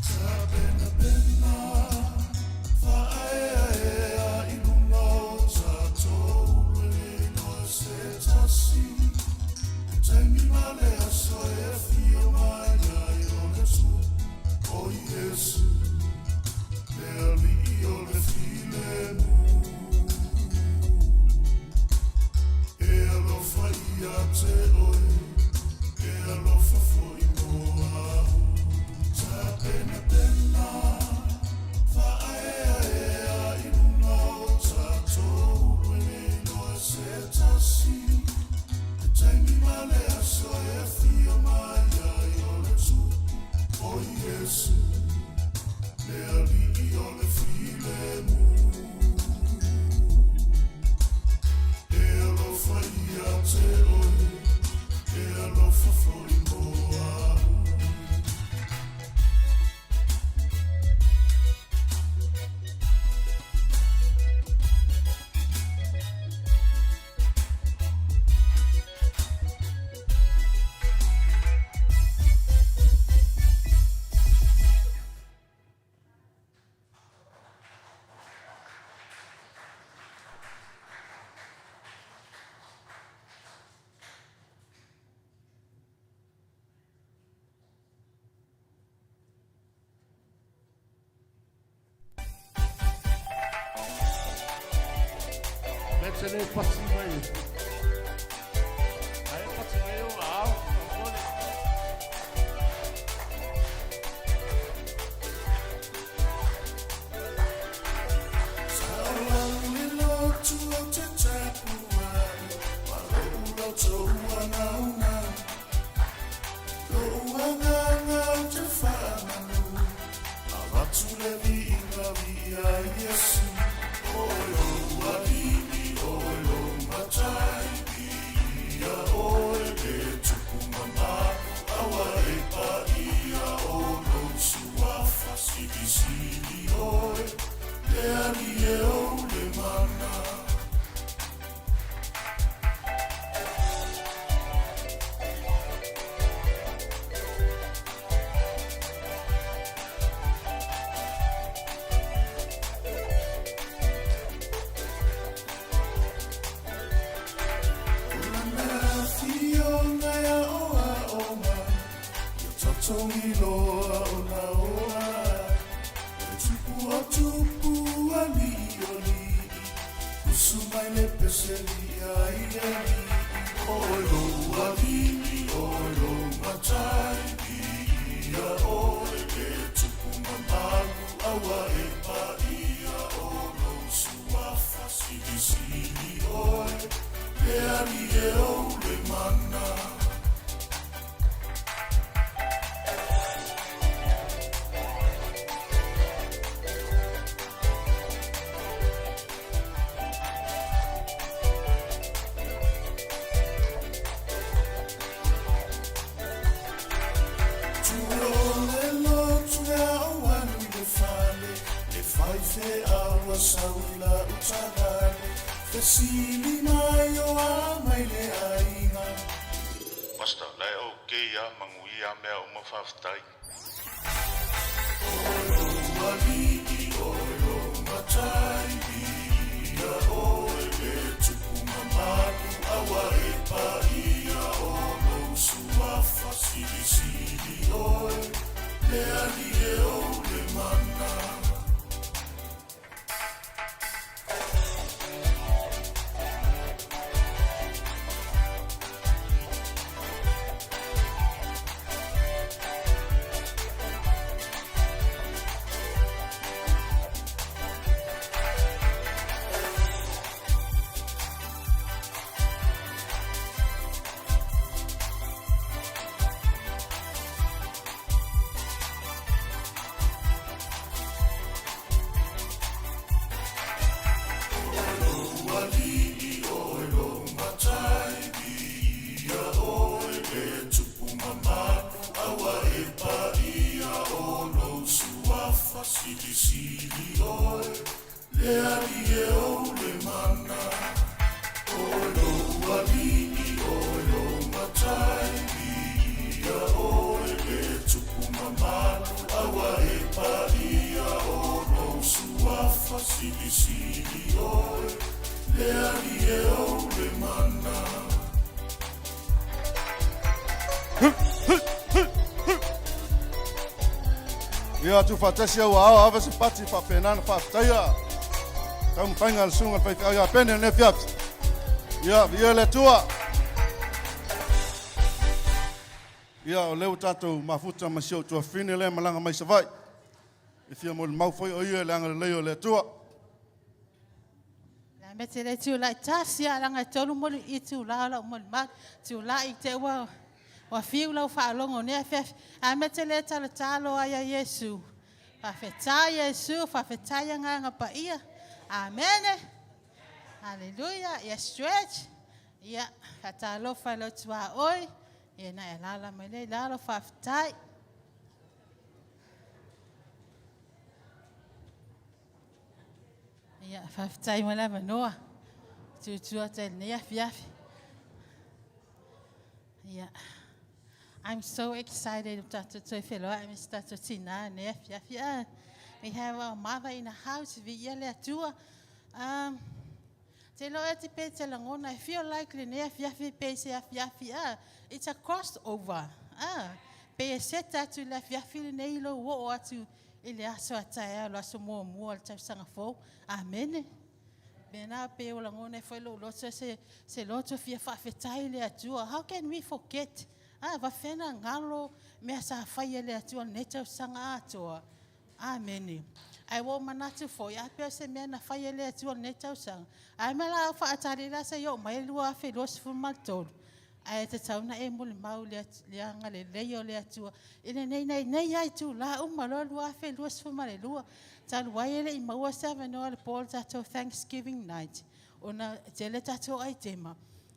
Tapenapena, faaeaea i luga o tatou ua le iloa e se tasi, le taimi ma le aso e afio mai ai o le Tupu, o Iesu, le Alii o le filemu. E alofa ia te oe, e alofa foi mo au. Tapenapena, faaeaea i luga o tatou ua le iloa e se tasi, le taimi ma le aso e afio mai ai o le Tupu, o Iesu, le Alii o le filemu. E alofa ia te oe, e alofa foi mo au. Mete le pati mai. Ai pati mai o au. Mole. Sa ou alu i lotu ou te tapuai, ma lou loto ua naunau. Lou agaga ou te faamanu, avatu le viiga viia Iesu. Oe lou Alii, oe lou Matai, viia oe le Tupu mamalu, aua e paia o lou Suafa silisili oe, le Alii e ou le mana. O lana afioga e aoaoga, ia totogi loa ona oa ai. O le Tupu o tupu, Alii o alii, usu mai le pese viia i le Alii. Oe lou Alii, oe lou Matai, viia oe le Tupu mamalu, aua e paia o lou Suafa silisili oe, Vili mai o a mai le aiga. Pastor, la e ok a, manuia a mea uma faafetai. O lou alii o lou matai Viia oe le tupu mamalu Aua e paia o lou suafa Silisili oe le alii e ou le mana. Silisili oe le alii e ou le mana O lou alii o lou matai Viia oe le tupu mamalu Aua e paia o lou suafa Silisili oe le alii e ou le mana. Ia tuufaatasi au aao ava se pati faapena ona faafetaia taumafaiga a le susuga i le faifeau ia Pene lenei afiafi. Ia, viia le Atua. Ia, o lea ua tatou mafuta ma si ou tuafafine lea e malaga mai Savaii. E fia molimau foi o ia i le agalelei o le Atua. La me te le tulai tasi a langa e tolu moli i tula o lau molimau. Tulai te ua ua fiu lau faalogo nei afiafi. A me te le talotalo ai a Iesu. Faafetai Iesu, faafetai Agaga Paia. Amene. Haleluia. Ia stretch. Ia, faatalofa i lau tuaoi. Ia na e alaala mai lea i lalo, faafetai. Ia, faafetai mo le avanoa. Tutu atu ai lenei afiafi. Ia, I'm so excited tatou toe feloai me se tatou tinā nei afiafi. Ah, we have our mother in the house, viia le Atua. Te iloa ea te pe te lagona, I feel like lenei afiafi pe se afiafi, ah, it's a crossover. Ah, pe e set atu i le afiafi lenei i lou oo atu i le aso a taeao, le aso muamua o le tausaga fou. Amene. Mea na pe o lagona ai foi lou loto se, se loto fia faafetai i le Atua. How can we forget? Ah, vafena galo mea sa fai e le Atua lenei tausaga atoa. Amene. Ae ua ou manatu foi, a pea o se mea na fai e le Atua i lenei tausaga, ae mea la au faatali la se i oo mai le 2023, ae tatau ona e molimau i le agalelei o le Atua i lenei nei, nei lava itula uma loa 2022, talu ai e le i maua se avanoa i le po o le tatou Thanksgiving night, ona e tele tatou aitema,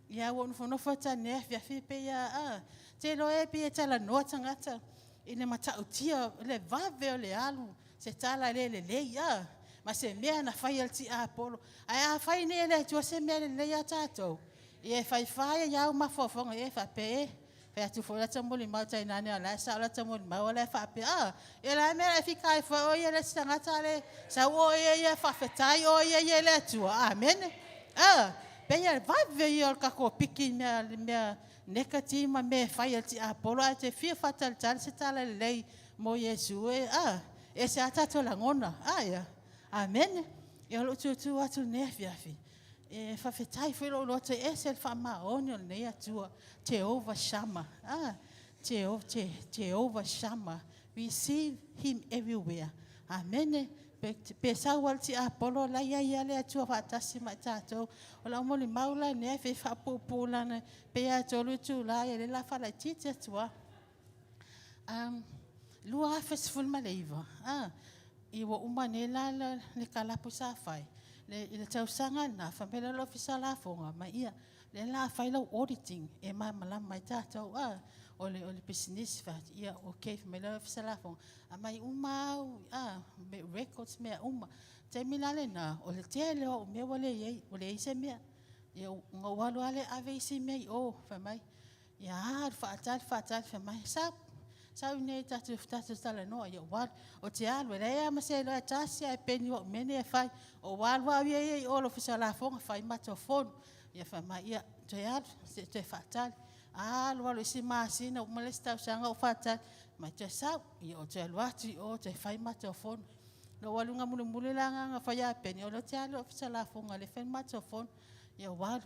ia ua ou nofonofo atu lava i lenei afiafi pei lava, a, te iloa e pei e talanoa tagata i le matautia, le vave o le alu, se tala le lelei, a, ma se mea na fai e le tiapolo. Ae a fai nei e le Atua se mea lelei ia tatou, ia e fai fa ia iau mafaufauga, ia e faapea, e, fai atu foi lata molimau tainane o la e sao lata molimau o la e faapea, a, ia la mea la e fika ai foi o ia le isi tagata le sau o ia ia faafetai o ia ia le Atua. Amene. A, pei e vave ia o le tatou piki i mea, mea Negative ma mea e fai e le tiapolo ae te fia faatalitali se tala lelei mo Iesu e a ese a tatou lagona a ia amene ia o lou tutu atu lenei afiafi e faafetai foi lou loto e ese le faamaoni o lenei Atua Jehovah Shammah a Jehovah Shammah we see him everywhere amene Pe sau lava le tiapolo, o la e i ai lava le Atua faatasi ma i tatou. O lau molimau la lenei, e fia faapuupuu lana, pei lava e 3 itula, ia lea o le a faalaitiiti atu lava. Um, 2019, ah, i ua uma nei la le kalapu sa fai, le, i le tausaga lena, fai mai le le Ofisa Lafoga, ma ia, lea la a fai lau auditing e malamalama ai tatou, ah, o le, o le pisinisi, fai atu, ia, okay, fai mai le Ofisa Lafoga, aumai uma au, ah, records, mea uma. Taimi la lena, o le tele o au mea ua leai, ua leai se mea. Ia, na ou alu lava lea e ave isi mea i o, fai mai, ia alu faatali, faatali, fai mai, sau, sau iinei tatou, tatou talanoa. Ia ou alu, ou te alu e leai lava ma se iloa e tasi lava e peni o au i mea nei e fai. Ou alu au ia i o i le Ofisa o Lafoga fai matou fono. Ia fai mai, ia, toe alu se i toe faatali. Alu alu i le isi masina uma le isi tausaga o faatali, fai mai toe sau. Ia ou toe alu atu i o toe fai matou fono. Na ou aluina mulimuli la lena na fai ia Peni, o lea ou te alu i le Ofisa o Lafoga o lea e fai le matou fono. Ia ou alu.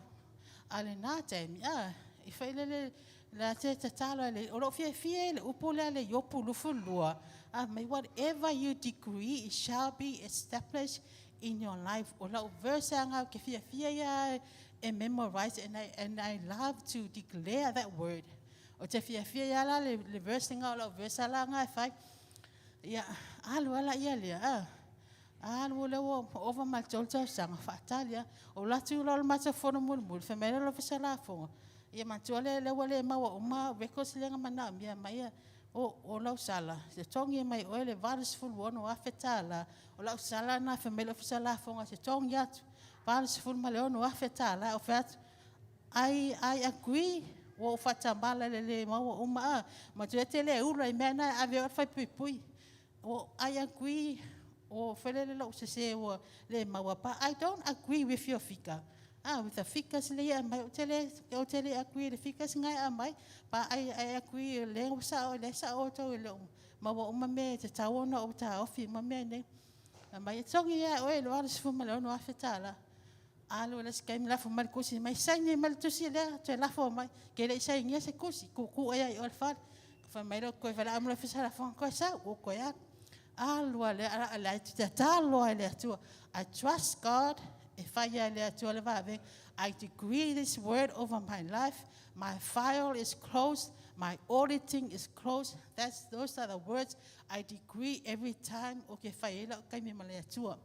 A o lena taimi, a, e foi lele, la te tatalo lava i le O lou fiafia ia i le upu lea a le Iopu 22, a fai mai, whatever you decree, it shall be established in your life. O lau verse lava lena ou te fiafia ia lava e memorize and I love to declare that word. Ou te fiafia ia la le verse lena o lau verse lava la lena e fai. Ia, alu lava laia lea, a, alu lea ua ova ma le 3 tausaga, faatali lava. Ou alu atu loa i le matou fono mulimuli, fai mai le Ofisa o Lafoga, ia manatua lea lea ua le maua uma records lea na manaomia mai o lau sala, e totogi mai e oe le $86,000. O lau sala lena fai mai le Ofisa o Lafoga e totogi atu, $86,000. Ou fai atu, I agree, ua ou faatamala i le le maua uma a. Manatua e te le ula i mea na e ave ai oe i le falepuipui. I agree, ua foi lele lou sese ua le maua, but I don't agree with your figure. Ah, with the figures lea e aumai, ou te le agree i le figures na e aumai, but I agree lea ua sao, lea e sao outou e le o maua uma mea e tatau ona ou taofi uma mea nei. Aumai, e totogi lava e oe le $86,000. Alu le isi taimi lafo mai le tusi mai, saini mai le tusi lea, toe lafo mai. Ke le i sainia se tusi, tutu ai i o le fale. Fai mai lea, toe valaau mai le Ofisa o Lafoga, toe sau, ua toe alu. Alu a lea, ala la e tatalo lava i le Atua. I trust God, e fai lava e le Atua le vavega. I decree this word over my life. My file is closed. My auditing is closed. Those are the words I decree every time o ke fai ai lau taimi ma le Atua.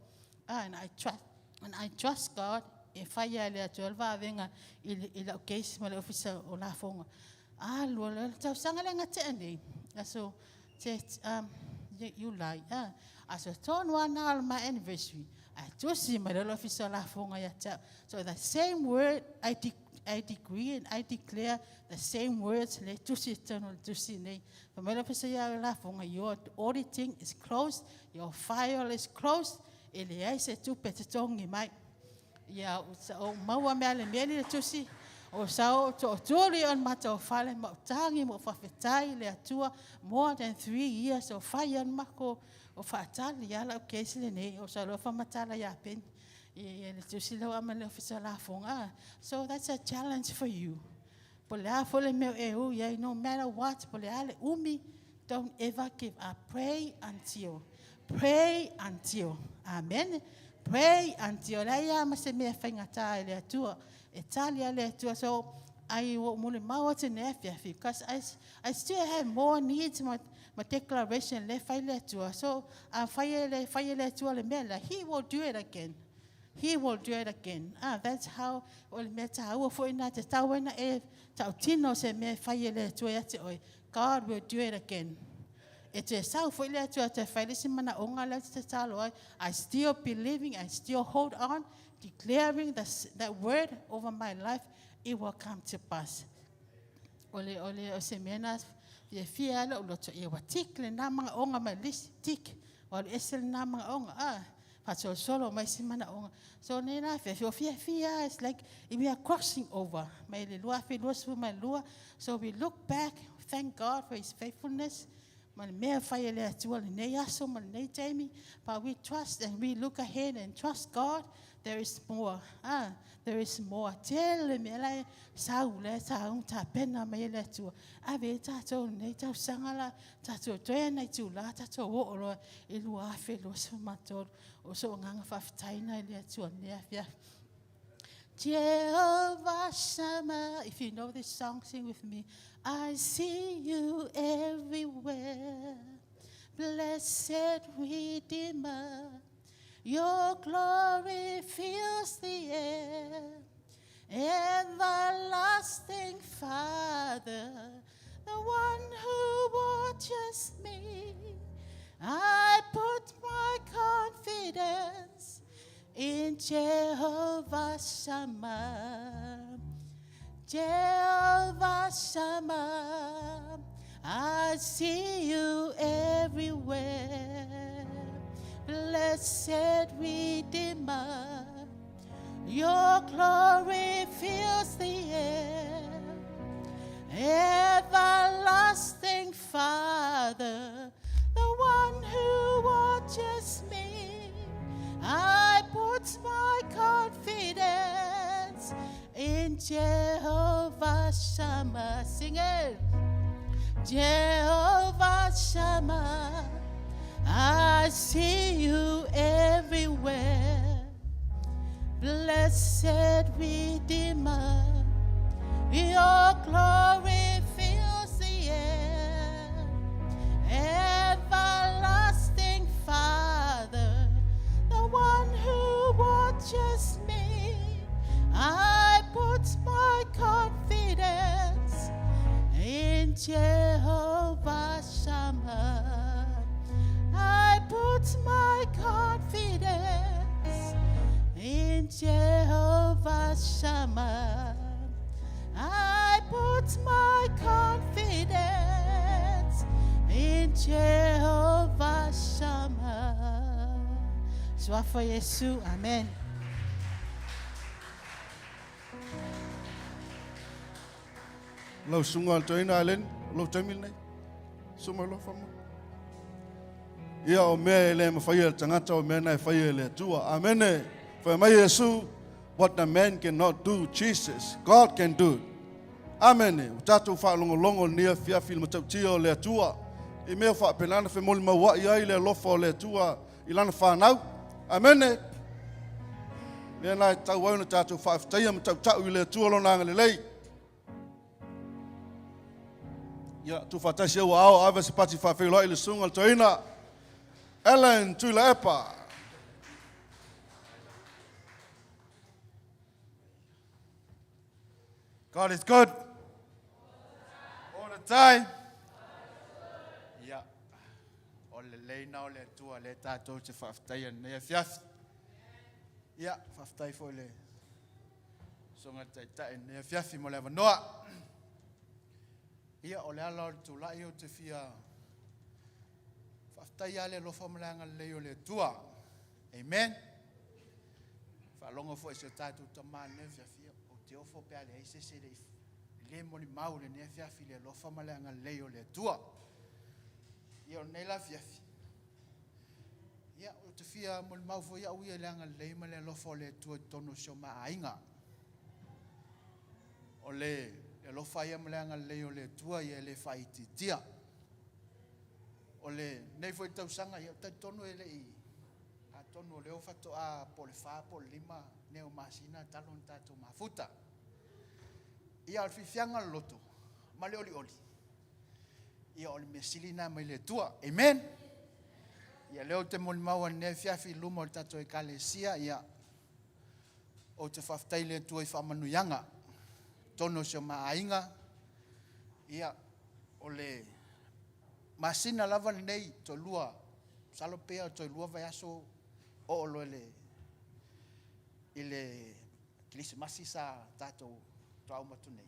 Ah, and I trust God e fai lava e le Atua le vavega i lau case ma le Ofisa o Lafoga. Alu le tausaga lea na tea nei, aso te Iulai, ah, aso tonu lava na o le my anniversary, ae tusi mai le Ofisa o Lafoga ia te au. So the same word I decree and I declare the same words le tusi tonu le tusi nei. Fai mai le Ofisa ia Lafoga, your auditing is closed, your file is closed, e leai se tupe totogi mai. Ia, o maua mea le mea ni le tusi, o sa o tootuli o le matou fale ma o tagi mo faafetai le Atua more than 3 years o fai ana mako o faatali ia lau case lenei o sa loa faamatala ia Peni ia le tusi lea ua aumai le Ofisa o Lafoga. So that's a challenge for you. Po le a foi le mea e u iai, no matter what, po le a le umi, don't ever give up. Pray until. Pray until. Amen. Pray until. Leai lava ma se mea faigata i le Atua. E tali a le Atua. So, ai ua molimau atu nei afiafi because I still have more needs ma declaration le fai le Atua. So, a fai e le fai e le Atua le mea lea, He will do it again. He will do it again. Ah, that's how o le mea tāua foi nā te tau ena e tautino se mea fai e le Atua ia te oe. God will do it again. E te sau foi le Atua te fai le si manaonga lea te tatalo ai. I still believing, I still hold on, declaring that word over my life, it will come to pass. O le o se mea na fiafia ala o loto ia ua tik le nā manaonga mai lisi, tik. O alu ese le nā manaonga, ah, faasolosolo mai si manaonga. So nei la fiafia, o fiafia, it's like we are crossing over. Mai le 2022. So we look back, thank God for His faithfulness. Ma le mea fai e le Atua lenei aso ma lenei taimi. But we trust and we look ahead and trust God. There is more. Ah, there is more. Tele mea la e sau le sau tapena mai e le Atua. Ave e tātou lenei tausaga la tātou toe ana i tūlā tātou oo loa i 2023. O so agaga faafetaina i le Atua lenei afiafi. Jehovah Shammah. If you know this song, sing with me. I see you everywhere. Blessed Redeemer, your glory fills the air. Everlasting Father, the one who watches me. I put my confidence in Jehovah Shammah. Jehovah Shammah, I see you everywhere. Blessed Redeemer, your glory fills the air. Everlasting Father, the one who watches me, I put my confidence in Jehovah Shammah. Sing it. Jehovah Shammah, I see you everywhere. Blessed Redeemer, your glory fills the air. Everlasting Father, the one who watches me, I put my confidence in Jehovah Shammah. I put my confidence in Jehovah Shammah. I put my confidence in Jehovah Shammah. Soafa Iesu. Amen. Lau susuga i le toeaina Aleni, o lou taimi lenei. Susu mai loa faamolemole. Ia o mea e le mafaia e le tagata o mea na e faia e le Atua. Amene. Fai mai Iesu, what the man cannot do, Jesus, God can do it. Amene. Ua tatou faalogologo i lenei afiafi i le matautia o le Atua i mea faapena na femolimauai ai le alofa o le Atua i lana fanau. Amene. Lea la e tatau ai ona tatou faafetaia ma tautau i le Atua lona agalelei. Ia, tuufaatasi au aao ave se pati faafeiloai i le susuga i le toeaina Ellen Tuilaepa. God is good. All the time. Ia. O le lelei na o le Atua lea tatou te faafetaia i lenei afiafi. Ia, faafetai foi i le Susuga i le Taitai i lenei afiafi mo le avanoa. Ia, o le ala o le tulai ou te fia faafetai lava le alofa ma le agalelei o le Atua. Amen. Faalogo foi i si o tatou tama i lenei afiafi, ou te ofo pe a leai se isi e le i le molimau i lenei afiafi i le alofa ma le agalelei o le Atua. Ia, o lenei la afiafi, Ia, ou te fia molimau foi au ia i le agalelei ma le alofa o le Atua i totonu o si o ma aiga. O le alofa ia ma le agalelei o le Atua ia e le faaitiitia. O lenei foi tausaga, ia, talitonu e le i, atonu o lea ua faatoa po o le fa po o le lima nei o masina talu ona tatou mafuta. Ia, o le fiafiaga o le loto ma le olioli, Ia o le mea sili lena mai le Atua. Amen. Ia lea ou te molimau ai i lenei afiafi i luma o le tatou Ekalesia, ia ou te faafetai i le Atua i faamanuiaga totonu o si o ma aiga. Ia o le masina lava lenei toelua, masalo pea o toelua vaiaso oo loa i le i le Kerisimasi sa tatou toa uma atu nei.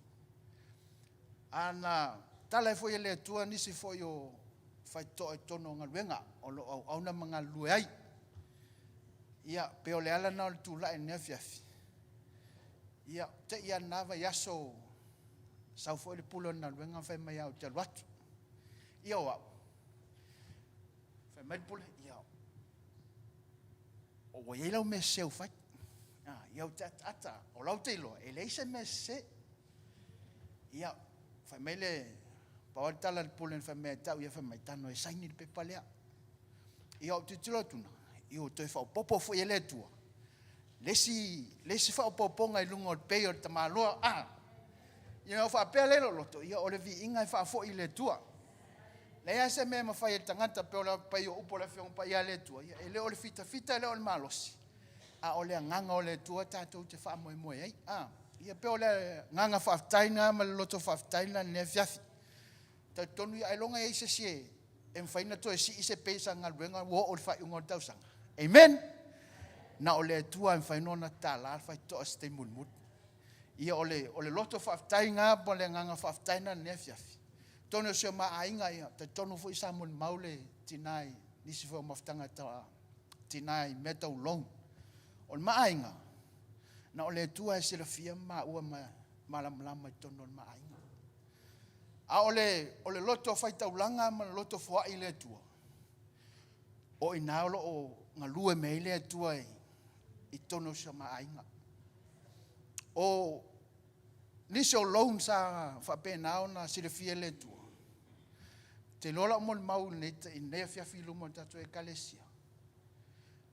A na tala ai foi e le Atua nisi foi o faitotoa i totonu o galuega o lo o auauna ma galulue ai. Ia, pei o le ala lena o le tulai i lenei afiafi. Ia, te i lava i lena vaiaso sau foi le pule o le galuega ma fai mai au te alu atu. Ia o au. Fai mai le pule, ia, o ua i ai lau mea sese ua fai. Ah, ia ou te ataata, o lau te iloa, e leai se mea sese. Ia, fai mai le, pau lava le tala a le pule na fai mai ia te au, ia fai mai, tago e saini le pepa lea. Ia, ou tilotilo atu na, ia ua toe faaopoopo foi e le Atua le isi, le isi faaopoopoga i luga o le pay o le tamaloa. Ah, ia ona ou faapea lea i lou loto, ia o le viiga e faafoi i le Atua. Leai lava se mea e mafai e le tagata pei o le pai o upu a le Afioga Paia a le Atua, ia e le o le fitafita e le o le malosi, a o le agaga o le Atua tatou te faamoemoe ai. A, ia pei o le agaga faafetai lena ma le loto faafetai lena i lenei afiafi. Talitonu ia ailoga e i ai se isi e, e mafai ona toe sii se pay sa galuega ua oo i le faaiuga o le tausaga. Amen. Na o le Atua e mafai ona tatala le faitotoa i se taimi mulimuli. Ia o le, o le loto faafetai na ma le agaga faafetai na i lenei afiafi. Tonu o si o ma aiga, ia, talitonu foi sa molimau le tina i nisi foi o mafutaga ta, tina i mea tau loan. O le ma aiga, na o le Atua e silafia ma maua ma malamalama i totonu o le ma aiga. A o le, o le loto faitaulaga ma le loto foai i le Atua, o i ina o lo o galue mai ai le Atua i, i totonu o si o ma aiga. O nisi o loan sa faapena ona silafia e le Atua, te iloa lau molimau i lenei, i lenei afiafi i luma o le tatou ekalesia,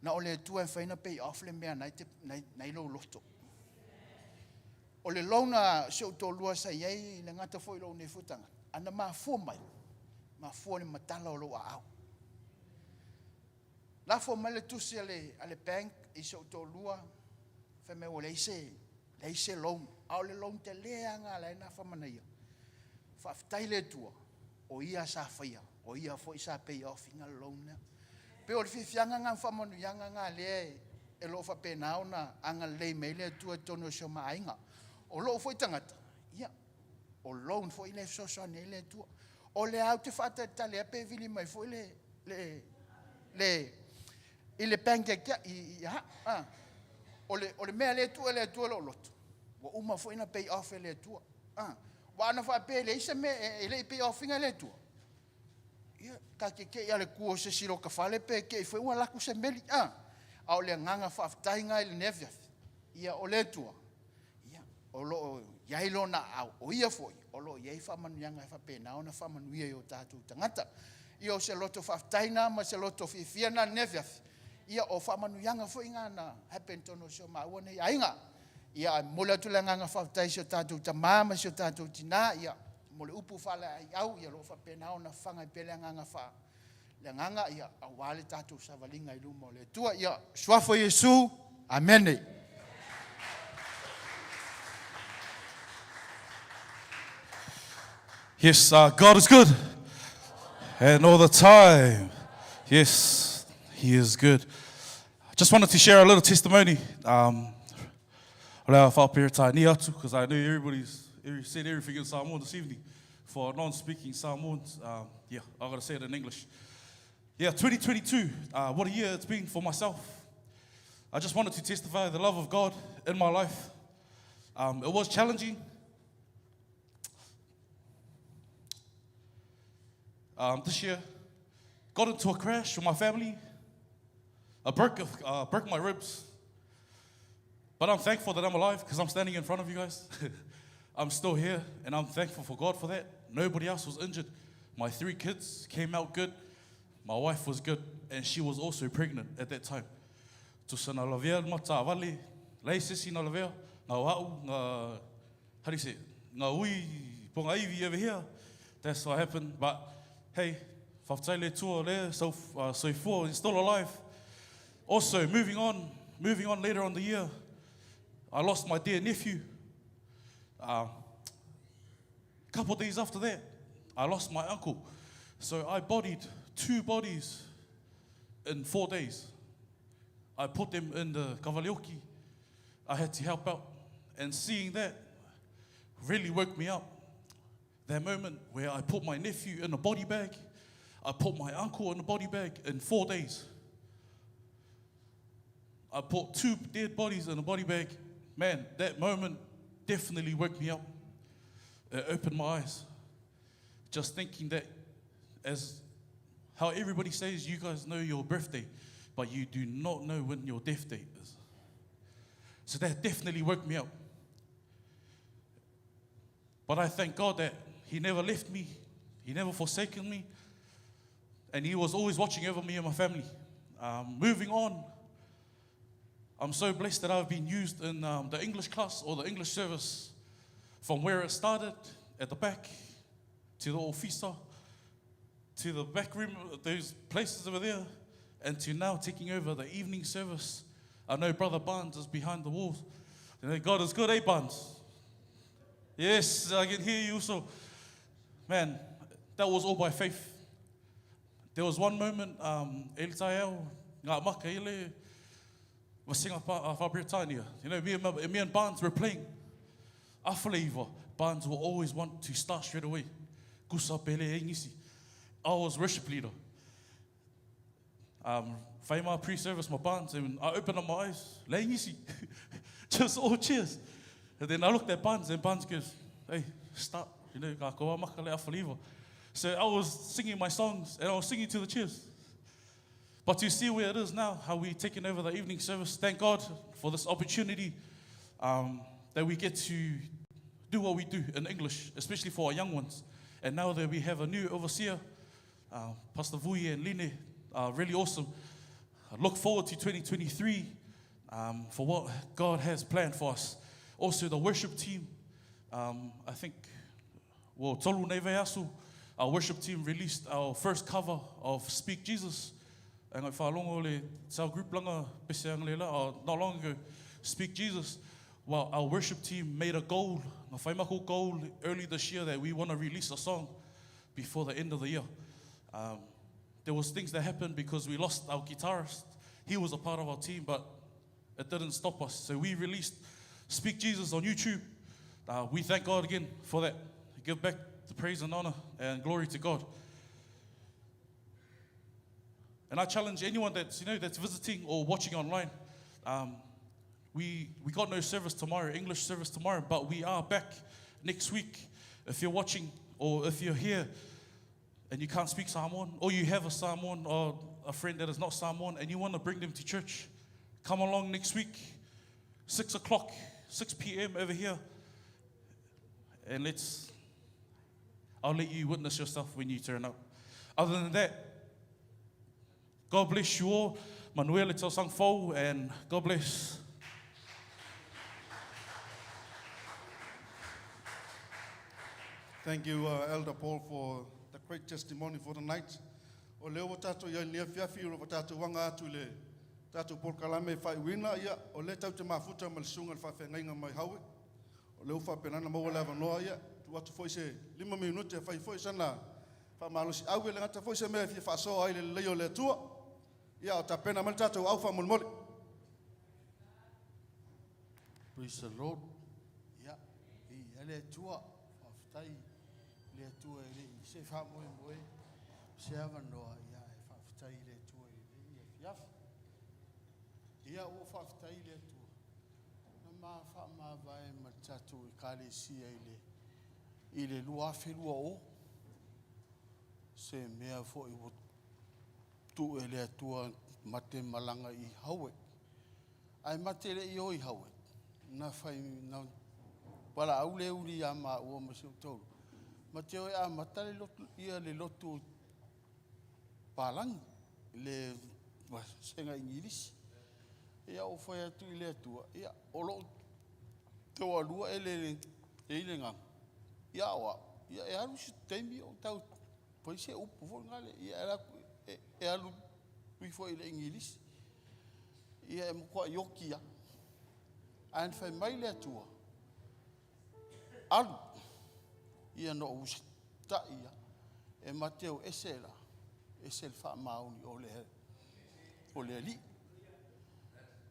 na o le Atua e mafai ona pay off le mea na i lou loto. O le loan a si ou toalua sa i ai, le gata foi i lou nei foi tagata, ana mafua mai, mafua i le matala o lou aao. Lafo mai le tusi a le, a le bank i si ou toalua, fai mai ua leai se, leai se loan. A o le loan tele lava na la e nafa ma naia. Faafetai le Atua, o ia sa faia, o ia foi sa pay off ina le loan lea. Pei o le fiafiaga na ma faamanuiaga na lea e lo o faapena ona agalelei mai ai le Atua i totonu o si o ma aiga. O lou foi tagata, ia, o loan foi lea e fesoasoani ai le Atua. O lea ou te faatalitali lava pe vili mai foi le, le, le, i le bank ia te i, i, a, o le, o le mea lea e tuu e le Atua lou loto, ua uma foi na pay off e le Atua. Ah, ua ana faapea e leai se mea e, e le i pay off ina e le Atua. Ia, ta te te i a le tu o se isi i fale pe te i foi ua laku se meli. Ah, a o le agaga faafetai na i lenei afiafi. Ia, o le Atua, ia, o lo o i ai lona aao, o ia foi, o lo o i ai faamanuiaga e faapena ona faamanuia i o tatou tagata. Ia, o se loto faafetai na ma se loto fiafia na i lenei afiafi. Ia, o faamanuiaga foi na na happen totonu o si o maua nei aiga. Ia, ae momoli atu le agaga faafetai i si o tatou tamā ma si o tatou tinā, ia, mo le upu faaleaiau, ia, o lo o faapena ona fafaga ai pea le agaga faa, le agaga, ia, aua le tatou savaliga i luma o le Atua. Ia, suafa o Iesu, amene. Yes, God is good. And all the time. Yes, He is good. Just wanted to share a little testimony. Um, because I knew everybody's every, said everything in Samoan this evening. For non-speaking Samoans, um, yeah, i got to say it in English. Yeah, 2022, uh, what a year it's been for myself. I just wanted to testify the love of God in my life. Um, it was challenging. Um, this year, got into a crash with my family. I broke, uh, broke my ribs. But I'm thankful that I'm alive because I'm standing in front of you guys. I'm still here and I'm thankful for God for that. Nobody else was injured. My three kids came out good. My wife was good and she was also pregnant at that time. Tusa na lavea le matavale, leai se isi na lavea, na o a'u, ngā, how do you say it? Ngā ui ponga iwi over here. That's what happened. But hey, whafetai le Atua lea, so, uh, soifua, he's still alive. Also, moving on, moving on later on the year, I lost my dear nephew. Uh, a couple of days after that, I lost my uncle. So I bodied two bodies in four days. I put them in the kavalioki. I had to help out. And seeing that really woke me up. That moment where I put my nephew in a body bag, I put my uncle in a body bag in four days. I put two dead bodies in a body bag. Man, that moment definitely woke me up. It opened my eyes. Just thinking that, as how everybody says, you guys know your birthday, but you do not know when your death date is. So that definitely woke me up. But I thank God that He never left me, He never forsaken me, and He was always watching over me and my family. Um, moving on, I'm so blessed that I've been used in um, the English class or the English service from where it started at the back to the officer to the back room, those places over there, and to now taking over the evening service. I know Brother Barnes is behind the walls. You know, God is good, eh, Barnes? Yes, I can hear you. So, man, that was all by faith. There was one moment, um, ngā maka ele, Vasenga Faa-Peretania. You know, me and Barnes were playing. Afaleiva, Barnes will always want to start straight away. Kusa pele engisi. I was worship leader. Whaima pre-service, my Barnes, and I opened up my eyes, leingisi. Just all cheers. And then I looked at Barnes, and Barnes goes, hey, start. You know, ka koa maka le afaliva. So I was singing my songs, and I was singing to the cheers. But to see where it is now, how we've taken over the evening service, thank God for this opportunity that we get to do what we do in English, especially for our young ones. And now that we have a new overseer, Pastor Vui and Line, really awesome. I look forward to 2023 for what God has planned for us. Also, the worship team, I think, well, Tolu Neveasu, our worship team released our first cover of Speak Jesus. And I whaalongo le cell group langa pese ang lela, not long ago, Speak Jesus. Well, our worship team made a goal, a whaimako goal early this year that we want to release a song before the end of the year. There was things that happened because we lost our guitarist. He was a part of our team, but it didn't stop us. So we released Speak Jesus on YouTube. We thank God again for that. Give back the praise and honor and glory to God. And I challenge anyone that's visiting or watching online. We got no service tomorrow, English service tomorrow, but we are back next week. If you're watching or if you're here and you can't speak Samoan, or you have a Samoan or a friend that is not Samoan and you want to bring them to church, come along next week, 6 o'clock, 6 p.m. over here. And I'll let you witness yourself when you turn up. Other than that, God bless you all. Manuel e tau fou, and God bless. Thank you, Elder Paul, for the great testimony for the night. O leo o tātou ia nia fiafi, o tātou wanga atu le tātou Paul Kalame whai wina, ia, o le tau te mafuta ma le sunga le whawhengainga mai hawe. O leo whapenana maua le avanoa ia, tu atu foi se 5 minute whai foi sana wha malosi au le ngata foi se mea fia whaasoa ai le leo le atua. Ia, o tapena mai tātou au wha molimoli. Praise the Lord. Ia, i le atua, whawhitai le atua e le i se wha moe moe, se avanoa, ia, e whawhitai le atua e le i e fiafi. Ia, o whawhitai le atua. Na maa wha maavae ma tātou e kalesia i le lua awhelua o. Se mea fo i o tu e le atua mate malanga i hawe. Ai mate le i o i hawe. Na whai, na wala au le uri a maa ua ma se tolu. Ma te oe a mata le lotu, ia le lotu palangi, le senga ingilisi. Ia o whai atu i le atua. Ia o lo te oa lua e le le ngā. Ia oa, ia e alu si teimi o tau pai se upu fo ngale. Ia e alu ui fo i le ingilisi. Ia e mkoa yoki ia. An whai mai le atua. Alu. Ia no usi ta ia. E Mateo ese la. Ese le wha mauni o le ali.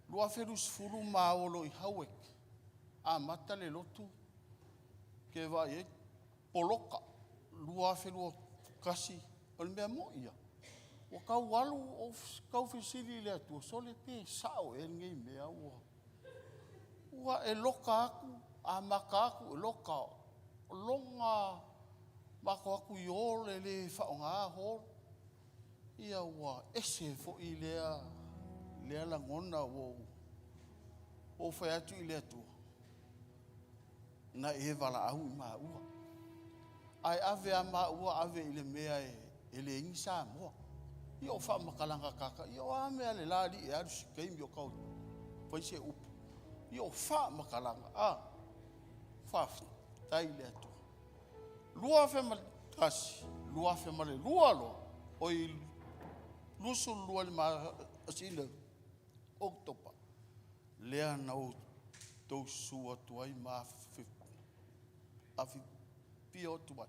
Lua felus fulu maolo i hauek. A mata le lotu. Ke vai e poloka. Lua felua kasi. O le mea mo ia. O kau alu o kau fisili le atua. Sole pe sao e ngei mea ua. Ua e loka aku. A maka aku e loka. Longa mako aku i ole le whaonga horo. Ia ua ese fo i lea langona o whai atu i le atua. Na e wala au i maa ua. Ai ave a maa ua ave i le mea e le ingi sa moa. Ia o wha makalanga kaka. Ia o a mea le lali e aru si o kau whaise upu. Ia o wha makalanga. A wha tai le atua. Lua fe ma kasi. Lua fe ma le lua loa. O i lusu lua le maa asile Oktopa. Lea na o tau sua tuai ma afi pio tuai.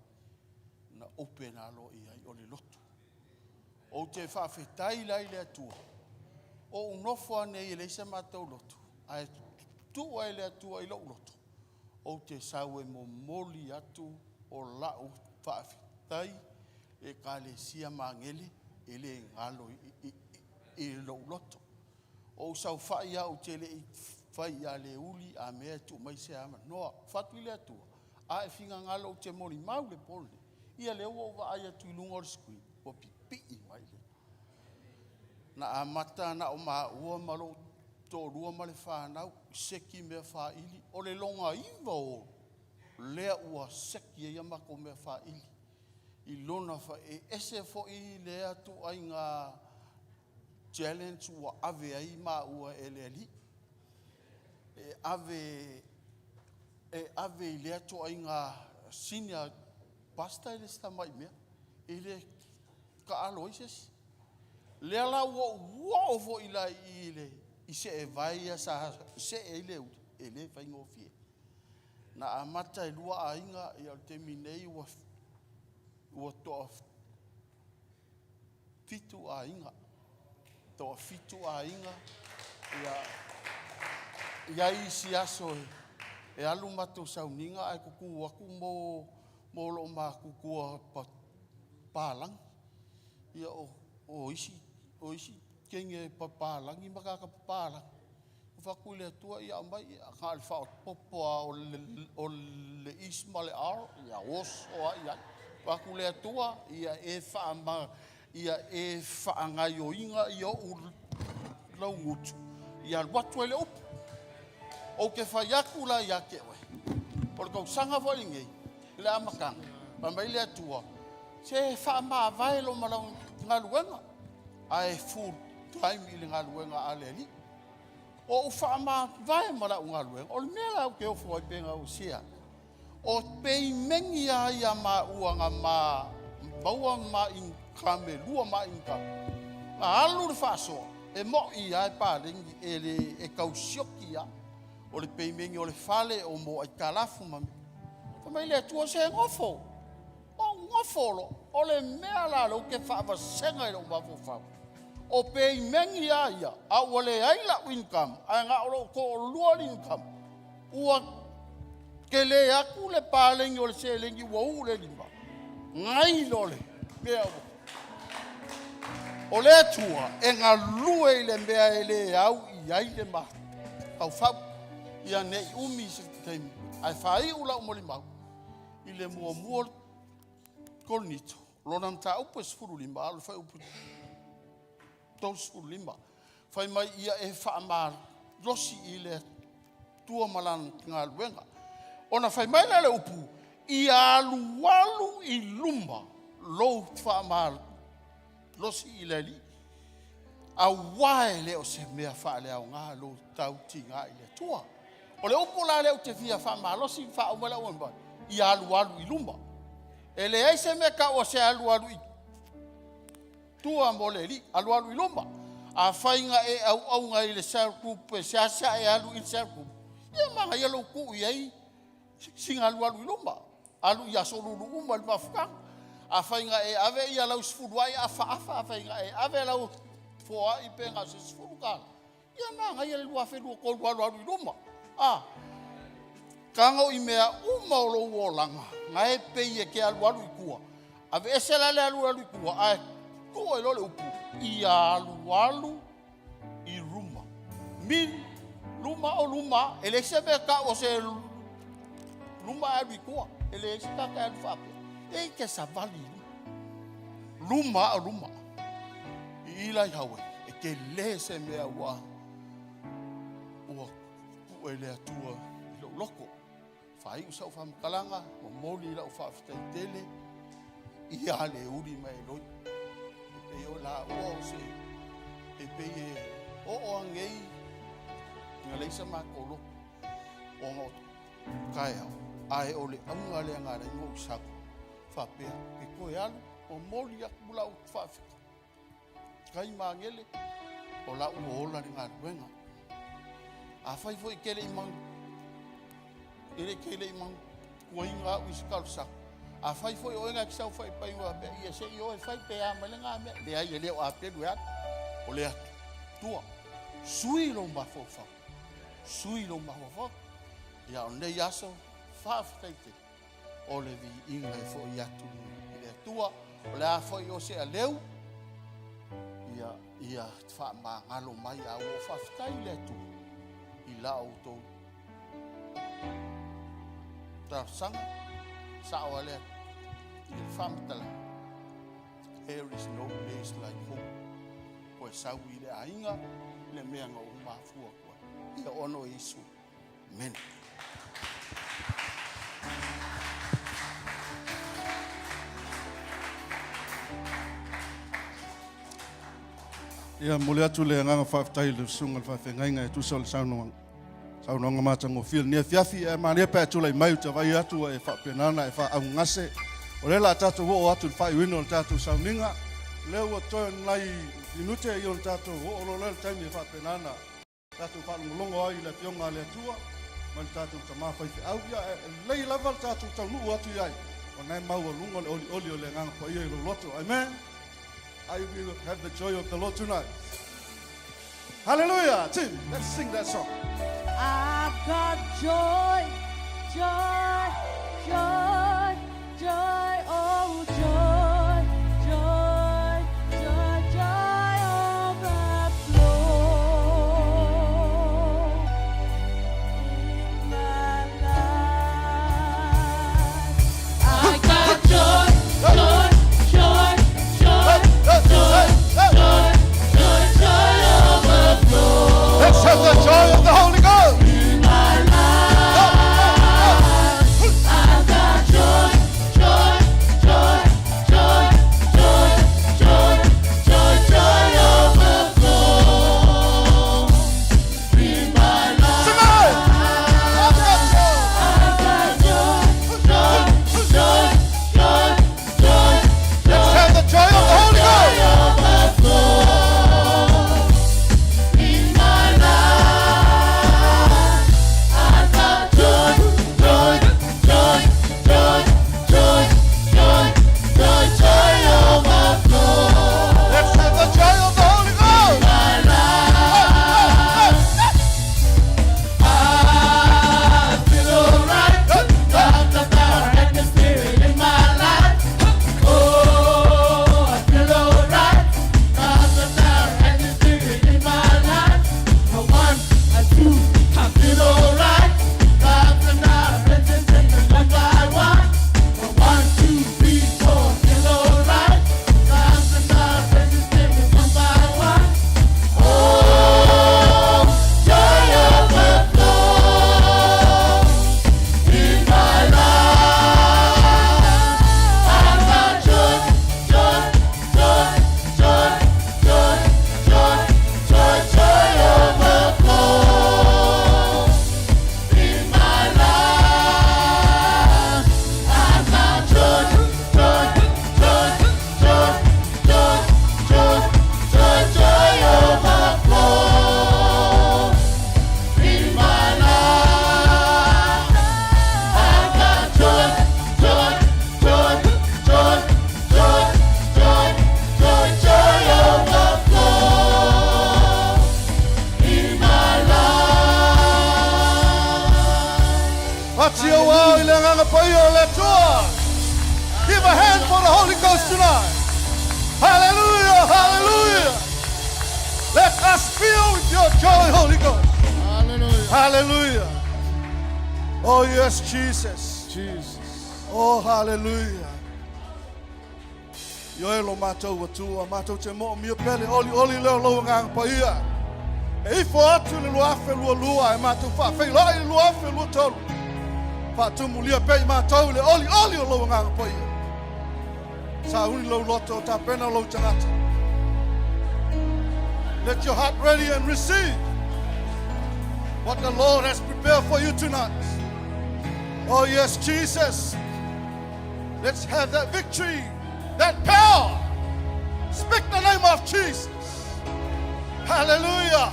Na ope na alo i ai o le lotu. O te whawhetai lai le atua. O ou nofo lava nei e leai se matou lotu, ae tuu e le Atua i lou loto, ou te sau e momoli atu o la'u faafetai i Ekalesia Magele e le galo i lou loto. O ou saofai lava ou te le i fai ia Leuli a mea e tuu mai se avanoa. Fatu i le Atua, a e finagalo ou te molimau le po lenei, ia lea ua ou vaai atu i luga o le screen, ua pipii mai le. Na amata na o maua ma lou toalua ma le fanau, seki mea faili, o le loga iva o lea ua seki ai a matou mea faili. I lona fa, e ese foi lea ituaiga challenge ua ave ai maua e le Alii. E ave, e ave i lea ituaiga senior pastor e le se tamai mea, e le taalo ai se isi. Lea la ua ou oo foi la i le i seevae ia sa see ai le uli, e le faigofie. Na amata e lua aiga, ia o le taimi nei ua ua toa fitu aiga. Toa fitu aiga, ia i ai isi aso e alu matou sauniga ae tutu atu mo loo matutua papalagi. Ia o isi teine papalagi ma tagata papalagi, ua fai atu i le Atua, ia aumai, ia na o le faaopoopo lava o le is ma le r, ia oso lava i ai. Fai atu le Atua, ia e faama, ia e faagaoioiga i ou laugutu, ia alu atu ai le upu. Ou te fai atu la ia te oe, o le tausaga foi lenei, i le amataga, fai mai le Atua, se faamavae lo ma lau galuega, ae full time i le galuega a le Alii. O ou faamavae ma lau galuega, o le mea la ou te ofo ai pe gausia, o peimeni a ia maua na ma maua ma income, e lua ma income, na alu le faasoa, e moi lava e paleni, e le e tau sioki lava. O le peimeni o le fale, o mo aitalafu ma mea. Fai mai le Atua, se nofo, o nofo lo, o le mea la lea ou te faavasega i lou mafaufau. O peimeni a ia, a ua leai lau income, ae na o lou toalua le income, ua tele atu le paleni o le seleni ua u le lima, gai lo le mea ua. O le Atua e galue i le mea e le au i ai le mafaufau. Ia ne i umi se taimi, ae faaiu lau molimau i le muamua o le Korinito, lona mataupu e 15, a o le fuaiupu 35. Fai mai ia e faamalosi i le Atua ma lana galuega. Ona fai mai lea o le upu, ia alualu i luma lou faamalosi i le Alii, aua e le o se mea faaleaoga lou tautiga i le Atua. O le upu la lea ou te fia faamalosi ma faauma lau molimau, ia alualu i luma. E leai se mea taua se alualu i tua mo le Alii, alualu i luma. Afai na e auauna i le cell group e seasea e alu i le cell group, ia manaia lou tuu i ai sina alualu i luma, alu i aso lulu uma i le mafutaga. Afai na e ave ia lau 10 ai afaafa, afai na e ave lau foai pe na o se 10 tala, ia manaia le 2023 alualu i luma. A tago i mea uma o lou olaga, na e pei e te alualu i tua, aveese la le alualu i tua, ae tuu ai loa le upu, ia alualu i luma. Min, luma o luma, e leai se mea tau o se luma ae alu i tua, e leai se tagata e alu faapea. E te savali i luma. Luma o luma. I ila i Hawaii, e tele se mea ua tuu e le Atua i lou loto. Faaiu sau faamatalaga, momoli lau faafetai tele ia Leuli ma Eloi. E pei o laua o se, e pei e oo anei na leai sa matou loto ona o taeao, ae o le auga lea na ala ai ona ou sau faapea e toe alu momoli atu lau faafetai magele o la ua ola le galuega. Afai foi e te le i mau, e le te le i mantuaina au i se talosaga, afai foi o oe na te saofai pai faapea, ia se i o e fai pe a mai lena mea, leai e le o apelu e alu, o le Atua. Sui lou mafaufau. Sui lou mafaufau. Ia o lenei aso, faafetai tele o le viiga e fo'i atu i le Atua. O le a foi o se aleu, ia, ia faamagalo mai a ua faafetai i le Atua i la outou talosaga sao a le i le faamatalaga. There is no place like home. Koe sau i le aiga, le mea na ou mafua koe. Ia ono Iesu. Amen. Ia, momoli atu le agaga faafetai i le susuga i le faafeagaiga e tusa o le saunoaga. Saunoaga matagofie lenei afiafi, ae manaia pe a e tulai mai ou te vaai atu ua e faapena ona e faaaaugase. O lea o le a tatou oo atu i le faaiuina o le tatou sauniga. O lea ua toe nai minute ia ona tatou oo loa lea i le taimi e faapena ona tatou faalogologo ai i le Afioga a le Atua ma le tatou Tama faifeau. Ia, e lelei lava le tatou taunuu atu i ai, ona e maualuga le olioli o le Agaga Paia i lou loto. Amen. I will have the joy of the Lord tonight. Hallelujah. Team, let's sing that song. I've got joy, joy, joy, joy, oh joy, joy, joy, joy overflow in my life. I got joy, joy, joy, joy, joy, joy, joy, joy overflow. Let's have the joy of the Holy Ghost. In my life, I've got joy, joy, joy, joy, joy, joy, joy, joy overflow. In my life, I've got joy, joy, joy, joy, joy, Let's have the joy of the Holy joy Ghost. overflow. In my life, I've got joy, joy, joy, joy, joy, joy, joy, joy overflow. Let's have the joy of the Holy Ghost. My life, I feel alright. Got the power and the spirit in my life. Oh, I feel alright. Got the power and the spirit in my life. A one, a two, I feel alright. Got the power and the spirit one by one. A one, two, three, four, feel alright. Got the power and the spirit one by one. Oh, joy overflow in my life. I've got joy, joy, joy, joy, joy, joy, joy, joy overflow in my life. I've got joy, joy, joy, joy, joy, joy, joy, joy overflow in my life. I've got joy, joy, joy, joy, joy, joy, joy, joy overflow in my life. Pati o au i le agaga paia o le Atua. Give a hand for the Holy Ghost tonight. Hallelujah, hallelujah. Let us fill with your joy, Holy Ghost. Hallelujah. Hallelujah. Oh, yes, Jesus. Jesus. Oh, hallelujah. Ioe lo matou Atua, matou te moomia pea le olioli lea o lou Agaga Paia. E ifo atu i le 2022 ae matou faafeiloai i le 2023. Faatumulia pea i matou i le olioli o lou Agaga Paia. Sauni lou loto o tapena lou tagata. Let your heart ready and receive what the Lord has prepared for you tonight. Oh, yes, Jesus. Let's have that victory, that power. Speak the name of Jesus. Hallelujah.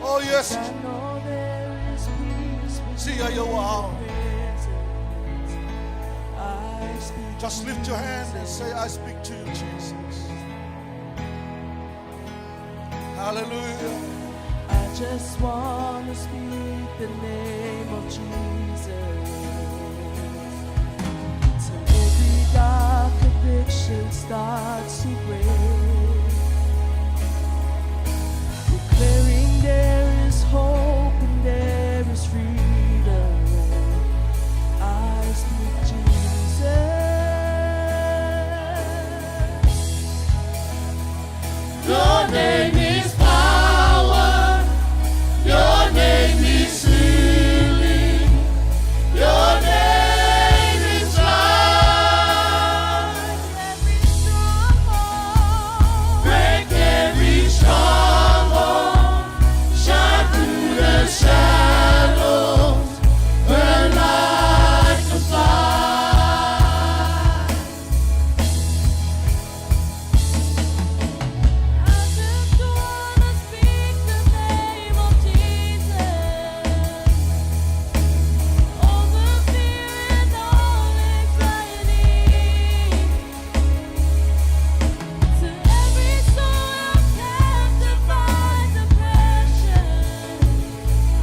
Oh, yes. I know there is peace See you wow. I speak Just lift your hand and say, I speak to you, Jesus. Hallelujah. I just want to speak the name of Jesus till every dark addiction starts to break. Declaring there is hope and there is freedom. I speak Jesus. Your name is power. Your name is healing. Your name is life. Break every stronghold. Shine through the shadows. Burn like a fire. I just wanna speak the name of Jesus over fear and all anxiety. To every soul held captive by depression,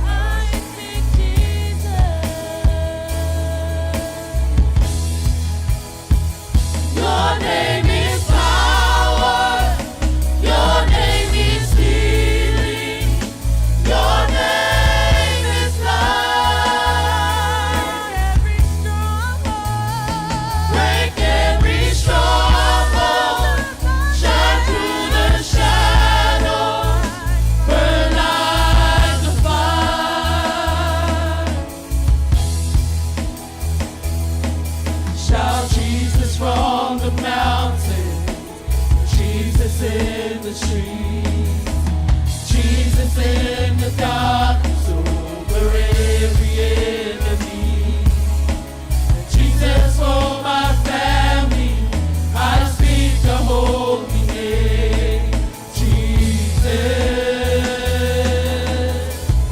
I speak Jesus. Your name is power. Your name is healing. Your name is life. Break every stronghold. Shine through the shadows. Burn like a fire. Shout Jesus from the mountains, Jesus in the streets, Jesus in the darkness over every enemy. Jesus for my family, I speak the holy name, Jesus.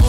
Oh.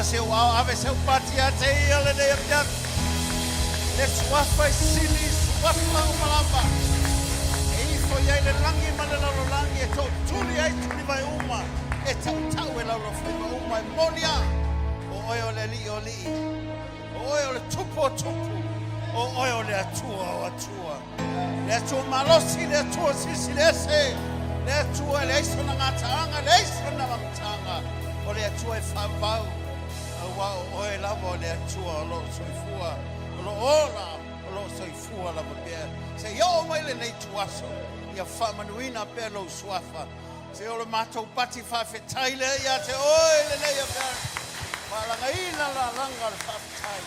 se ou ao ave se ou pati ia te ia lenei afiafi. Le suafa e sili i suafa uma lava. E ifo i ai le lagi ma le lalolagi e tootuli ai tulivae uma e tautau e laulofaiva uma e moni a o oe o le Alii o alii, o oe o le Tupu o tupu, o oe o le Atua o atua. Le Atua malosi, le Atua silisili ese, le Atua e leai sona gataaga, leai sona amataga, o le Atua e faavavau, auā o oe lava o le Atua o lo o soifua, o lo o ola, o lo o soifua lava pea. Seia oo mai lenei ituaso, ia faamanuina pea lou suafa. Se o le matou pati faafetai lea ia te oe lenei afiafi, faalagaina lalaga o le faafetai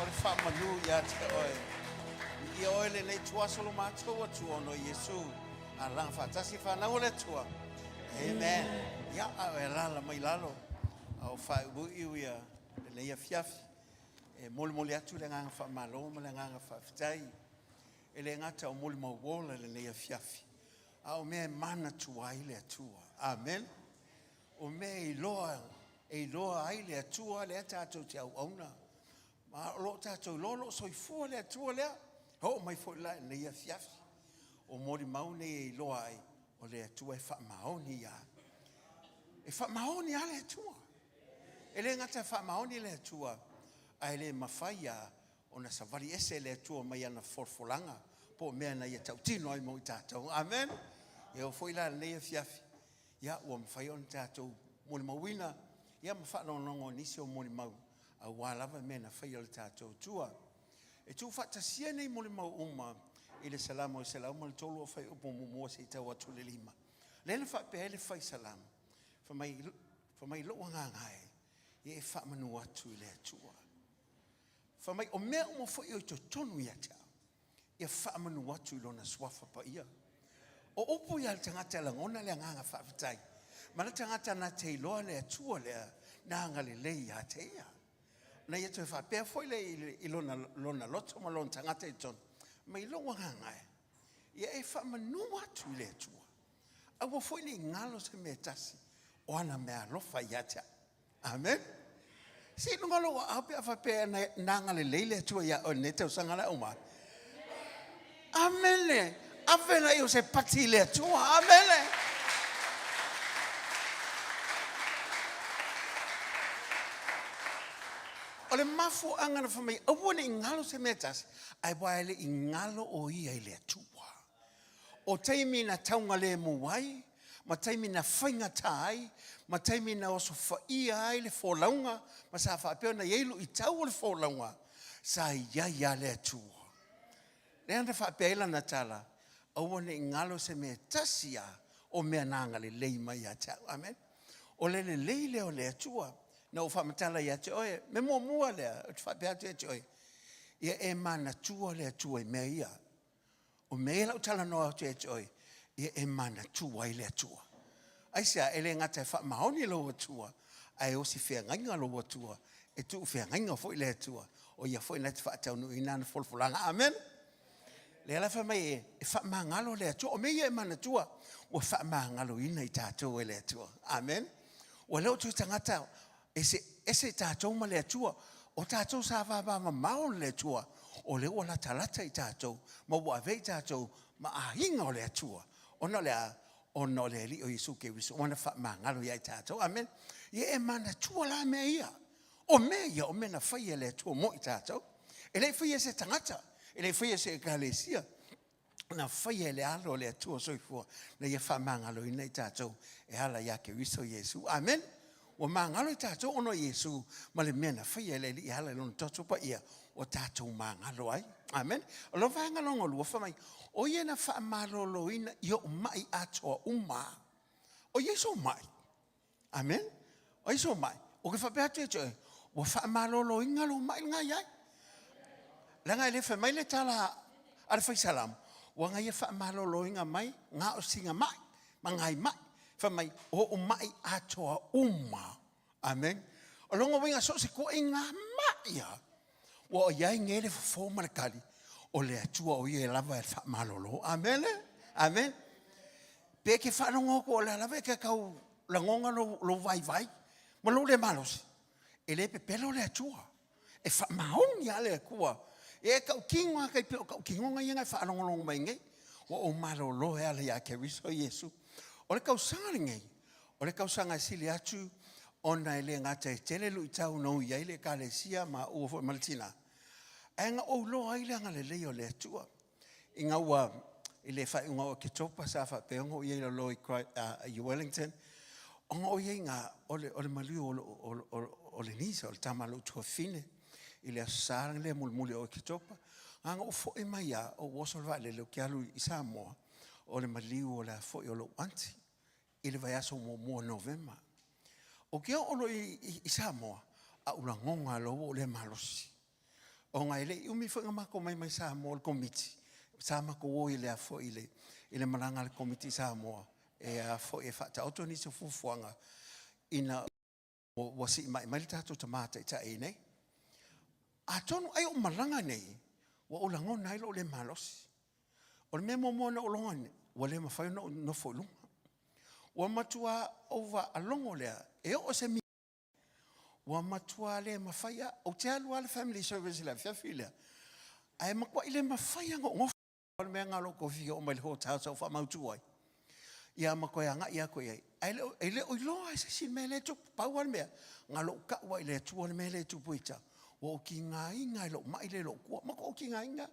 o le faamanu ia te oe. Viia oe lenei ituaso lo matou Atua ona o Iesu, alaga faatasi fanau o le Atua. Amen. Ia, a o e alaala mai lalo, a o faaiuiu ia lenei afiafi, e molimoli atu le agaga faamalo ma le agaga faafetai. E le gata o molimau ola lenei afiafi, a o mea e manatua ai le Atua. Amen. O mea e iloa, e iloa ai le Atua lea tatou te auauna. Ma o lo o tatou iloa o lo o soifua le Atua lea. E oo mai foi la i lenei afiafi. O molimau nei e iloa ai o le Atua e faamaoni ia. E faamaoni lava le Atua. E le gata e faamaoni le Atua, ae le mafai lava ona savali ese le Atua mai ana folafolaga po o mea na ia tautino ai mo i tatou. Amen. E oo foi la i lenei afiafi, ia ua mafai ona tatou molimauina ia ma faalogologo i nisi o molimau aua lava mea na faia e le tatou Atua. E tuufaatasia nei molimau uma i le Salamo e 103 o fuaiupu muamua seia tau atu i le 5. Lea na faapea ai le fai Salamo, fai mai, fai mai lou agaga e, ia e faamanu atu i le Atua. Fai mai, o mea uma foi o i totonu ia te au, ia faamanu atu i lona suafa paia. O upu ia a le tagata e lagona le agaga faafetai, ma le tagata na te iloa le Atua lea na agalelei ia te ia. Na ia toe faapea foi lea i lona, lona loto ma lona tagata i totonu, mai lou agaga e, ia e faamanu atu i le Atua. Aua foi ne i galo se mea e tasi o ana mea alofa ia te au. Amen. Se i luga o lou aao pe a faapea na agalelei le Atua ia oe i lenei tausaga la uma. Amene. Ave la i o se pati i le Atua. Amene. O le mafuaaga na fai mai aua ne i galo se mea e tasi, ae ua e le i galo o ia i le Atua. O taimi na taugalemu ai, ma taimi na faigata ai, ma taimi na osofaia ai le folauga, ma sa faapea ona i ai luitau o le folauga, sa i ai lava le Atua. Lea na faapea ai lana tala, Aua ne i galo se mea e tasi lava o mea na agalelei mai ia te au. Amen. O le lelei lea o le Atua. Na ou faamatala ia te oe, mea muamua lea, ou te faapea atu ia te oe, ia e manatua le Atua i mea ia. O mea ia o le a ou talanoa atu ia te oe, ia e manatua ai le Atua. Aisea? E le gata e faamaoni lou Atua, ae osi feagaiga lou Atua, e tuu feagaiga foi le Atua, o ia foi na te faataunuuina ana folafolaga. Amene. Lea la fai mai e faamagalo le Atua. O mea ia e manatua, ua faamagaloina i tatou e le Atua. Amene. Ua le o toe tagata ese, ese tatou ma le Atua. O tatou sa vavamamao le Atua, o lea ua latalata i tatou, ma ua avea i tatou ma aiga o le Atua. Ona o le a? Ona o le Alii o Iesu Keriso, ua na faamagalo ia i tatou. Amene. Ia e manatua la mea ia. O mea ia, o mea na faia e le Atua mo i tatou. E le i faia e se tagata, e le i faia e se ekalesia, na faia e le Alo o le Atua soifua, na ia faamagaloina i tatou e ala ia Keriso Iesu. Amene. Ua magalo i tatou ona o Iesu ma le mea na faia e le Alii e ala i lona toto paia, ua tatou magalo ai. Amene. O le vaega lona lua, fai mai, o ia na faamaloloina i ou mai atoa uma. O ia sou mai. Amen. O ai sou mai? Ou te faapea atu ia te oe, ua faamaloloina lou mai lena i ai. Leaga e le fai mai le tala a le fai salamo, ua na ia faamaloloina mai na o sina mai, ma nai mai. Fai mai, o ou mai atoa uma. Amen. O lona uiga so o se tuuaiga mai lava, ua i ai nei le fofo ma le tali, o le Atua o ia e lava e faamalolo. Amene? Amene. Pe e te faalogo atu o lea lava e te tau lagona lou, lou vaivai ma lou le malosi. E le pepelo le Atua. E faamaoni lava le Atua. E tautino lava tai pei o tautinoga ia na e faalogologo mai nei. Ua ou malolo e ala ia Keriso Iesu. O le tausaga lenei, o le tausaga e sili atu ona e le gata e tele luitau na ui ai le Ekalesia ma maua foi ma le tina, ae na ou iloa ai le agalelei o le Atua. Ina ua, i le faaiuga o Oketopa sa faapea ona ou i ai i lalo i, i Wellington, ona o i ai ina, o le, o le maliu o, o, o, o le Nisa, o le tama a lou tuafafine, i le Aso Sa lea mulimuli o Oketopa, na ona ou foi mai lava, ou oso i le vaalele ou te alu i Samoa, o le maliu o le a foi o lou aunty i le vaiaso muamua o Novema. Ou te oo loa i, i, i Samoa, a ou lagona loa ua ou le malosi. Ona e le i umi foi na matou mai mai Samoa le Komiti, sa matou o i le a foi i le, i le malaga a le Komiti i Samoa, e a foi e faataoto nisi o fuafuaga ina ua sii mai mai le tatou Tama Taitai i nei. Atonu ai o malaga nei, ua ou lagona ai lou le malosi. O le mea muamua na ou logoina, ua le mafai ona ou nofo i luga. Ua matua ou faalogo lea, e oo se Ua matua le mafai lava. Ou te alu lava le family service i le afiafi lea, ae matuai le mafai lava ona ou nofo. O le mea lena o lou toe fia oo mai i le hotel sa ou faamautu ai, ia ma toe agai atu i ai. Ae le o, e le o iloa e se isi le mea lea e tupu. Pau lava le mea, na o lou tau lava i le Atua le mea lea e tupu ia te au. Ua ou tigaina i lou mai lea i lou kua, matua ou tigaina.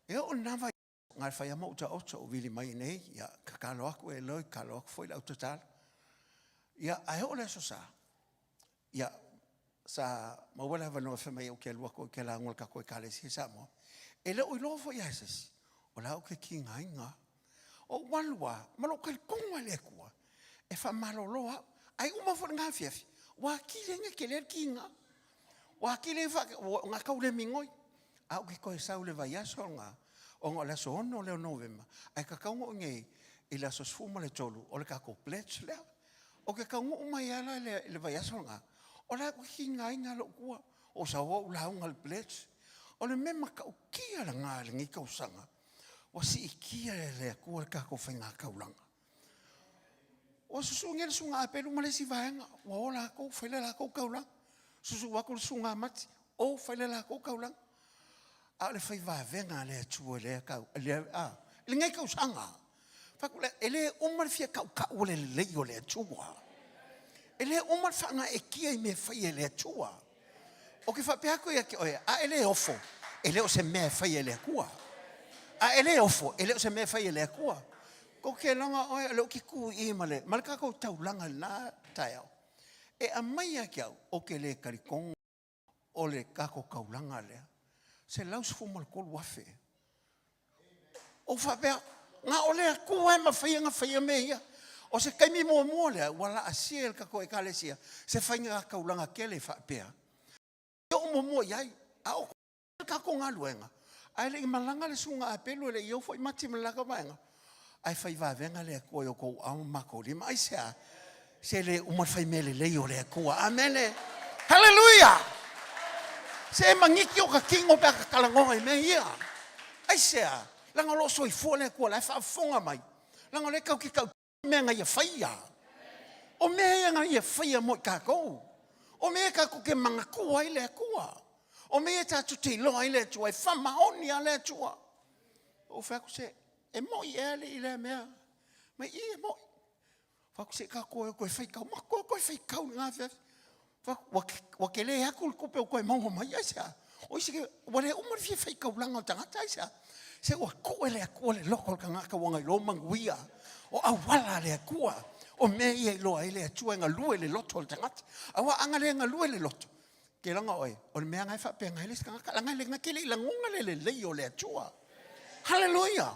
E oo i lena vaitau, na o le fai lava ma ou taoto, ou vili mai i inei, ia, tatalo atu e Lloyd, tatalo atu foi le au tatalo. Ia, ae oo le Aso Sa, ia, sa maua le avanoa fai mai ou te alu atu ou te lauga i le tatou Ekalesia i Samoa. E le o iloa foi ia e se isi, o la ou te tigaina. Ou alu lava ma lou talitonu lava i le Atua e faamalolo au. Ae uma foi lena afiafi, ua atili ai ona tele le tiga. Ua atili ai ona ua tau le migoi. Ae ou te toe sau i le vaiaso lena, ona o le aso 6 lea o Novema, ae tatau ona ou i inei i le aso 13 o le tatou pledge lea. Ou te taunuu mai lava la i le vaiaso lena, o la e ua tigaina lou tua, ou sau ou lauga i le pledge. O le mea matautia lena i lenei tausaga, ua siitia e le Atua le tatou faigataulaga. Ua susu nei le susuga Apelu ma le isi vaega, ua o latou fai le latou taulaga. Susu atu le susuga Mati, o fai le latou taulaga. A o le fai vavega a le Atua i lea tau, lea, a, i lenei tausaga. Fai atu lea, e le uma le fia tautau o le lelei o le Atua. E le uma le faagaeetia i mea fai e le Atua. Ou te faapea atu ia te oe, a e le ofo, e le o se mea e fai e le Atua. A e le ofo, e le o se mea e fai e le Atua. Ou te iloga oe, o lea ou te tu i i ma le, ma le tatou taulaga i lena taeao. E aumai ia te au, ou te le talitonu o le tatou taulaga lea, $113,000. Ou faapea, na o le Atua e mafai ona faia mea ia. O se taimi muamua lea ua laasia e le tatou Ekalesia se faiga taulaga tele faapea. E oo muamua i ai, a o le tatou galuega, ae le i malaga le susuga Apelu, e le i o foi Mati ma le latou vaega, ae fai vavega le Atua i o outou aao ma matou lima. Aisea? Se le uma le fai mea lelei o le Atua. Amene. Haleluia! Se maniti o ta tino pe a ta talanoa i mea ia. Aisea? Leaga o lo o soifua le Atua, o la e faafofoga mai. Leaga o lea tatou te tau mea na ia faia. O mea ia na ia faia mo i tatou. O mea ia tatou te manatua ai le Atua. O mea ia tatou te iloa ai le Atua, e faamaoni lava le Atua. Ou fai atu, se, e moi ea alii lea mea? Mai, i, e moi. Fai atu, se i tatou o e toe faitau. Matou o toe faitau i lena afiafi. Fai atu, ua, ua tele atu le tupe ua toe maua mai. Aisea? O isi, ua le uma le fia faitaulaga o le tagata, aisea? Se ua tuu e le Atua le loto o le tagata ua na iloa manuia. O auala a le Atua. O mea ia e iloa ai le Atua e galue i le loto o le tagata. Aua a na le galue le loto, ke laga oe, o le mea lena e faapena ai le isi tagata, leaga na te le i lagona le lelei o le Atua. Haleluia!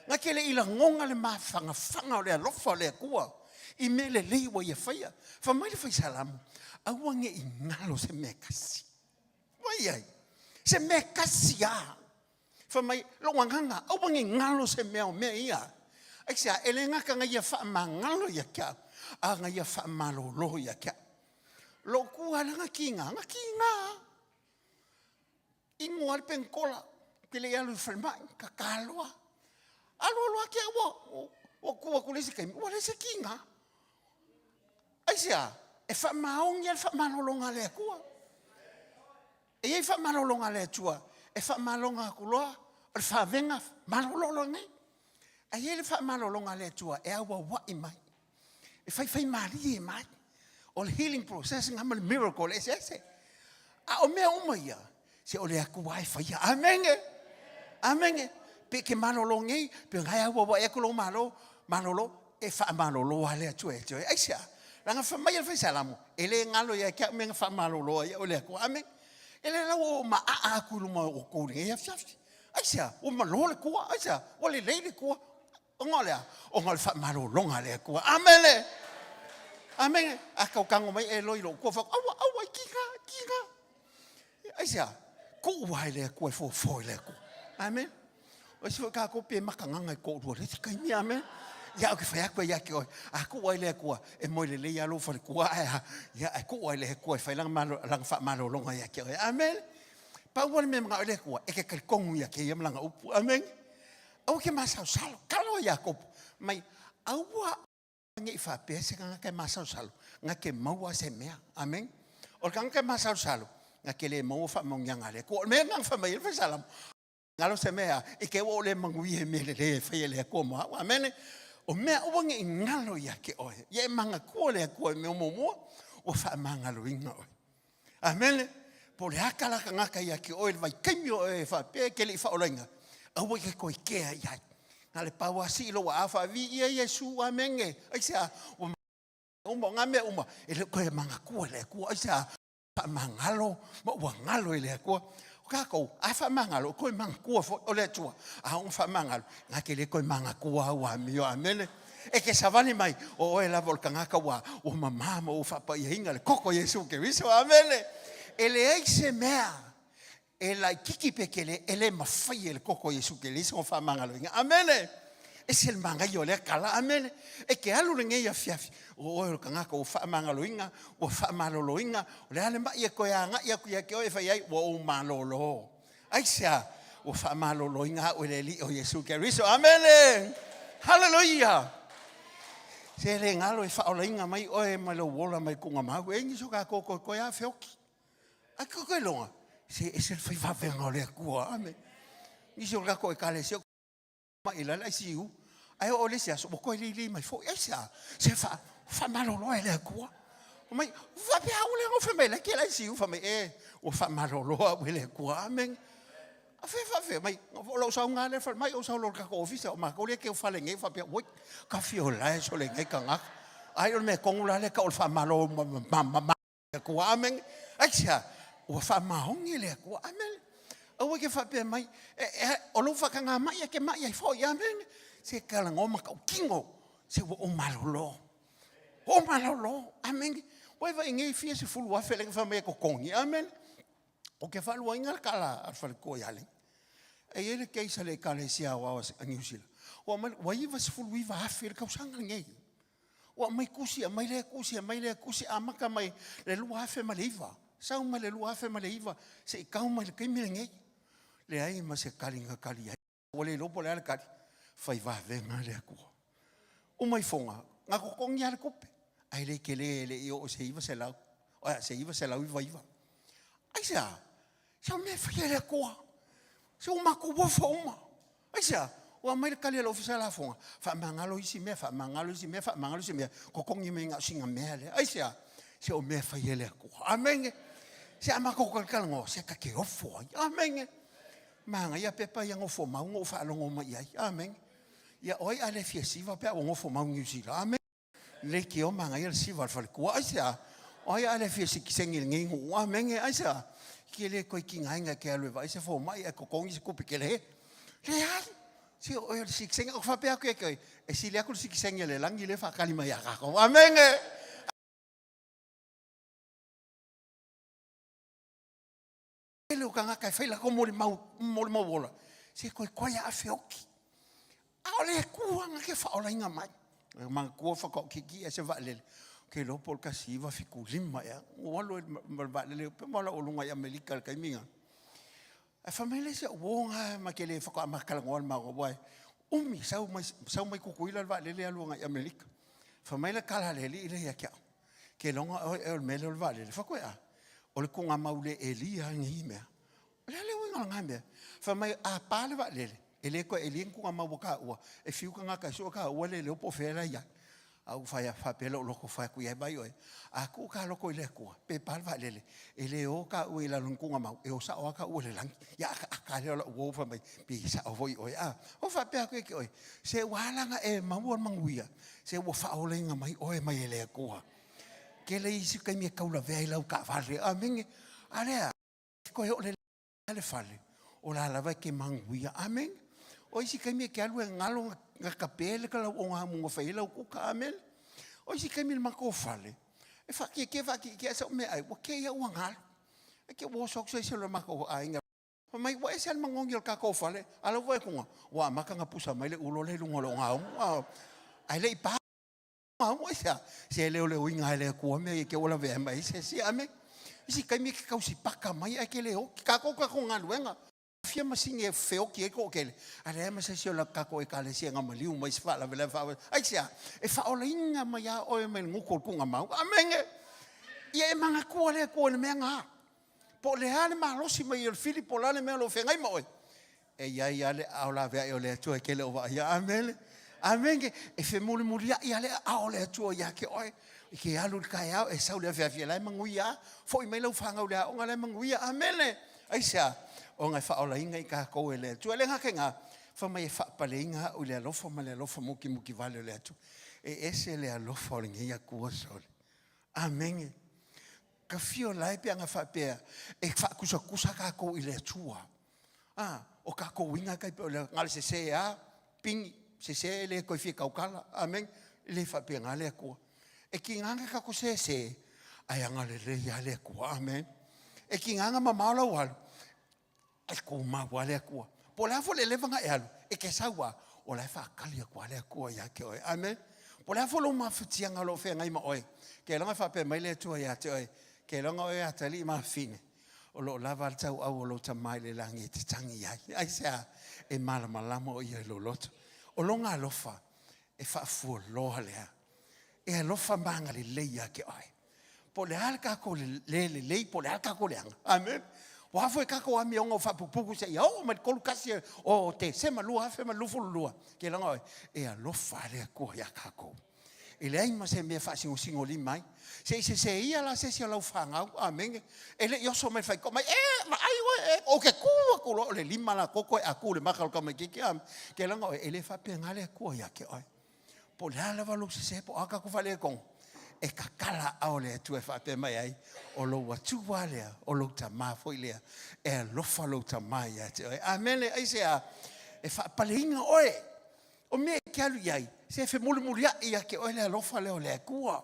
Na te le i lagona le mafanafana o le alofa o le Atua i mea lelei ua ia faia. Fai mai le Fai Salamo, aua ne i galo se mea e tasi. Mai ai, se mea e tasi lava. Fai mai, lou agaga, aua ne i galo se mea o mea ia. Aisea, e le gata na ia faamagalo ia te au, a na ia faamalolo ia te au. Lou tu lava lea na tiga, na tiga. Inu lava le penikola, ou te le i alu i le falemai, tatalo lava. Alu alu lava te i ua tu atu i le isi taimi, ua leai se tiga. Aisea? E faamaoni le faamalologa a le Atua. E i ai faamalologa a le Atua e faamaloga atu loa o le faavega malolo loa nei. Ae i ai le faamalologa a le Atua e auauai mai, e faifaimalie mai. O le healing process lena ma le miracle e eseese. A o mea uma ia, se o le Atua e faia. Amene. Amene. Pe ke malolo nei, pe ngai auauai atu lou malo, malolo, e faamalolo lava le Atua ia te oe. Aisea? Leaga fai mai le Fai Salamo, e le galo ia te au mea na faamalolo ai au e le Atua. Amene. E le lau ua ou maaa atu i luma o outou i lenei afiafi. Aisea? Ua malo le tua. Aisea? Ua lelei le tua. Ona o le a? Ona o le faamalologa a le Atua. Amene! Amene! A tau tago mai e loi lou tua, fai atu, aua, aua, tiga, tiga. Aisea? Tuu lava i le Atua e fofo i le Atua. Amene. O isi foi tatou pe makagaga i toalua i le isi taimi, amene. Ia ou te fai atu ai ia te oe, a tuu lava i le Atua, e moe lelei lava lou faletua, ae a? Ia, ae tuu lava i le Atua e fai lana faamalologa ia te oe. Amene. Pau lava le mea e manao ai le Atua, e te talitonu ia te ia ma lana upu. Amene. Aua ke masalosalo. Kalo Iakopo mai, aua ne i faapea se tagata e masalosalo, na te maua se mea. Amene. O le tagata e masalosalo, na te le maua faamanuiaga a le Atua. O le mea lena na fai mai ai le Fai Salamo, galo se mea, i te ua ou le manuia i mea lelei e fai e le Atua mo au. Amene. O mea aua ne i galo ia te oe. Ia e manatua le Atua i mea muamua, ua faamagaloina oe. Amene. Po o le a tala tagata ia te oe i le vaitaimi o oe e faapea e te le i faaolaina, aua i te toe kea i ai. Na o le pau lava sii lou aao faaviia Iesu. Amene. Aisea? Ua uma, o ngā mea uma, e le o toe manatua e le Atua. Aisea? Faamagalo ma ua galo i le Atua. O kākou, a faamagalo, o toe manatua foi o le Atua. A ona faamagalo, na te le toe manatua au amio. Amene. E te savali mai, o oe lava o le tagata ua, ua mamā ma ua faapaiaina le koko o Iesu Keriso. Amene. E leai se mea e laititi pe tele e le mafai e le koko o Iesu Keriso ona faamagaloina. Amene. Ese le manaia o lea tala. Amene. E te alu lenei afiafi, o oe o le tagata ua faamagaloina, ua faamaloloina, o le a le mai e toe agai atu ia te oe e fai ai, ua ou malolo. Aisea? Ua faamaloloina au e le Alii o Iesu Keriso. Amene! Haleluia! Se le galo e faaolaina mai oe mai lou ola mai kuga mau. E nisi o kākou koekoe a feoki. Ai koe loga, se ese le fai vavega o le Atua. Amene. Nisi o kākou ekalesia mai i lale ICU. Ae oo le isi aso, ua toe lili mai foi. Aisea? Se fa, faamalolo e le Atua. Mai, faapea au le fai mai la ke la ICU, fai mai, e, ua faamalolo au e le Atua. Amen. A fe faapea mai, o lou sauga lea fai mai, o sau lo le tatou ofisa, o matou lea ke o fale nei, faapea, oi, ka fio lae so le nei tagata. Ai o le mea tonu la lea ka o le faamalo ma, ma, ma, ma, Atua. Amene. Aisea? Ua faamaoni e le Atua. Amene. Aua ke faapea mai, e, e, o lou faataga mai e ke mai ai foi. Amene. Se talanoa ma tautino, se ua ou malolo. Ua ou malolo. Amene. Ua e vaai nei fia 10,000 lea na fai mai e totogi. Amene. Ou te faaluaina le tala a le faletua ia Leni. E i ai le case a le Ekalesia Aoao a Niu Sila. Ua aumai, ua 99,000 le tausaga lenei. Ua aumai tusi, aumai lea tusi, aumai lea tusi, amata mai le 2009. Sau mai le 2009 se i tau mai le taimi lenei. Leai ma se tali na tali ai. Ua le iloa po o le a le tali. Fai vavega le Atua. Uma ifoga, na totogi lava le tupe, ae le tele e le i oo i se 900, oe, se 999. Aisea? Se o mea e faia e le Atua. Se ua matou ofa uma. Aisea? Ua aumai le tali a le Ofisa Lafoga, faamagalo isi mea, faamagalo isi mea, faamagalo isi mea, totogi mai na o sina mea lea. Aisea? Se o mea e faia e le Atua. Amene. Se a matou talatalanoa, se ta te ofo ai. Amene. Manaia pepa ia nofo mau na ou faalogo mai i ai. Amene. Ia o ai a le fia siva pe a ua nofo mau Niu Sila. Amene. Leitio manaia le siva o le faletua. Aisea? O ai a le fia sikiseni i lenei nuu. Amene. Aisea? Ke le toe tigaina e te alu e vaai se fomai ae totogi se tupe tele. Leai. Se o oe o le sikiseni. Ou te faapea atu ia te oe, e sili atu le sikiseni a le lagi lea e faatali mai ia tatou. Amene. Tele o tagata e fai latou molimau, molimau ola, se koekoe a feoki. A o le Atua na te faaolaina mai. E manatua whakaokiki e se vaalele. Ke iloa po o le 1975 ea. Ua alu ai ma le vaalele, pe ma lau lunga i Amerika le taimi lena. Ae fai mai le isi au uo nga ma ke le whakaamakalanoa le maua, ua e umi, sau mai, sau mai Kukuila le vaalele alu agai i Amerika. Fai mai le kala a le alii lea ia te au. Keiloga oe ea o le mea lea o le vaalele. Fai atu, e a? O le tuugamau le elia ai nei mea. O le a le uiga o lena mea? Fai mai, a pa le vaalele, e le toe elia ni tuugamau a taua, e fiu tagata e sue taua le iloa po o fea la e i ai. A ou fai atu, faapea lou loto, fai atu i ai, vaai oe, a tuu ta loto i le Atua, pe pa le vaalele, e le o taua i lalo i ni tuugamau, e o sao lava taua i le lagi. Ia akaaka lava lea o lau uo fai mai, pe sao foi oe a. Ou faapea atu ia te oe, se ua ala ona e maua le manuia, se ua faaolaina mai oe mai e le Atua. Tele isi taimi e taulavea ai lau taavale, amene. A lea, e toe oo lelei lava le fale, o la lava e te manuia, amene. O isi taimi e te alu e galo na tape le kalauogamu na fai ai lau kuka, amene. O isi taimi i le matou fale, e faatietie faatietie ae sau meaai, ua te i lava ua galo. Ae te i ua oso atu se isi o le matou aiga, fai mai, ua ese lava le manogi o le tatou fale, a o la e ua vaai atu ua amata ona pusa mai le ulo la e i luga o le ogaumu, ae le i pa ogaumu. Aisea? Se leoleoina lava e le Atua mea ia i te i ua lavea mai ai se isi. Amene. Isi taimi e te tausi paka mai ae te le oti. Tatou tatou galuega, fia masini e feoti ai le toatele, ae leai ma se isi o le tatou Ekalesia na maliu mai i se faalavelave faafuasei. Aisea? E faaolaina mai lava oe mai le gutu o le tuugamau. Amene. Ia e manatua le Atua i le mea lena. Po o le a le malosi mai o le fili po o le a le mea o lo o feagai ma oe, e i ai lava le aao laveai o le Atua e te le o vaaia. Amene. Amene. E femulimuliai lava le aao o le Atua ia te oe. E te alu i le taeao, e sau i le afiafi, o la e manuia lava. Foi mai lau fanau i le aoga, o la e manuia. Amene. Aisea? Ona e faaolaina i tatou e le Atua. E le gata i lena, fai mai e faapaleina au i le alofa ma le alofa mutimutivale o le Atua. E ese le alofa o lenei Atua sole. Amene. Ka fia o lae pe ana faapea e faatusatusa tatou i le Atua. A, o tatou uiga tai pei o le na o le sese a, pigi, sese e le toe fia tautala. Amene. E le faapena le Atua. E tiga na tatou sese, ae agalelei lava le Atua. Amene. E tiga na mamao lau alu, e tumau lava le Atua. Po o le a foi le leva ona e alu, e te sau lava, o la e faatali atu lava le Atua ia te oe. Amene. Po o le a foi lou mafatiaga o lo o feagai ma oe, keiloga e faapea mai le Atua ia te oe, keiloga oe atalii ma afafine, o lo o lava le tauau o lou Tama i le lagi e te tagi ai. Aisea? E malamalama o Ia i lou loto. O lona alofa, e faafualoa lea. E alofa ma agalelei ia te oe. Po o le a le tatou le lelei, po o le a le tatou leaga. Amen. Ua a foi tatou amioga o faapupuku seia oo mai le 31 o Tesema 2022, keiloga oe, e alofa le Atua ia tatou. E leai ma se mea e faasinosinolima ai. Se i sese ia la se isi o lau fanau, amene, e le i oso mai le faitoa mai, e, vaai oe, e, ou te tu atu loa, o le lima la toto e aku i le maka o le tamaitiiti, a, keiloga oe, e le faapena le Atua ia te oe. Po o le a lava lou sese po o a tatou faaletonu, e tatala aao le Atua e faapea mai ai, o lou Atua lea, o lou Tama foi lea, e alofa lou Tama ia te oe. Amene. Aisea? E faapaleina oe. O mea e te alu i ai, se e femulimuliai ia te oe le alofa lea o le Atua.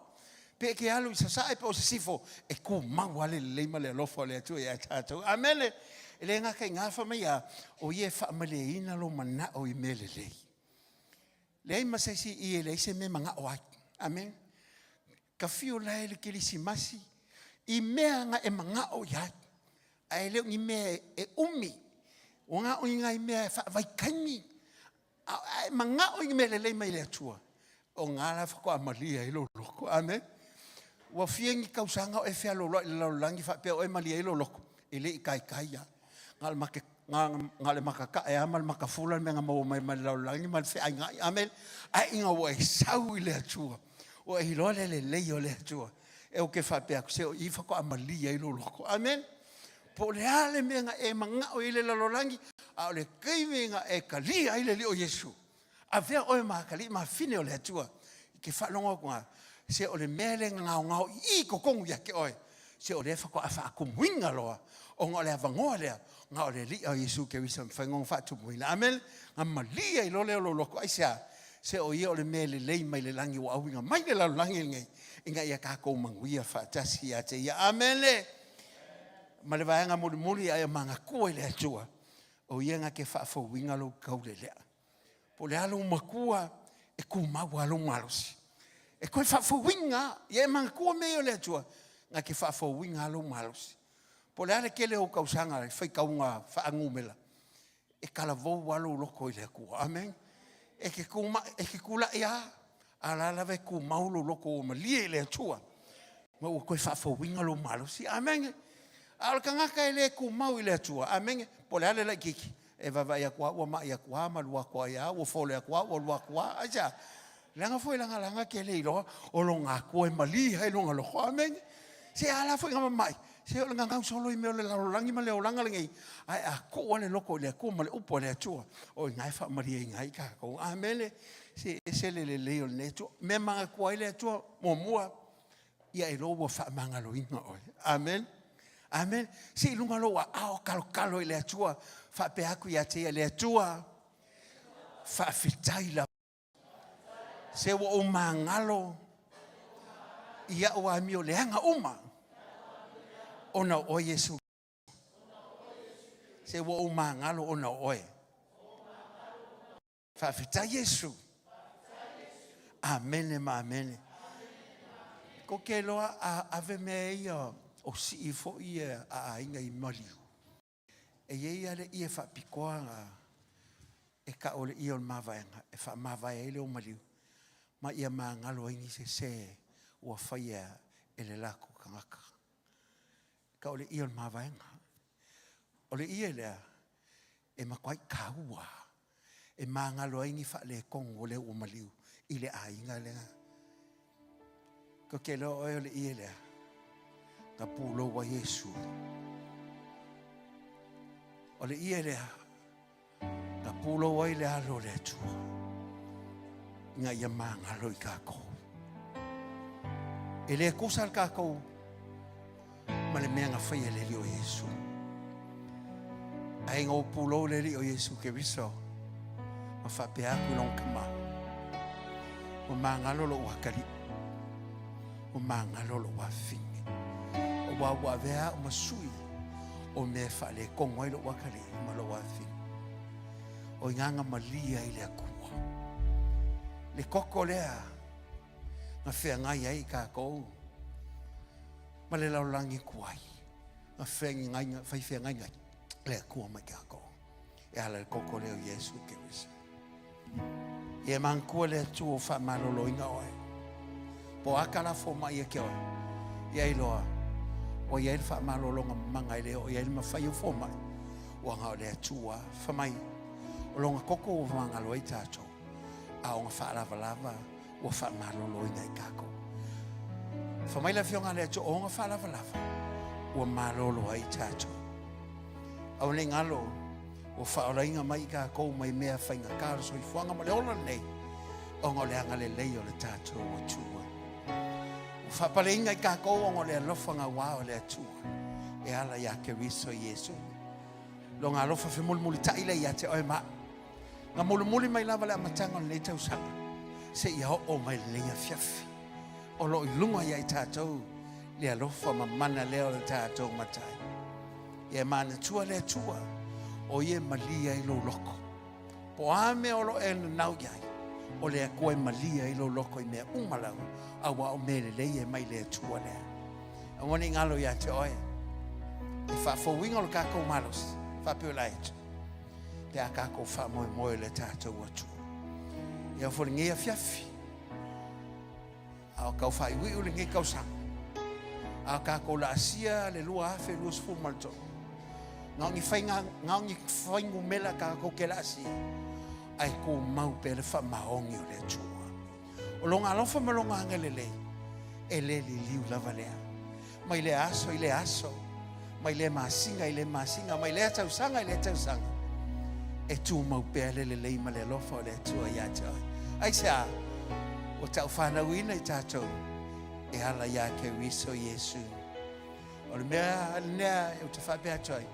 Pe e te alu i sasae pe o sisifo, e tumau lava le lelei ma le alofa o le Atua ia tatou. Amene. E le gata i gā, fai mai a, o ia e faamalieina lou manao i mea lelei. Leai ma se isi i e leai se mea e manao ai. Amene. Ka fiu lae le Kerisimasi i mea na e manao i ai, ae le o ni mea e umi. Ua na o ni nai mea e faavaitaimi, a e manao i ni mea lelei mai le Atua, o na la faatoa malie ai lou loto. Amene. Ua fia ni tausaga o e fealoloai i le lalolagi faapea o e malie ai lou loto, e le i taitai lava. Na o le make, na, na o le makatae lava ma le makafula le mea na maua mai mai le lalolagi ma le feainai. Amene. Ae ina ua e sau i le Atua, ua e iloa le lelei o le Atua, e ou te faapea atu, se o i faatoa malie ai lou loto. Amene. Po o le a le mea na e manao ai i le lalolagi, a o le taimi na e talia ai le Alii o Iesu, avea oe ma atalii ma afine o le Atua, i te faalogo atu na, se o le mea lea na gaogao i i i totonu ia te oe, se o lea faatoa faatumuina loa, ona o le avanoa lea, na o le Alii o Iesu Keriso e mafai ona faatumuina. Amene. Na malie ai loa lea o lou loto. Aisea? Se o ia o le mea lelei mai le lagi ua auina mai le lalolagi lenei, ina ia tatou manuia faatasi ia te ia. Amene. Ma le vaega mulimuli, a ia manatua i le Atua, o ia na te faafouina lou taulelea. Po o le a lou matua, e tumau lava lou malosi. E toe faafouina lava. Ia e manatua mea ia o le Atua, na te faafouina lava lou malosi. Po o le a le tele o ou tausaga i faitauga faanumera, e talavou lava lou loto i le Atua. Amene. E te tulai lava, a o la lava e tumau lou loto ua malie i le Atua. Ma ua toe faafouina lou malosi. Amene. A o le tagata e le tumau i le Atua, amene, po o le a le laitiiti, e vaavaai atu lava ua mai atu lava ma alu atu ai lava, ua fole atu lava ua alu atu lava. Aisea? Leaga foi lagalaga te le iloa o lona Atua e mali ai lona loto. Amene. Se a la foi ina mamai, se o le gagau solo i mea o le lalolagi ma le olaga lenei, ae a tuu lava le loto i le Atua ma le upu a le Atua, o i ina e faamalieina ai tatou. Amene. Se e ese le lelei o lenei Atua. O le mea e manatua ai le Atua, muamua, ia e iloa ua faamagaloina oe. Amene. Amene. Se i luga lou aao talotalo i le Atua, faapea atu ia te ia, le Atua, faafetai lava. Se ua ou magalo i au amio leaga uma ona o oe Iesu. Se ua ou magalo ona o oe. Faafetai Iesu. Amene ma amene. Ko ke loa a ave mea ia o sii foi ia a aiga i maliu. E i ai lava le ie faapitoa e tau o le ie o le mavaega e faamavae ai le maliu ma ia magalo ai ni sese ua faia e le latou tagata. E tau o le ie o le mavaega. O le ie lea e matuai taua e magalo ai ni faaletonu o lea ua maliu i le aiga lea. Tou te iloa oe o le ie lea na pulou ai Iesu. O le ie lea na pulou ai le alo o le Atua ina ia magalo i tatou. E le tusa le tatou ma le mea na faia e le Alii o Iesu. Ae ina ua pulou le Alii o Iesu Keriso ma faapea atu i lona tama, ua magalo lou atalii, ua magalo lou afafine, aua ua avea au ma sui o mea e faaletonu ai lou atalii ma lou afafine. O i ina na malie ai le Atua. Le koko lea na feagai ai tatou ma le lalolagi tuai, na feagaiga, fai feagaiga le Atua mai tatou e ala i le koko lea o Iesu Keriso. Ia e manatua le Atua o faamaloloina oe. Po o a kalafo mai ia ke oe, ia iloa ua i ai le faamalologa mamaga e le oo i ai le mafai o fomai, ua na o le Atua fa mai o lona koko ua magalo ai tatou, a o na faalavalava ua faamaloloina i tatou. Fa mai le Afioga a le Atua, o ona faalavalava ua malolo ai tatou. Aua ne i galo, ua faaolaina mai i tatou mai mea faigata o le soifuaga ma le ola lenei, ona o le agalelei o le tatou Atua. Ua faapaleina i tatou ona o le alofa gaua o le Atua e ala iā Keriso Iesu. Lona alofa femulimulitai lea ia te oe ma au. Na mulimuli mai lava le amataga o lenei tausaga seia oo mai lenei afiafi. O lo o i luga ia i tatou le alofa mamana lea o le tatou Matai. Ia e manatua le Atua o ia e malie ai lou loko. Po o a mea o lo o e nanau i ai, o le Atua e malie ai lou loko i mea uma lava, aua o mea lelei e mai le Atua lea. Aua ne i galo ia te oe le faafouina o le tatou malosi, faapea atu pe a tatou faamoemoe i le tatou Atua. Ia foi lenei afiafi, a o tau faaiuiu lenei tausaga, a o tatou laasia le 2023, na o ni faiga, na o ni fuainumera tatou te laasia, ae tumau pea le faamaoni o le Atua. O lona alofa ma lona agalelei, e le liliu lava lea. Mai lea aso i lea aso, mai lea masina i lea masina, mai lea tausaga i lea tausaga, e tumau pea le lelei ma le alofa o le Atua ia te oe. Aisea? Ua taufanauina i tatou e ala iā Keriso Iesu. O le mea lenea ou te faapea atu ai,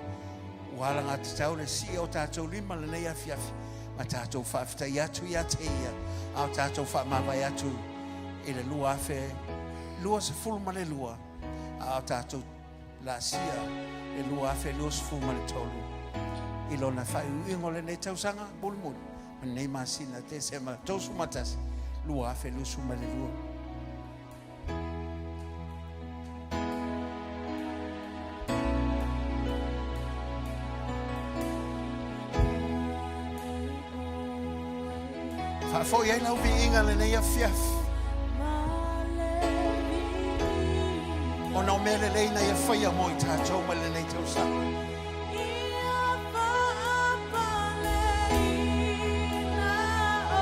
ua alagatatau le sii o tatou lima lenei afiafi, ma tatou faafetai atu ia te ia, a o tatou faamavae atu i le 2022, a o tatou laasia le 2023 i lona faaiuiuga o lenei tausaga mulimuli ma lenei masina Tesema 31, 2022. Faafoi ai lau viiga lenei afiafi. Ona o mea lelei na ia faia mo i tātou mai lenei tausaga.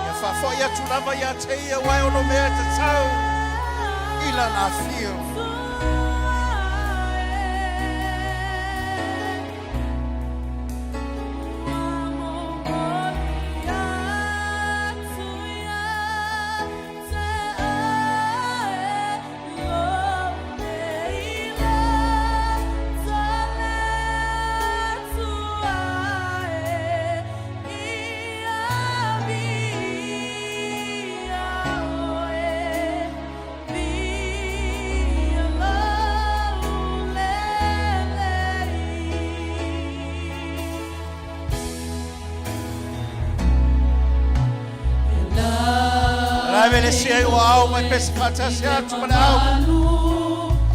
Ia faafoi atu lava ia te ia uae o lo mea e tatau i lana afio. Lave le sia i ua ao mai pese whaatasi atu ma le au.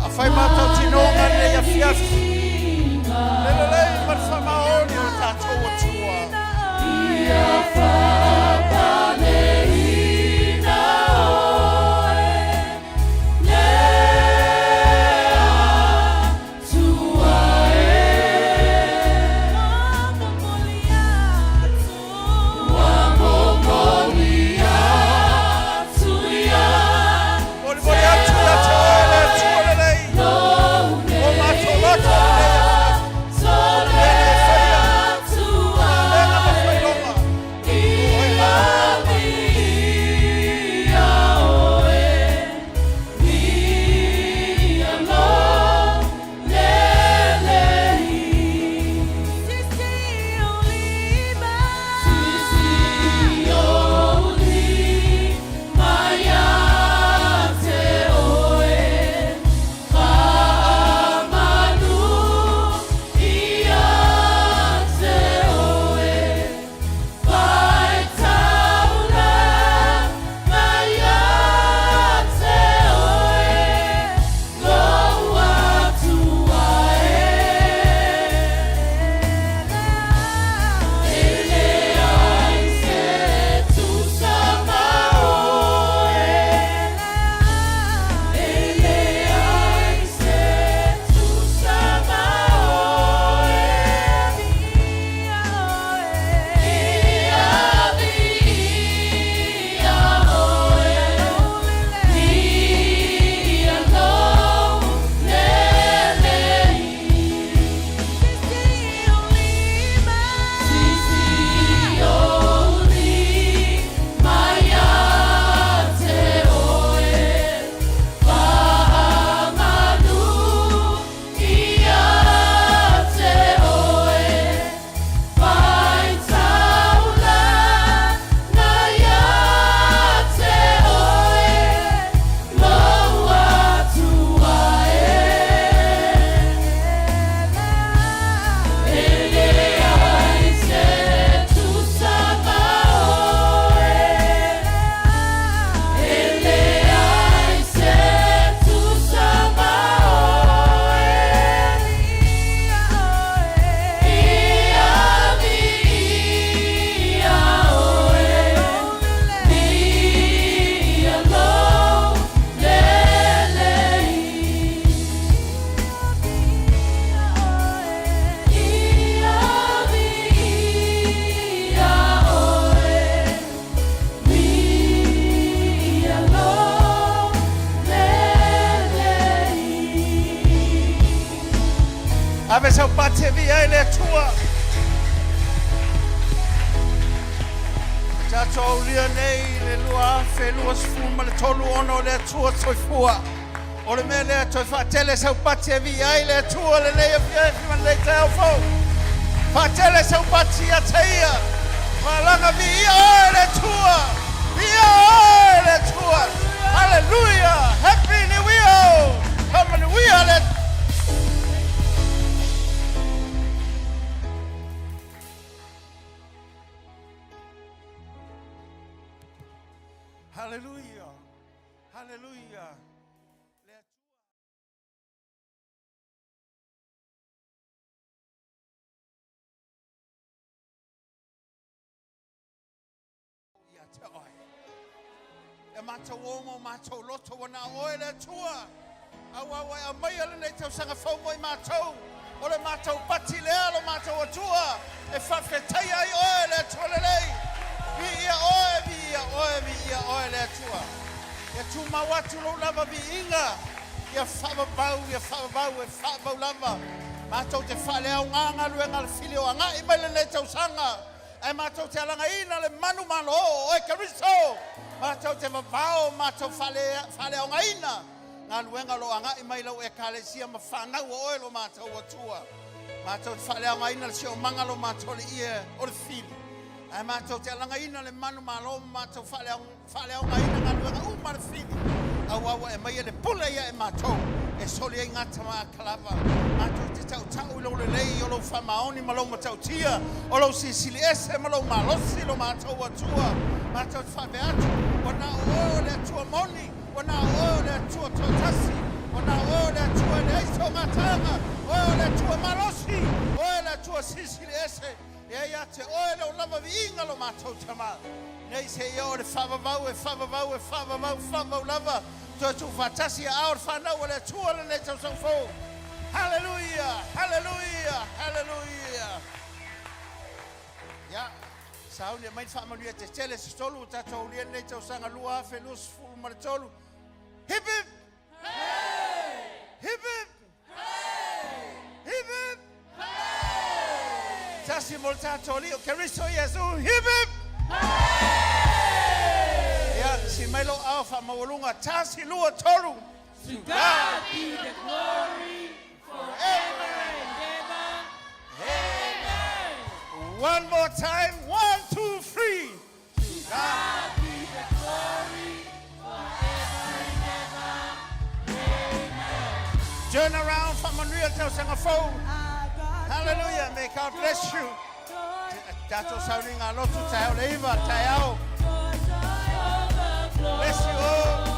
A whai mātou tinonga nei a fiafi. Le lelei ma le whamaoni o le tātou atua. Ia whapaleina oe, le Atua e. Ua momoli atu ia Molimoli atu ia te oe le Atua lelei. O mātou loto lenei afiafi. O le mea nei e whaia. Lenga ma whailonga. O oe lava. Ave sau pati e via e le Atua. Tatou aulia nei le 2023 ona o le Atua soifua. O le mea lea toe faatele sau pati e via ai le Atua lenei afiafi ma lenei taeao fou. Faatele sau pati ia te ia. Malaga viia oe le Atua. Viia oe le Atua. Hallelujah. Happy New Year. Faamanuia le Hallelujah. Hallelujah. Le Atua. Ia te oe. E matou o ma o matou loto ua na oe le Atua. Auā ua e aumaia lenei tausaga fou mo i matou, o le matou pati lea lo matou Atua e faafetaia ai Oe le Atua lelei. Viia Oe, viia Oe, viia Oe le Atua. Ia tumau atu lou lava viiga, ia faavavau, ia faavavau, e faavavau lava. Matou te faaleaoga galuega a le fili o agai mai lenei tausaga, ae matou te alagaina le manumalo o Oe Keriso. Matou te vavao, matou faaleaogaina galuega o lo o agai mai lau Ekalesia ma fanau o Oe lo matou Atua. Matou te faaleaogaina le siomaga lo matou alii e o le fili, ae matou te alagaina le manumalo ma matou faaleaogaina galuega uma a le fili, auā ua e maia le pule ia e matou e soli ai gata ma akalava. Matou te tautau i lou lelei o lou faamaoni ma lou matautia, o lou silisili ese ma lou malosi lo matou Atua. Matou te faapea atu, ua na o Oe o le Atua moni, Ua na o Oe o le Atua toatasi, ua na o Oe o le Atua e leai so gataaga, Oe o le Atua malosi, Oe le Atua silisili ese, e ia te Oe lou lava viiga lo matou Tama. Nei seia oo le faavavau e faavavau e faavavau faavavau lava, toe tuufaatasi aao le fanau a le Atua lenei tausaga fou. Haleluia! Haleluia! Haleluia! Ia, sauni e mai le faamanuia tetele se tolu ua tatou aulia lenei tausaga 2023. Hip hip! Hip hip! Hip hip! Tasi mo le tatou alii o Keriso Iesu. Hip hip! Ia, si mai lou ao faamaualuga. Tasi, lua, tolu. To God be the glory forever and ever. Amen. One more time. One, two, three. To God be the glory forever and ever. Amen. Turn around, faamanuia le tausaga fou. Hallelujah. May God bless you. Tatou sauniga lotu taeao le iva, taeao. Bless you all.